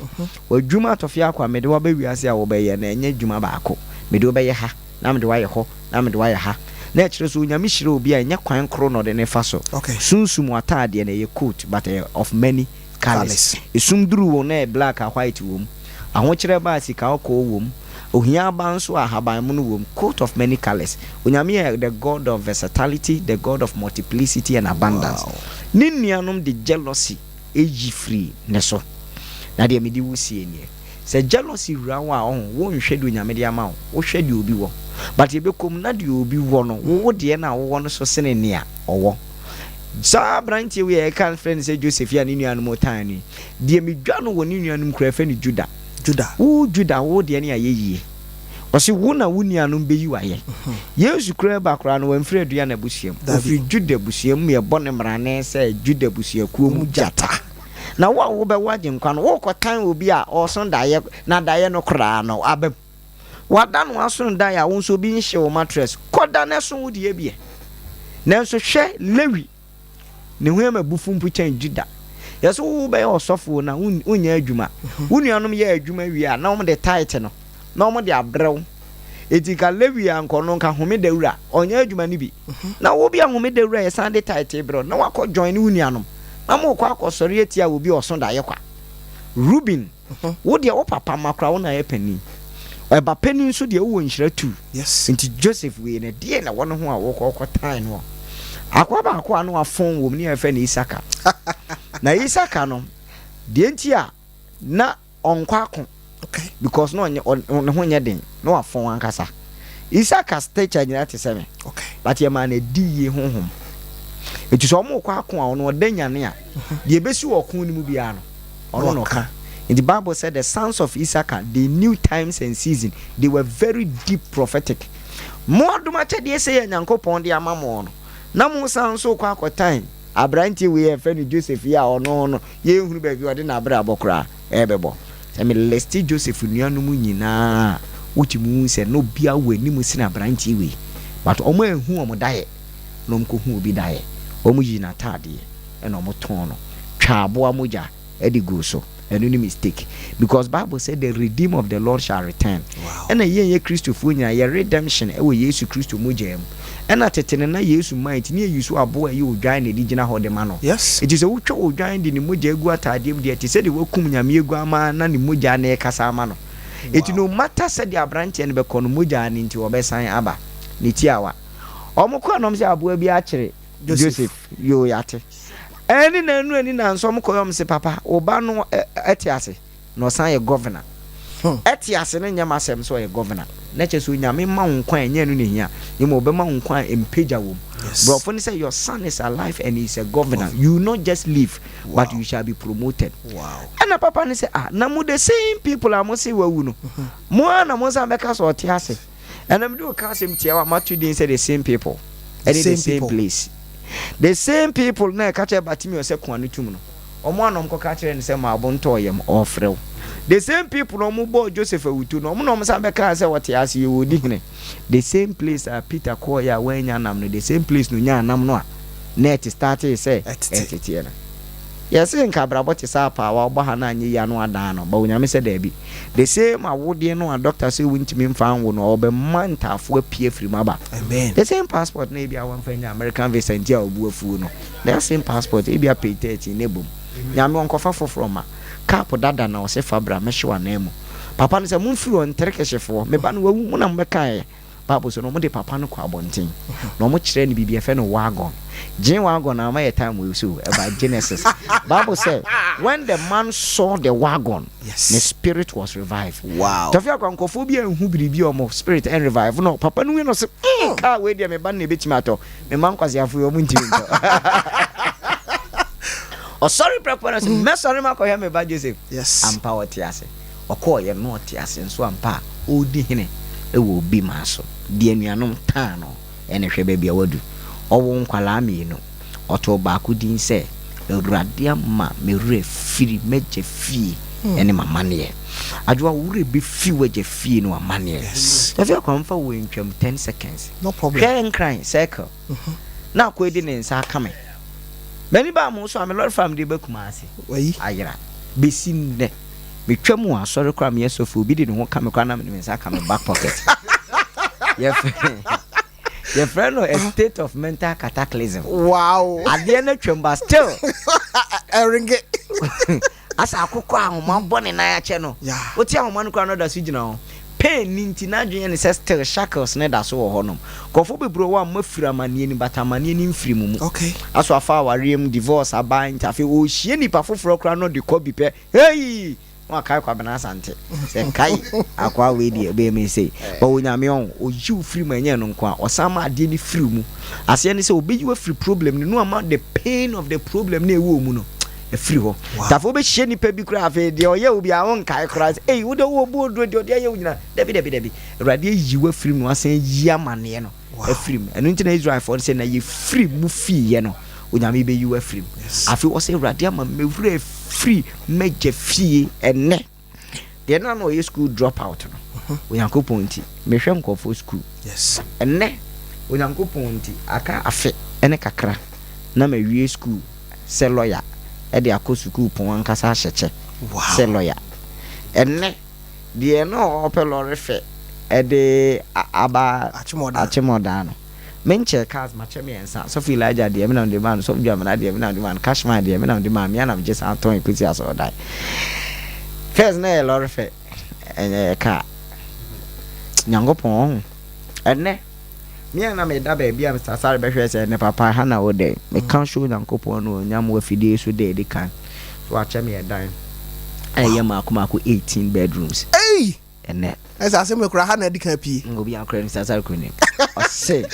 w'adwuma atɔfeɛ akwa mede wo aba wiase a wobɛyɛ no ɛnyɛ adwuma baako. Mede wo bɛyɛ ha, na mede wo ayɛ hɔ, na mede wo ayɛ ha. Na ɛkyerɛ sɛ Onyame hyira obi a ɛnyɛ kwan koro na ɔde no fa so. Sunsum w'ataadeɛ no ɛyɛ coat but ɛyɛ of many colours. Esum duru wo na ɛyɛ black a white wɔ mu. Ahokyerɛ ba a sika ɔkɔɔ wɔ mu. Ohia ba nso a ahaban mono wɔ mu. Coat of many colours. Onyame yɛ the God of versatility, the God of multiplicity and abundance. Ne nuanom de jealousy yi firi ne so. Na deɛ mede wo sie nie. Sɛ jealousy wura wo a ɔho, wo nhwɛ deɛ Onyame de ama wo, wo hwɛ deɛ obi wɔ. But yɛbɛkɔ mu na deɛ obi wɔ no, wo wo deɛ no a wowɔ no so sene nea ɔwɔ. Saa aberanteɛ wei a yɛka frɛ no sɛ Joseph yi a ne nuanom tan no yi, deɛ medwa no wɔ ne nuanom koraa yɛfrɛ no Judah. Judah. Wo Judah, wo deɛ ne ayɛ yie. Ɔse wo na wo nuanom bɛyi wo ayɛ. Yesu koraa ba koraa no wamfiri Aduana abusua mu. Dabi. Ɔfiri Judah abusua mu, yɛbɔ no mmrane sɛ Judah abusuakuo mu gyata. Na wo a wobɛwo Agyenkwa no, worekɔtan obi a ɔreso daeɛ, na daeɛ no koraa no aba mu. Wada no aso dae a, wo nso obi nhye wo mattress. Kɔda na so wo deɛ bi ɛ. Nanso hwɛ Lewi, ne ho yɛ me abufuo mpo kyɛn Juda. Yɛ sɛ wobɛyɛ ɔsɔfoɔ na wonyɛ adwuma. Wo nuanom yɛ adwuma wie a, na wɔde tithe no, na wɔde abrɛ wo. Enti nka Lewi a nka ɔno nka homeda wura, ɔnyɛ adwuma no bi. Na wo bi a homeda wura yɛsan de tithe brɛ wo, na wakɔ join wo nuanom, na morekɔ akɔsɔre atia obi a ɔso daeɛ kwa. Reuben. Wo deɛ wo papa mma koraa wo na ayɛ panin. Ɛba panin nso deɛ wowɔ nhyira tu. Yes. Nti Joseph wei no deɛ na ɛwɔ ne ho a wokɔ kɔ tan no. Akoa baako a na wafɔn wɔ mu ne yɛfrɛ no Isaka. Na Isaka no deɛ nti a na ɔnkɔ ako Okay. because na ɔnyɛ ne ho nyɛ den na wafɔn ankasa. Isaka stature nyinaa te sɛ me. Okay. But yɛmaa no adiyie honhom. Nti sɛ wɔn rekɔ ako a ɔno ɔda nyane a deɛ ɛbɛsi wɔ ɔko no mu biara no Ɔno na ɔka. Nti bible sɛ the sons of Issachar they knew times and season, they were very deep prophetic. Mo adom akyɛdeɛ sei a Nyankopɔn de ama mo no, na mo san nso rekɔ akɔtan abranteɛ wei a yɛfrɛ no Joseph yi a ɔno no yɛnhunu baabi a ɔde n'abrabɔ koraa ɛrebɛbɔ. Sɛ me liste Joseph nuanom nyinaa a, wotumi hu sɛ na obiara wɔ anim sene abranteɛ wei. But wɔn anhu wɔn daeɛ na wɔn kɔhu obi daeɛ. Wɔn yii n'ataadeɛ ɛna wɔn tɔn no, twaa aboa mogya. de guu so. Ɛno ne mistake because bible sɛ the redeem of the Lord shall return. Ɛna yɛn yɛ Kristofoɔ nyinaa yɛ redemption ɛwɔ Yesu Kristo mogyaa mu. Ɛna tete no na Yesu mmae nti ne yɛ use aboa a ɛyɛ odwan na ɛde gyina hɔ de ma no. Nti sɛ wotwa odwan de ne mogya gu ataadeɛ mu deɛ ɛte sɛ deɛ wakum Nyame aguamaa na ne mogya na ɛrekasa ama no. Nti no matter sɛdeɛ abranteɛ no bɛkɔ no mogyaa no nti ɔbɛsan aba. Ne tiawa. Wɔn kɔɛ na wɔn sɛ aboa bi akyere Joseph. Yoo yɛate. Ɛne nanu ani nanso ɔmo kɔyɛ ɔmo se papa wo ba no ɛte ase na ɔsan yɛ governor ɛte ase no nyɛ m'asɛm sɛ ɔyɛ governor na kyerɛ sɛ Onyame ma wo nkwa a ɛnyɛ ɛno na ehia na mmom ɔbɛma wo nkwa a mpagya wɔ mu brɔfo no sɛ your son is alive and he is a governor you will not just live but you shall be promoted ɛna papa no sɛ ah na mo the same people a mo se wawu no mo ara na mo san bɛka sɛ ɔte ase Ɛna mede wo ka asɛm tia wo a mato din sɛ the same people ɛne the same place. The same people na ɛka kyerɛ Bartimaeus sɛ ko ano tum no, wɔn a na wɔkɔka kyerɛ no sɛ ma abo ntɔ yam, ɔrefrɛ wo. The same people na wɔbɔɔ Joseph awutu no, wɔn na wɔsan bɛkaa sɛ ɔte ase yɛ ɔredi hene. The same place a Peter kɔeɛ a wannya nam no, the same place na ɔnyaa nam no a net startee sɛ ɛteteɛ no. Yɛse nka abrabɔ te sɛ apaawa wobɔ ha na anyɛ yie a na wadan no but Onyame sɛ daabi. The same awodeɛ no a doctor se wontumi mfa nwo no ɔbɛma ntaafoɔ apue afiri mu aba. The same passport no ebia wamfa anya American visa nti a ɔbo afuo no that same passport ebia page 13 na ɛbom. Nyame ɔnkɔfa foforɔ mma. Cup dada na ɔse fa bra mɛhye w'ananmu. Papa no sɛ momfiri hɔ nterekehyefoɔ me ba no wawu mo na mobɛkaeɛ. Bible so no, wɔde papa no kɔ abɔnten na wɔkyerɛ no biribi yɛfrɛ no wagon. Gye wagon a ama yɛ time wei so ɛba Genesis. Bible sɛ when the man saw the wagon, yes. ne spirit was revived. Wow. Tɔfi akwa nkɔfoɔ bi anhu biribi a wɔn spirit ɛn revive no papa no wie no sɛ mm, kaa wei deɛ me ba no na ebetumi atɔ me ma nkwaseafo yi wɔn ntumi ntɔ. Ɔsɔre prɛko na sɛ mɛsɔre makɔhwɛ me ba Joseph. Yes. Ampa ɔte ase. Ɔkɔeɛ no na ɔte ase nso ampa a ɔredi hene wɔ obi man so. Deɛ anuanom taa no ne hwɛ baabi a wadu. Ɔwoo nkwadaa mmienu. Ɔtoo baako din sɛ, Awurade ama me werɛ afiri m'agya fie ne m'amanneɛ. Adwoa, wo werɛ bɛfiri w'agya fie ne w'amanneɛ. Afei akwa mfa wo ntwam ten seconds. Hwɛ Nkran circle na akoa de ne nsa aka me. M'ani baa mo so a, me lɔre faa mede ba Kumasi ayera bɛsi nnɛ. Metwa mu wɔ asɔre koraa meyɛ sɔfo obi de ne ho ka me koraa na mede me nsa aka me back pocket. Yɛfrɛ yɛfrɛ no a state of mental cataclysm. Wow. Adeɛ no atwam but still. Ɛrenge. Asa akokɔ a ahoma bɔ ne nan akyɛ no. Wote ahoma no koraa na ɔda so gyina hɔ. Pain no nti n'adwene yɛ no sɛ still shackles no da so wɔ hɔnom. Nkurɔfoɔ bebree wɔ hɔ a moafiri amaneɛ no mu but amaneɛ no mfiri mo mu. Okay. Aso afa awareɛ mu, divorce aba nti afei ɔrehyia nipa foforɔ koraa na ɔde kɔ bi pɛ Hei! Na wakae Kwabena Asante sɛ kai akoa wei deɛ ɛbɛyɛ me sei. But Onyame ɔn, ɔyi wo firi mu ɛnyɛ ɛno nko a, ɔsan ma adeɛ no firi wo mu. Aseɛ ne sɛ ɔbɛyi wo afiri problem no mu na wama the pain of the problem no a ɛwɔ wo mu no afiri hɔ. Nti afei wobɛhyia nipa bi koraa afei deɛ ɔyɛ wo biara wonkae koraa sɛ ei wode wowɔ bu oduro deɛ ɔde ayɛ wo nyinaa. Dabi dabi dabi. Awurade ayi wo afiri mu na wasan ayi amaneɛ no afiri mu. Ɛno nti na Israelfoɔ no sɛ na yɛfiri mu fiiɛ no Onyame bɛyi wo afiri mu. Afei ɔsɛ Awurade ama me werɛ afiri m'agya fie ɛnnɛ. Deɛ na na ɔyɛ school drop out no, Onyankopɔn nti, mehwɛ nkurɔfoɔ school. Ɛnnɛ, Onyankopɔn nti, aka afe ne kakra na mawie school sɛ lawyer de akɔ sukuu pɔn ankasa ahyɛ kyɛ sɛ lawyer. Ɛnnɛ, Deɛ na ɔpɛ lɔre fɛ de aba Akyemɔdaa no, me nkyɛɛ cars makyɛ miɛnsa, Sɔfo Elijah deɛ me na mede maa no, Sɔfo Dwamena deɛ me na mede maa no, Cashman deɛ me na mede maa no, me ara na megye san tɔn kɔsi asɔredan. First na ɛyɛ lɔre fɛ, ɛnyɛ yɛ car. Nyankopɔn ɔho. Ɛnnɛ, Me a na meda baabi a Mister Asare bɛhwɛɛ sɛ ɛnɛ papa ha na wo dɛn? Meka hyɛ Onyankopɔn anuonyam wɔ afidie so da edi kan. So wakyɛ me ɛdan a ɛyɛ mmaako mmaako 18 bedrooms. Ei! Ɛnɛ. Ɛsɛ asɛm wei koraa ha na adi kan apue. Obi akora Mister Asare kuro nim. Ɔse,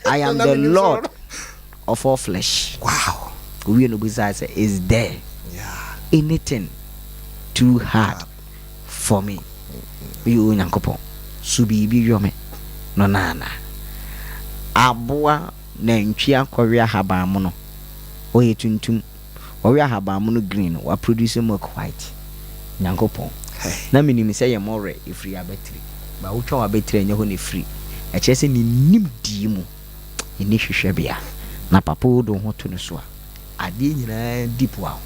I am the Lord of all flesh. Wow. Owie no obisaa sɛ, is there anything too hard for me? Meyɛ Onyankopɔn, so biribi yɔ me no na anaa? Aboa nantwi akɔwe ahabanmono, ɔyɛ tuntum, ɔwe ahabanmono green no, waproduce milk white. Nyankopɔn, na menim sɛ yɛn mmɔwerɛ ɛfiri abatiri, but wotwa w'abatiri a ɛnyɛ hɔ na ɛfiri. Ɛkyerɛ sɛ ne nimdeɛ mu nni hwehwɛbea, na papa wode wo ho to no so a, adeɛ nyinaa di boa wo.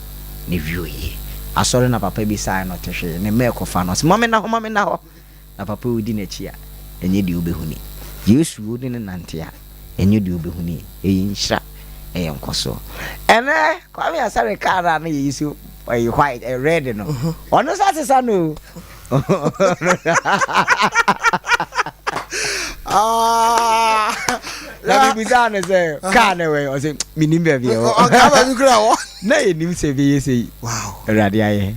Ne wieɛ. Asɔre na papa bi sae no ɔte hwee ne mma ɛkɔfa no ɔse ma me nna hɔ ma me nna hɔ na papa odi n'akyi a ɛnyɛ deɛ wobɛhu ni Yesu wo ne no nante a ɛnyɛ deɛ wobɛhu ni ɛyɛ nhyira ɛyɛ nkɔsoɔ ɛnɛ Kwame Asare car no a na yɛyi so ɛyɛ white ɛyɛ red no ɔno nso asesa no o. Ah. Na mebusaa no sɛ kaa no wɛ ɔsɛ menim baabi ɛwɔ ɔka baabi kura wɔ na yɛnim sɛ ɛbɛyɛ sɛ yi wow awurade ayɛ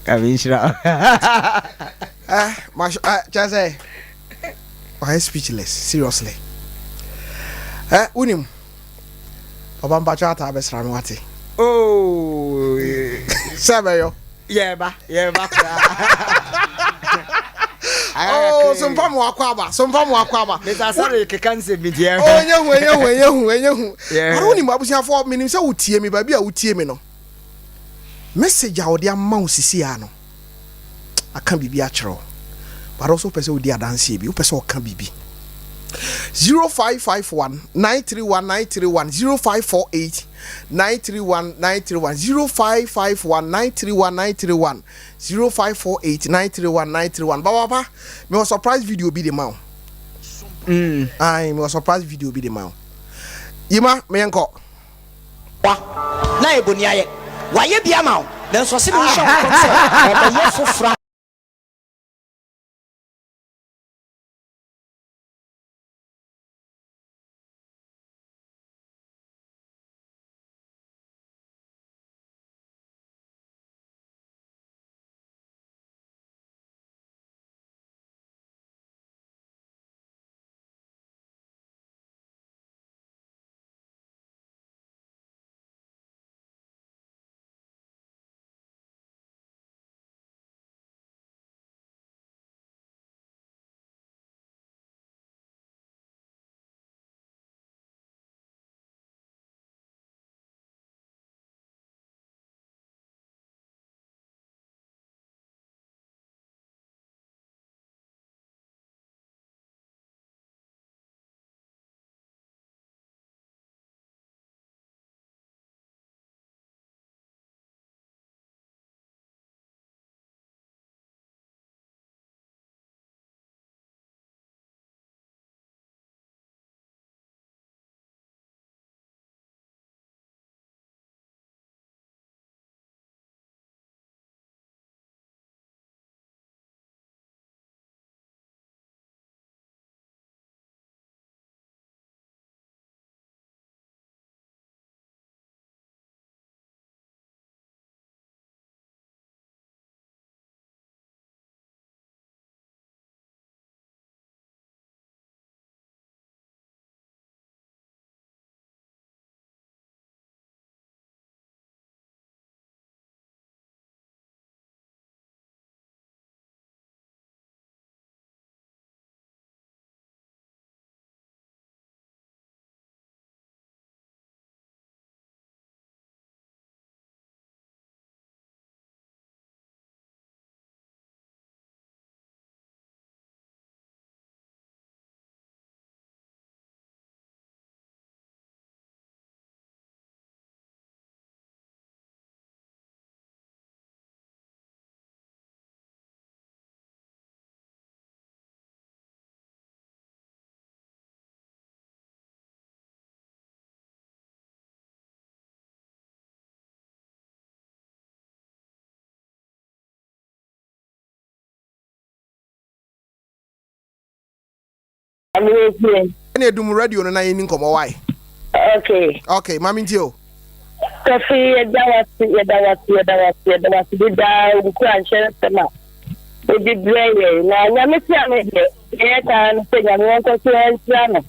kame nhyira eh ma eh kyerɛ sɛ wayɛ speechless seriously eh wonim papa mpakyɛ ataa bɛsra me wate oh sɛ bɛyɔ Yɛreba, yɛreba koraa. Oh, so mpa mo akɔ aba, so mpa mo akɔ aba. Mr. Asare keka nsɛm bi deɛ. Oh, enye hu, enye hu, enye hu, enye hu. Ɔno wonim abusuafoɔ, menim sɛ wotie me, baabi a wotie me no. Message a wɔde ama wo sisi a no, aka biribi akyerɛ wo. But also wopɛ sɛ wodi adanseɛ bi, wopɛ sɛ ɔka biribi. 0551 931 931 0548 931 931 0551 931 931 0548 931 931 Baba papa mewɔ surprise video bi de ma wo. Ae mewɔ surprise video bi de ma wo. Yima menkɔ. Wa, na ayɛ boniayɛ. Wayɛ bi ama wo, nanso ɔse menhyɛ wo nkɔm sɛ ɔbɛyɛ foforɔ. Ɛna edum radio no na yɛni nkɔmmɔ wae. Okay. Okay, maame ntie o. Kofi yɛda wase yɛda wase yɛda wase yɛda wase dedaa nkura nhyɛ nsɛm a wode brɛ yɛn na nyame tia me deɛ yɛyɛ taa no sɛ nyame wɔnkɔ so ɛnhyira no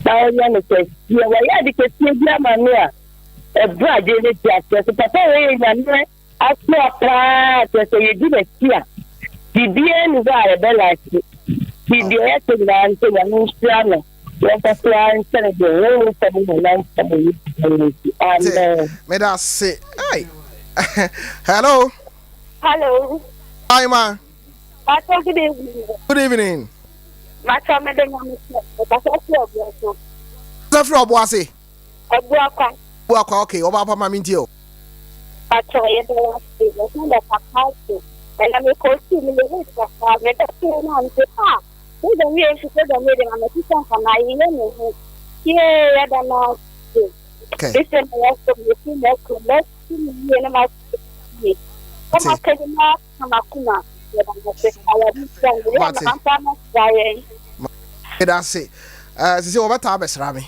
na ɔnyɛ no kɛseɛ wɔyɛ ade kɛseɛ bi ama me a ɛbrɛ adwene no te aseɛ so papa wei yɛ nyame Asoa paa kyerɛ sɛ yɛdi n'akyi a biribiara nni hɔ a yɛbɛ lake nti deɛ yɛka nyinaa ne sɛ Nyame nhyira no yɛnkɔ so ara nhyɛ no den honhom fam ne honam fam wɔ Yesu din mu nti amen. Meda ase. Hey. Hello. Hello. Hi, ma. Pastor, good evening. Good evening. Pastor, mede nyame sɛ, mekasa firi ɔboase. Sɛ firi ɔboase. Abuakwa. Abuakwa, okay. Ɔba apa ma me ntie o. Pakyɛw yɛda wo ase yɛsan da papa ase ɛnɛ mekɔɔ sukuu meyɛ late kakra meda fie no a mese ah program yi a ɛmfi program yi de ma mete sɛ nka mayeyɛ me ho yee yɛda no ase mesɛ na yɛsɔ mesi mɛkɔ mɛsi me yie na masɛ yie na maka bi na aka makoma yɛda no ase awurade nhyira no yɛ na mamfa mɛsra yɛn. Meda ase. Eh, sisi wɔbɛtaa abɛsra me.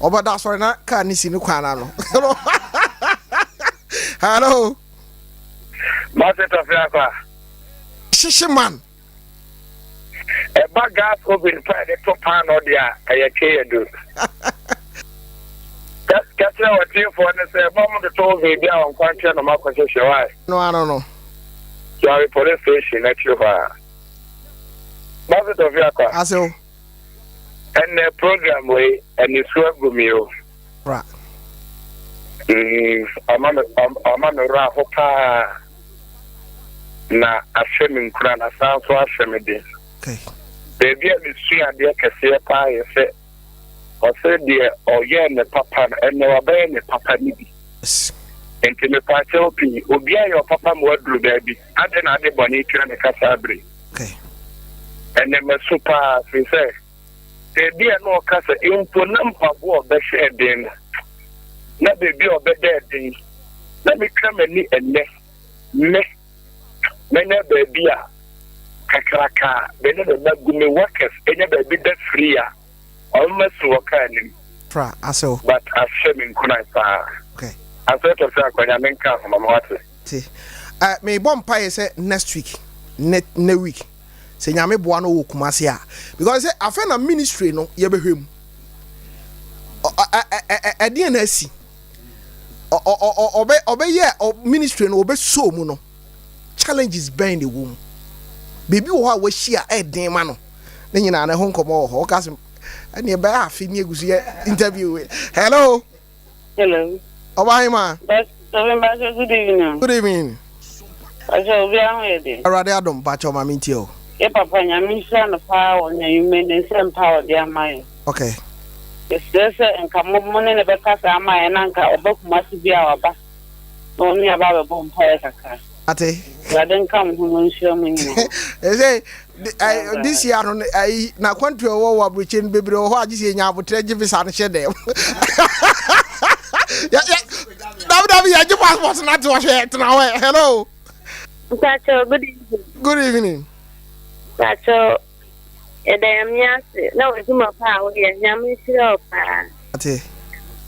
Ɔbɛda asɔre na kaa ne si ne kwan ano. Hello. Mase Tɔfe Akwa. Hyehye man. Ɛba gas oven pa yɛde to paano deɛ a ɛyɛ twe yɛ duru. Ka kyerɛ w'atiefoɔ no sɛ mma wɔntoto oven bi a wɔn kwan kyerɛ no ma kɔhyehyɛ wae. No ano no. Suare police station akyiri hɔ a. Mase Tɔfe Akwa. Ase o. Ɛnnɛ program wei anisu agu me o. Ra. Ɔma me ɔma me werɛ aho paa na ahyɛ me nkuran asan nso ahyɛ me den. Okay. Baabi a mesua adeɛ kɛseɛ paa yɛ sɛ ɔsɛ deɛ ɔyɛɛ me papa no ɛnnɛ wabɛyɛ me papa no bi. Yes. Nti mepaakyɛw pii obi ayɛ ɔpapa ma waduru baabi adɛn na ade bɔne tua ne ka saa bere. Okay. Ɛnnɛ masu paa firi sɛ baabi a na ɔka sɛ mpo na mpaboa a ɔbɛhyɛ den no na baabi a ɔbɛda den na metwa m'ani ɛnnɛ me mɛnya baabi a kakraka a me ne me mma gu me workers ɛnya baabi da free a ɔmo ma su wɔ kaa nim. Fra asew. But ahyɛ me nkuran paa. Okay. Asɛ tɔ sɛ akwa Nyame nka ho ma mo ate. Te. Eh, me bɔ mpaeɛ sɛ next week, ne, ne week, sɛ Nyame boa no wɔ Kumasi a, because sɛ afei na ministry no yɛbɛhwɛ mu. Ɔ, ɛ, ɛ, ɛ, ɛ, ɛdeɛn na asi? Ɔ, ɔ, ɔ, ɔ, ɔbɛ, ɔbɛyɛ, ɔ, ministry no ɔbɛsoo mu no, challenges bɛn na ɛwɔ mu? Biribi wɔ hɔ a wahyia a ɛden ma no. Ne nyinaa no ɛho nkɔmmɔ wɔ hɔ. Woka sɛ, ɛneɛ ɛbɛyɛ afe ne yɛgu so yɛ interview wei. Hello. Hello. Ɔbahema. Pastor, good evening. Good evening. Pastor, obi aho yɛ den. Awurade adom, pakyɛ ɔma me ntie o. Yɛ papa Nyame nhyira no paa wɔ n'anwummerɛ ne nsɛm pa a ɔde ama yɛn. Okay. Yɛsrɛ sɛ nka mo mo ne no bɛkasa ama yɛn na nka ɔba Kumasi bi a waba na ɔne aba abɛbɔ mpaeɛ kakra. Ate. Awurade nka mo ho na ɔnhyira mo nyinaa. Ɛsɛ this year no ayi na kwantu ɛwɔ wɔ aburokyi no bebree wɔ hɔ a gye sɛ yɛnya abotrɛ gye visa no hyɛ dɛm. Dabi dabi yɛgye passport no ate ɔhwɛ tena hɔ. Hello. Mpakyɛw, good evening. Good evening. Mpakyɛw, yɛda Nyame ase na w'adwuma pa a woyɛ, Nyame nhyira wo paa. Ate.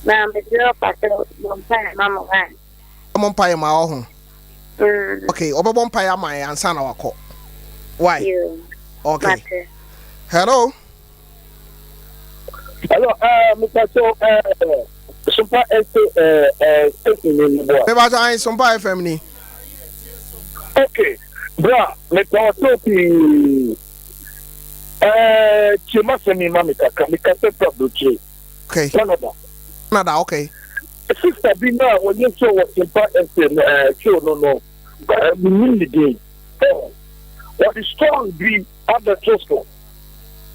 Na mesrɛ wo pakyɛw bɔ mpaeɛ ma me why. Bɔ mpaeɛ ma wo ho. Okay, ɔbɛbɔ mpaeɛ ama yɛn ansa na wakɔ. Why? Okay. Mate. Hello. Hello, Mr. So, Sumpa SA station ni ni boa. Meba sɛ Sumpa FM ni. Okay, bra, mepɛ ɔsɛ pii. Tie m'asɛm yi ma me kakra, mekasa firi aburokyire. Okay. Canada. Canada, okay. Sister bi na wɔyɛ show wɔ Sumpa SA no show no no, menim ne din. Wɔde story bi abɛto so.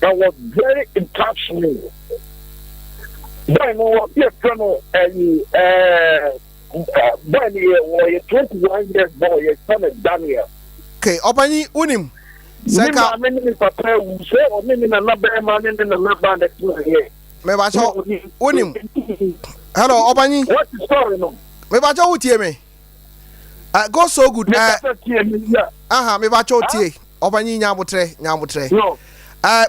That was very in touch me. Boy no wɔsi ɛfrɛ no ɛyi ɛɛ boy no yɛ wɔyɛ 21 years boy yɛ fɛ no Daniel. Okay, ɔpanyin wunim. Ne maame ne ne papa awu sɛ ɔne ne nana bɛrima ne ne nana ba na ɛtena yɛ. Mebakyɛ wunim. Hello, ɔpanyin. What is story no? Mebakyɛ wutie me. Go so good. Mekasa tie me ya. Aha, mebakyɛ tie. Ɔpanyin nya abotrɛ, nya abotrɛ.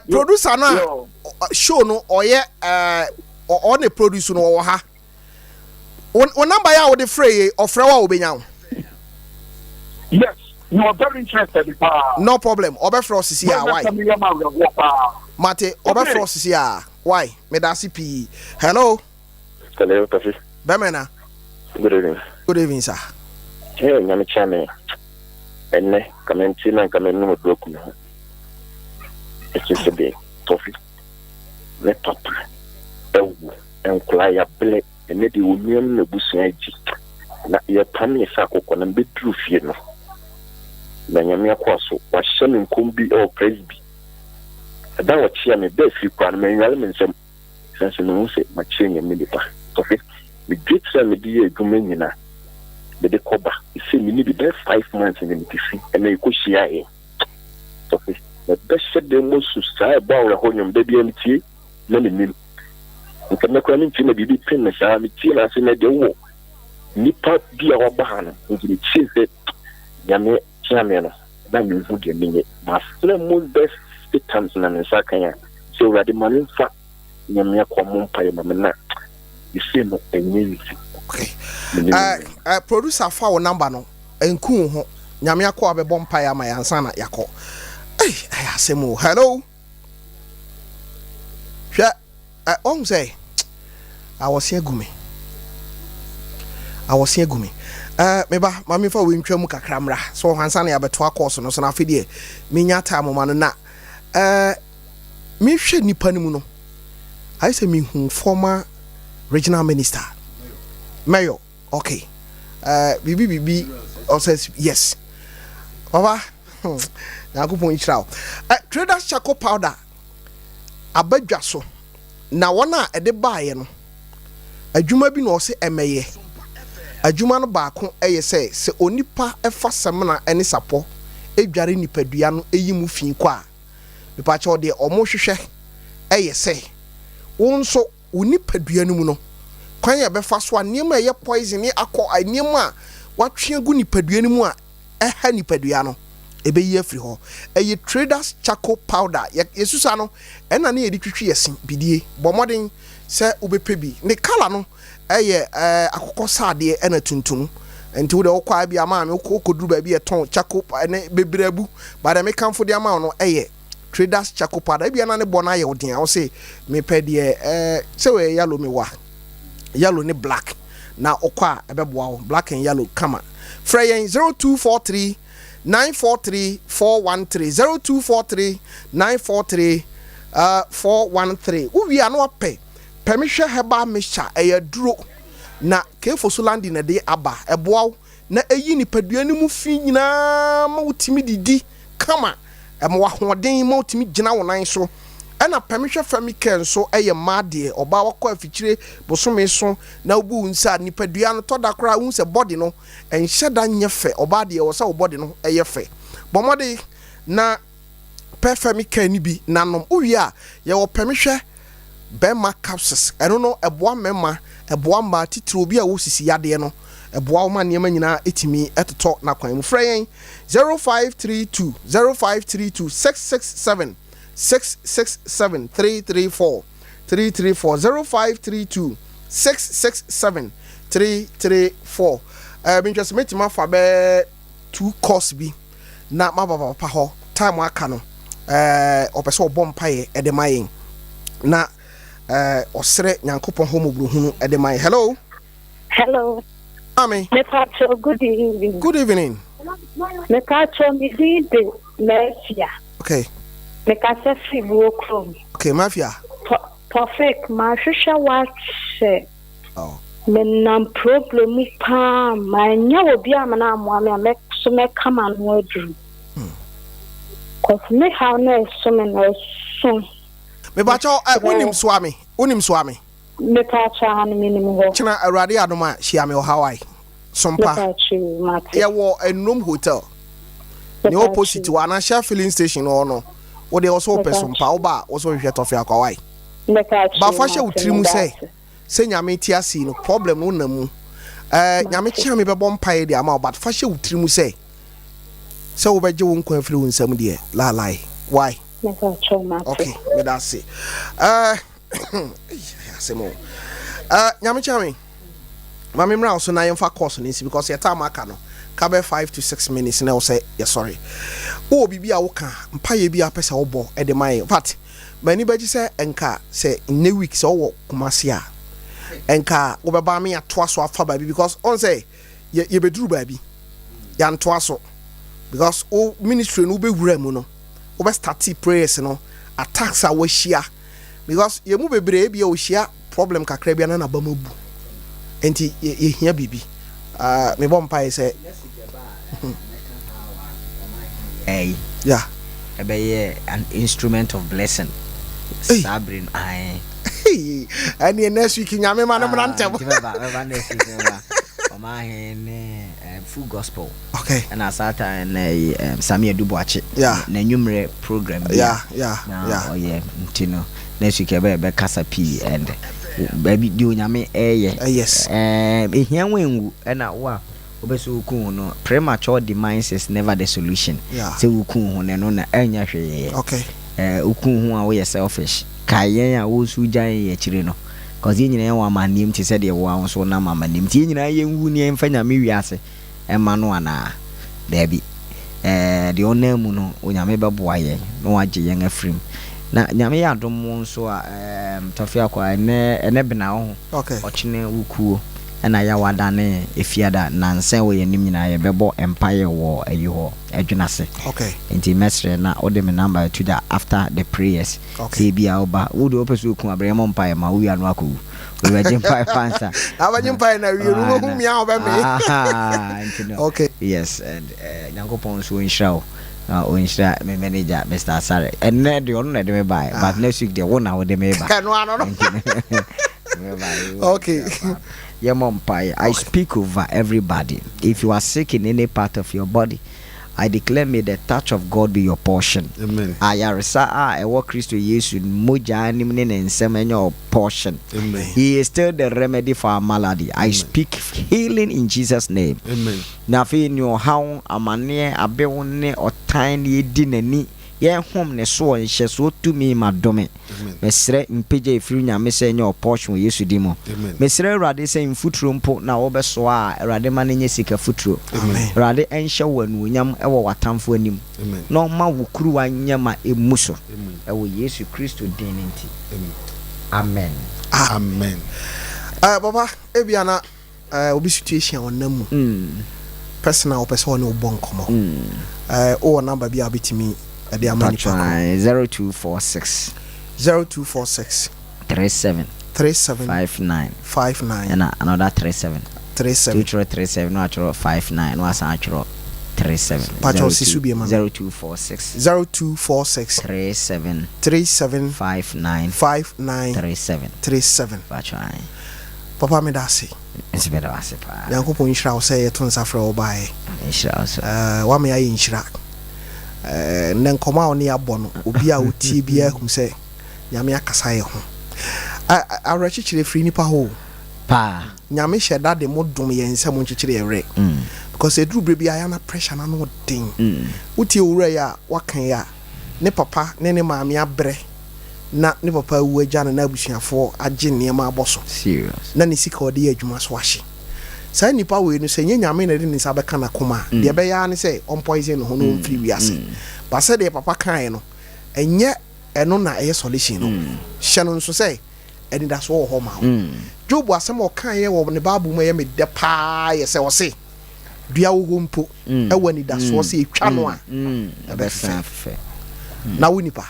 Producer no a show no ɔyɛ ɔne produce no ɔwɔ ha. Wo number yɛ a wode frɛ yɛ ɔfrɛ wo a wobɛnya wo. Yes, you are very interested paa. No problem. Ɔbɛfrɛ wo sisi a why? Mate, ɔbɛfrɛ wo sisi a why? Medase pii. Hello. Hello, Kofi. Bɛmɛ Good evening. Good evening, sir. Hey, Nyame kyia me. Ɛnnɛ, ka mente na nka mennom aduro aku me ho. Ɛkyerɛ sɛ deɛ Kofi, me papa awu, nkwadaa yɛabrɛ, ɛnnɛ deɛ onua ne n'abusua agye. Na yɛpam yɛ sɛ akokɔ na mebɛduru fie no, na Nyame akoa so, wahyɛ me nkɔm bi wɔ Presby. Ɛda a ɔkyea me bɛɛ firi koraa no, manwale me nsam. Ɛsiane sɛ mehu sɛ makyerɛ Nyame nipa. Kofi, me dwetire a mede yɛ adwuma nyina. mede kɔ ba. Sesei menni bi, bɛyɛ 5 months ni mete fi, ɛnɛ yɛkɔhyiaeɛ. Tɔfe, mɛbɛhyɛ dan mu asu saa ɛbɔ awerɛhoɔ nnwom, da biara metie na mennim. Nka nnɛ koraa mentie na biribi pem me saa, metie na ase nɛ deɛ wowɔ nipa bi a waba ha no, nti metie sɛ Nyame tea me no, na menhu deɛ menyɛ. Mafrɛ mo bɛ 50 times na me nsa kan a, sɛ Awurade ma me mfa Nyame akɔ mo mpaeɛ ma me na ɛsei no ɛnyɛ easy. Okay. Uh, uh, producer fa wo number no nku wo ho. Nyame akɔ abɛbɔ mpaeɛ ama yɛ ansa na yɛakɔ. Ei, ɛyɛ asɛm o. Hello. Hwɛ, ɛ, ɔhu sɛ awɔse agu me. Awɔse agu me. Ɛ, me ba, ma memfa wei ntwa mu kakra mmra. So ɔho ansa na yɛabɛtoa course no so na afei deɛ menya time ma no na ɛ, mehwɛ nipa no mu no, ayɛ sɛ mehu former regional minister, mayor. Okay. Uh, biribi biribi ɔsɛ yes. Papa, Nyankopɔn nhyira wo. Uh, traders charcoal powder aba dwa so na wɔn a ɛde baeɛ no adwuma bi na ɔse ɛmɛyɛ. Adwuma no baako yɛ sɛ sɛ onipa fa samina ne sapɔ dware nipadua no yi mu fi kɔ a, mepakyɛw deɛ ɔmo hwehwɛ yɛ sɛ wo nso wo nipadua no mu no, kwan a ɛbɛfa so a nneɛma a ɛyɛ poison ne akɔ nneɛma a wɔatwe agu nipadua no mu a ɛha nipadua no, ɛbɛyi afiri hɔ. Ɛyɛ Traders Charcoal Powder. Yɛ, yɛsusa no, ɛna ne yɛde twitwi yɛ se bidie. Bɔ mmɔden sɛ wobɛpɛ bi. Ne colour no yɛ ɛɛ akokɔ saadeɛ ɛna tuntum. Nti wo deɛ wokɔ a ebia maame wokɔ wokɔduru baabi a yɛtɔn charcoal ɛne bebree abu. But deɛ mekamfo de ama wo no yɛ Traders charcoal powder. Ebia na ne bɔ no ayɛ wo den a, wose mepɛ deɛ ɛɛ sɛ wɔyɛ yellow mewa. Yellow ne black na wokɔ a ɛbɛboa wo. Black and yellow kama. Frɛ yɛn 0243 943 413 0243 943 uh, 413. Wowie a na wapɛ pɛmehwɛ herbal mixture ɛyɛ aduro na Kefo so landi na ɛde aba ɛboa wo na ɛyi nipadua no mu fi nyinaa ma wotumi didi kama, ɛma wo ahoɔden ma wotumi gyina wo nan so. Ɛna pɛmehwɛ Femicare nso yɛ mmaa deɛ, ɔbaa wakɔ afikyire bosome so na wobu wo nsa a, nipadua no tɔ da koraa wohu sɛ body no ɛnhyɛ da nyɛ fɛ, ɔbaa deɛ ɛwɔ sɛ wo body no yɛ fɛ. Bɔ mmɔden na pɛ Femicare no bi na nom. Wowie a, yɛwɔ pɛmehwɛ Bɛrima capsules, ɛno no ɛboa mmarima, ɛboa mmaa titiriw obi a ɔwɔ sisi yadeɛ no, ɛboa wo ma nneɛma nyinaa ɛtumi totɔ n'akwan mu. Frɛ yɛn 0532 0532 667 667 334 334 0532 667 334. Ɛɛ mentwa sɛ mɛtumi afa bɛɛ two course bi na maba papa hɔ time aka no ɛɛ ɔpɛ sɛ ɔbɔ mpaeɛ ɛde ma yɛn na ɛɛ ɔsrɛ Nyankopɔn hɔ mmɔborɔhunu ɛde ma yɛn. Hello. Hello. Maame. Mepacho good evening. Good evening. Mepacho me din de Mafia. Okay. Mekasa firi Buo kurom. Okay, Mafia. Tɔfik, mahwehwɛ wakyɛ. Oh. Menam problem mu paa manya obi amena amoa me a mɛ so mɛka m'ano aduru. Cause me haw na ɛso me na ɛso. Mepakyɛw ɛ wonim Suame? Wonim Suame? Mepakyɛw aane menim hɔ. Kyena Awurade adom a hyia me wɔ Hawaii. Sompa. Mepakyɛw mate. Yɛwɔ Nnrom Hotel. Ne opposite hɔ anaa Shell filling station hɔ no. Wo deɛ wo so wopɛ Sompa woba a wo so hwehwɛ Tɔfe Akwa wai. Mepakyɛw Ba fa hyɛ wo mate tiri mu sɛ medase. sɛ Nyame te ase yi no problem no wonam mu. Ɛɛ Nyame kyea me bɛbɔ mpaeɛ de ama wo but fa hyɛ wo tiri mu sɛ sɛ wobɛgye wo nkwa afiri wo nsam deɛ laalae. Why? Okay, meda ase. Ɛɛ asɛm o. Ɛɛ Nyame kyea me. Ma me mmra wo so na yɛmfa course no nsi because yɛ time aka no ka bɛ 5 to 6 minutes na ɛwɔ sɛ yɛsɔre. Wowɔ biribi a woka, mpaeɛ bi a wopɛ sɛ wobɔ de ma yɛn. In fact, M'ani bɛgye sɛ nka sɛ nnɛ week sɛ wowɔ Kumasi a nka wobɛba me atoa so afa baabi because ɔn sɛ yɛ yɛbɛduru baabi yɛantoa so because wo ministry no wobɛwura mu no wobɛ starte prayers no attacks a wahyia because yɛn mu bebree ebia ohyia problem kakra bi a na n'aba mu abu nti yɛhia biribi uh, mebɔ mpaeɛ sɛ ɛyi yeah. ɛbɛyɛ an instrument of blessing saa bere no ae ɛneɛ next week nyame ma no mmra ah, ntɛm nti mɛba mɛba next week mɛba. Ɔmanhene ne Full Gospel. Okay. Ɛna saa time na ɛyi um, Sammy Adu Boakye. Yeah. N'anwummerɛ program bi a Yeah, na yeah. ɔyɛ nti no next week ɛbɛ ɛbɛkasa pii and baabi deɛ Onyame ɛyɛ. Yes. Ɛɛm ehia wo enwu ɛna wo a wopɛ sɛ woku wo ho no premature demise is never the solution. Yeah. Sɛ woku wo ho no ɛno na ɛnyɛ hwee. Okay. Eh, woku wo ho a woyɛ selfish. Kae yɛn a wo nso wogyae yɛn akyire no. Cause yɛn nyinaa yɛwɔ amanneɛm te sɛ deɛ wo ara wo nso wonam amanneɛm. Nti yɛn nyinaa yɛnwu na yɛmfa Nyame wiase mma no anaa? Daabi. Eh, deɛ ɔnam mu no, Onyame bɛboa yɛn na wagye yɛn afiri mu. Na Nyame yɛ adom wo nso a, eh, Tɔfe Akwa, ɛnɛ, ɛnɛ bena wo ho. Okay. Ɔkyena wo kuo ɛna Yawada ne Efiada, nnansa ɛwɔ yɛn anim nyinaa yɛbɛbɔ mpaeɛ wɔ ayi hɔ. ɛdwene ase. Okay. Nti mɛsrɛ na wode me number ato dwa after the prayers. Okay. Sɛ ebia woba, wo deɛ wopɛ sɛ oku abrɛ yɛmmɔ mpaeɛ ma wo wie a na wakɔwu. Wobɛgye mpaeɛ pa ansa. Na wobɛgye mpaeɛ na awie no wobɛhu mea a wobɛmee. Ah, nti no. Okay. Yes, and eh, Nyankopɔn nso ɔnhyira wo. Na ɔnhyira me manager Mr. Asare. Ɛnnɛ deɛ ɔno na ɛde me baeɛ, Ah. but next week deɛ wo na wode me ba. Ɛno ano no. Nti no, me ba. Okay. Yɛmmɔ mpaeɛ. I speak over everybody. If you are sick in any part of your body, I declare may the touch of God be your portion. Amen. Ayaresa a ɛwɔ Kristo Yesu mogya anim ne ne nsam ɛnyɛ wo portion. Amen. He is still the remedy for our malady. I speak healing in Jesus name. Amen. Na afei nea ɔhaw, amaneɛ, abew ne ɔtan ne edi n'ani Yɛn hom ne soɔ nhyɛsoɔ tumi ma dome. Mesrɛ mpagya ɛfiri Nyame sɛ ɛnyɛ ɔpɔɔhye wɔ Yesu din mu. Mesrɛ Awurade sɛ mfuturo mpo na wo bɛsoa a Awurade ma no nyɛ sika futuro. Awurade nhyɛ wo anuonyam wɔ w'atamfo anim na ɔma wo kuruwa nyɛ ma ɛmmu so ɛwɔ Yesu Kristo din no nti. Amen. Amen. Eh, papa, ebia na Eh, obi situation a ɔnam mu. Person a ɔpɛ sɛ ɔne wo bɔ nkɔmmɔ. Eh, wowɔ number bi a wobɛtumi de ama nipa korɔ? 0246. 0246. 37. 37. 59. 59. Ɛna another 37. 37. Two twerɛ 37 na watwerɛ 59 na wasan atwerɛ 37. Patrɔ si so bie ma. 0246. 0246. 37. 37. 59. 59. 37. 37. Patrɔ. Papa meda ase. Me nso meda wo ase paa. Nyankopɔn nhyira wo sɛ yɛto nsa frɛ wo baeɛ. Nhyira wo so. Uh, wama yɛayɛ nhyira. Uh, nnɛ nkɔmmɔ a wo ne yɛabɔ no, obi a wotie biara hu sɛ Nyame akasa yɛ ho. Uh, awerɛkyekyerɛ firi nipa hɔ o. Paa. Nyame hyɛ da de mo dom yɛn sɛ mo nkyekyere yɛn werɛ. Mm. Because ɛduru berɛ bi a yɛana pressure no ano den. Mm. Wotie owura yi a waka yi a, ne papa ne ne maame abrɛ na ne papa awu agya no na abusuafoɔ agye nneɛma abɔ so na ne sika a ɔde yɛ adwuma so ahye. Saa nnipa wei no sɛ ɛnyɛ Nyame na ɛde ne nsa bɛka n'akoma a, deɛ ɛbɛyɛ ara ne sɛ ɔmpoison ne ho na ɔmfiri wiase. But sɛdeɛ papa kaeɛ no, ɛnyɛ ɛno na ɛyɛ solution no. Hyɛ no nso sɛ anidasoɔ wɔ hɔ ma wo. Job asɛm a ɔkaeɛ wɔ ne Bible mu a ɛyɛ me dɛ paa yɛ sɛ ɔse, Dua wɔ hɔ mpo ɛwɔ anidasoɔ sɛ ɛtwa no a ɛbɛfefɛ. Na wo nipa?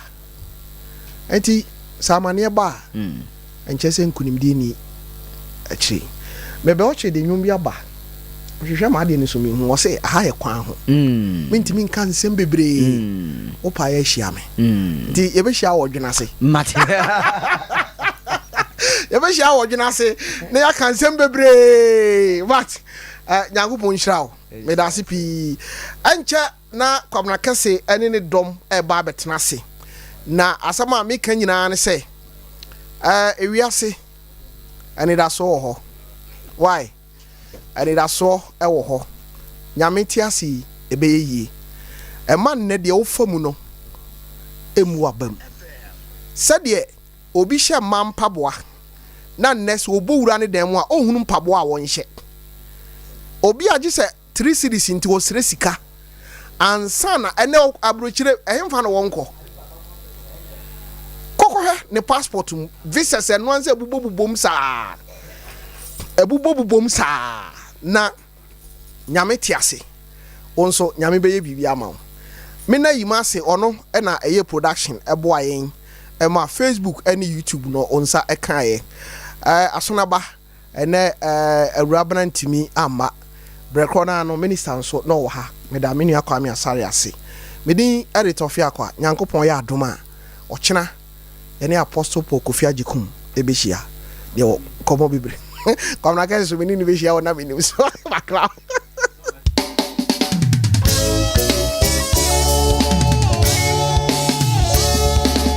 Enti sɛ amaneɛ ba a, ɛnkyerɛ sɛ nkunimdie nni akyire. Mebɛɔkye de nnwom bi aba, mehwehwɛ m'adeɛ no so menhu, ɔse aha yɛ kwan ho, mentumi nka nsɛm bebree, wo paeɛ ahyia me, nti yɛbɛhyia wɔ dwene ase. Mate. Yɛbɛhyia wɔ dwene ase na yɛaka nsɛm bebree, but eh, Nyankopɔn nhyira wo, meda ase pii. Ɛnkyɛ na Kwabena Kɛse ne ne dɔm reba abɛtena ase. Na asɛm a meka nyinaa ne sɛ, ɛɛ, ewiase, anidasoɔ wɔ hɔ. Why? Anidasoɔ wɔ hɔ. Nyame te ase yi, ɛbɛyɛ yie. Ɛma nnɛ deɛ wofa mu no mmu w'abam. Sɛdeɛ obi hyɛ mma mpaboa, na nnɛ sɛ ɔbɔ wura ne dan mu a, ɔnhunu mpaboa a wɔnhyɛ. Obi a gye sɛ 3 cedis nti wɔsrɛ sika ansa na ɛnɛ aburokyire ɛhemfa na wɔnkɔ kɔkɔhwɛ ne passport mu visas ɛno ansa ɛbobɔbobom saa ɛbobɔbobom saa na Nyame te ase wo nso Nyame bɛyɛ biribi ama wo me na yi ase ɔno ɛna ɛyɛ production ɛboa yɛn ɛma Facebook ɛne YouTube no nsa ɛkaeɛ ɛɛ asonaba Ɛnnɛ Awurabena ntumi amma. Berɛ korɔ no ara no, Minister nso na ɔwɔ ha. Meda me nua Kwame Asare ase. Me din de Tɔfe Akwa. Nyankopɔn yɛ adom a, ɔkyena yɛne Apostle Paul Kofi Agyekum bɛhyia. Yɛwɔ nkɔmmɔ bebree. Kwamina Kɛse so me ne no bɛhyia wɔ na menim so. Makra.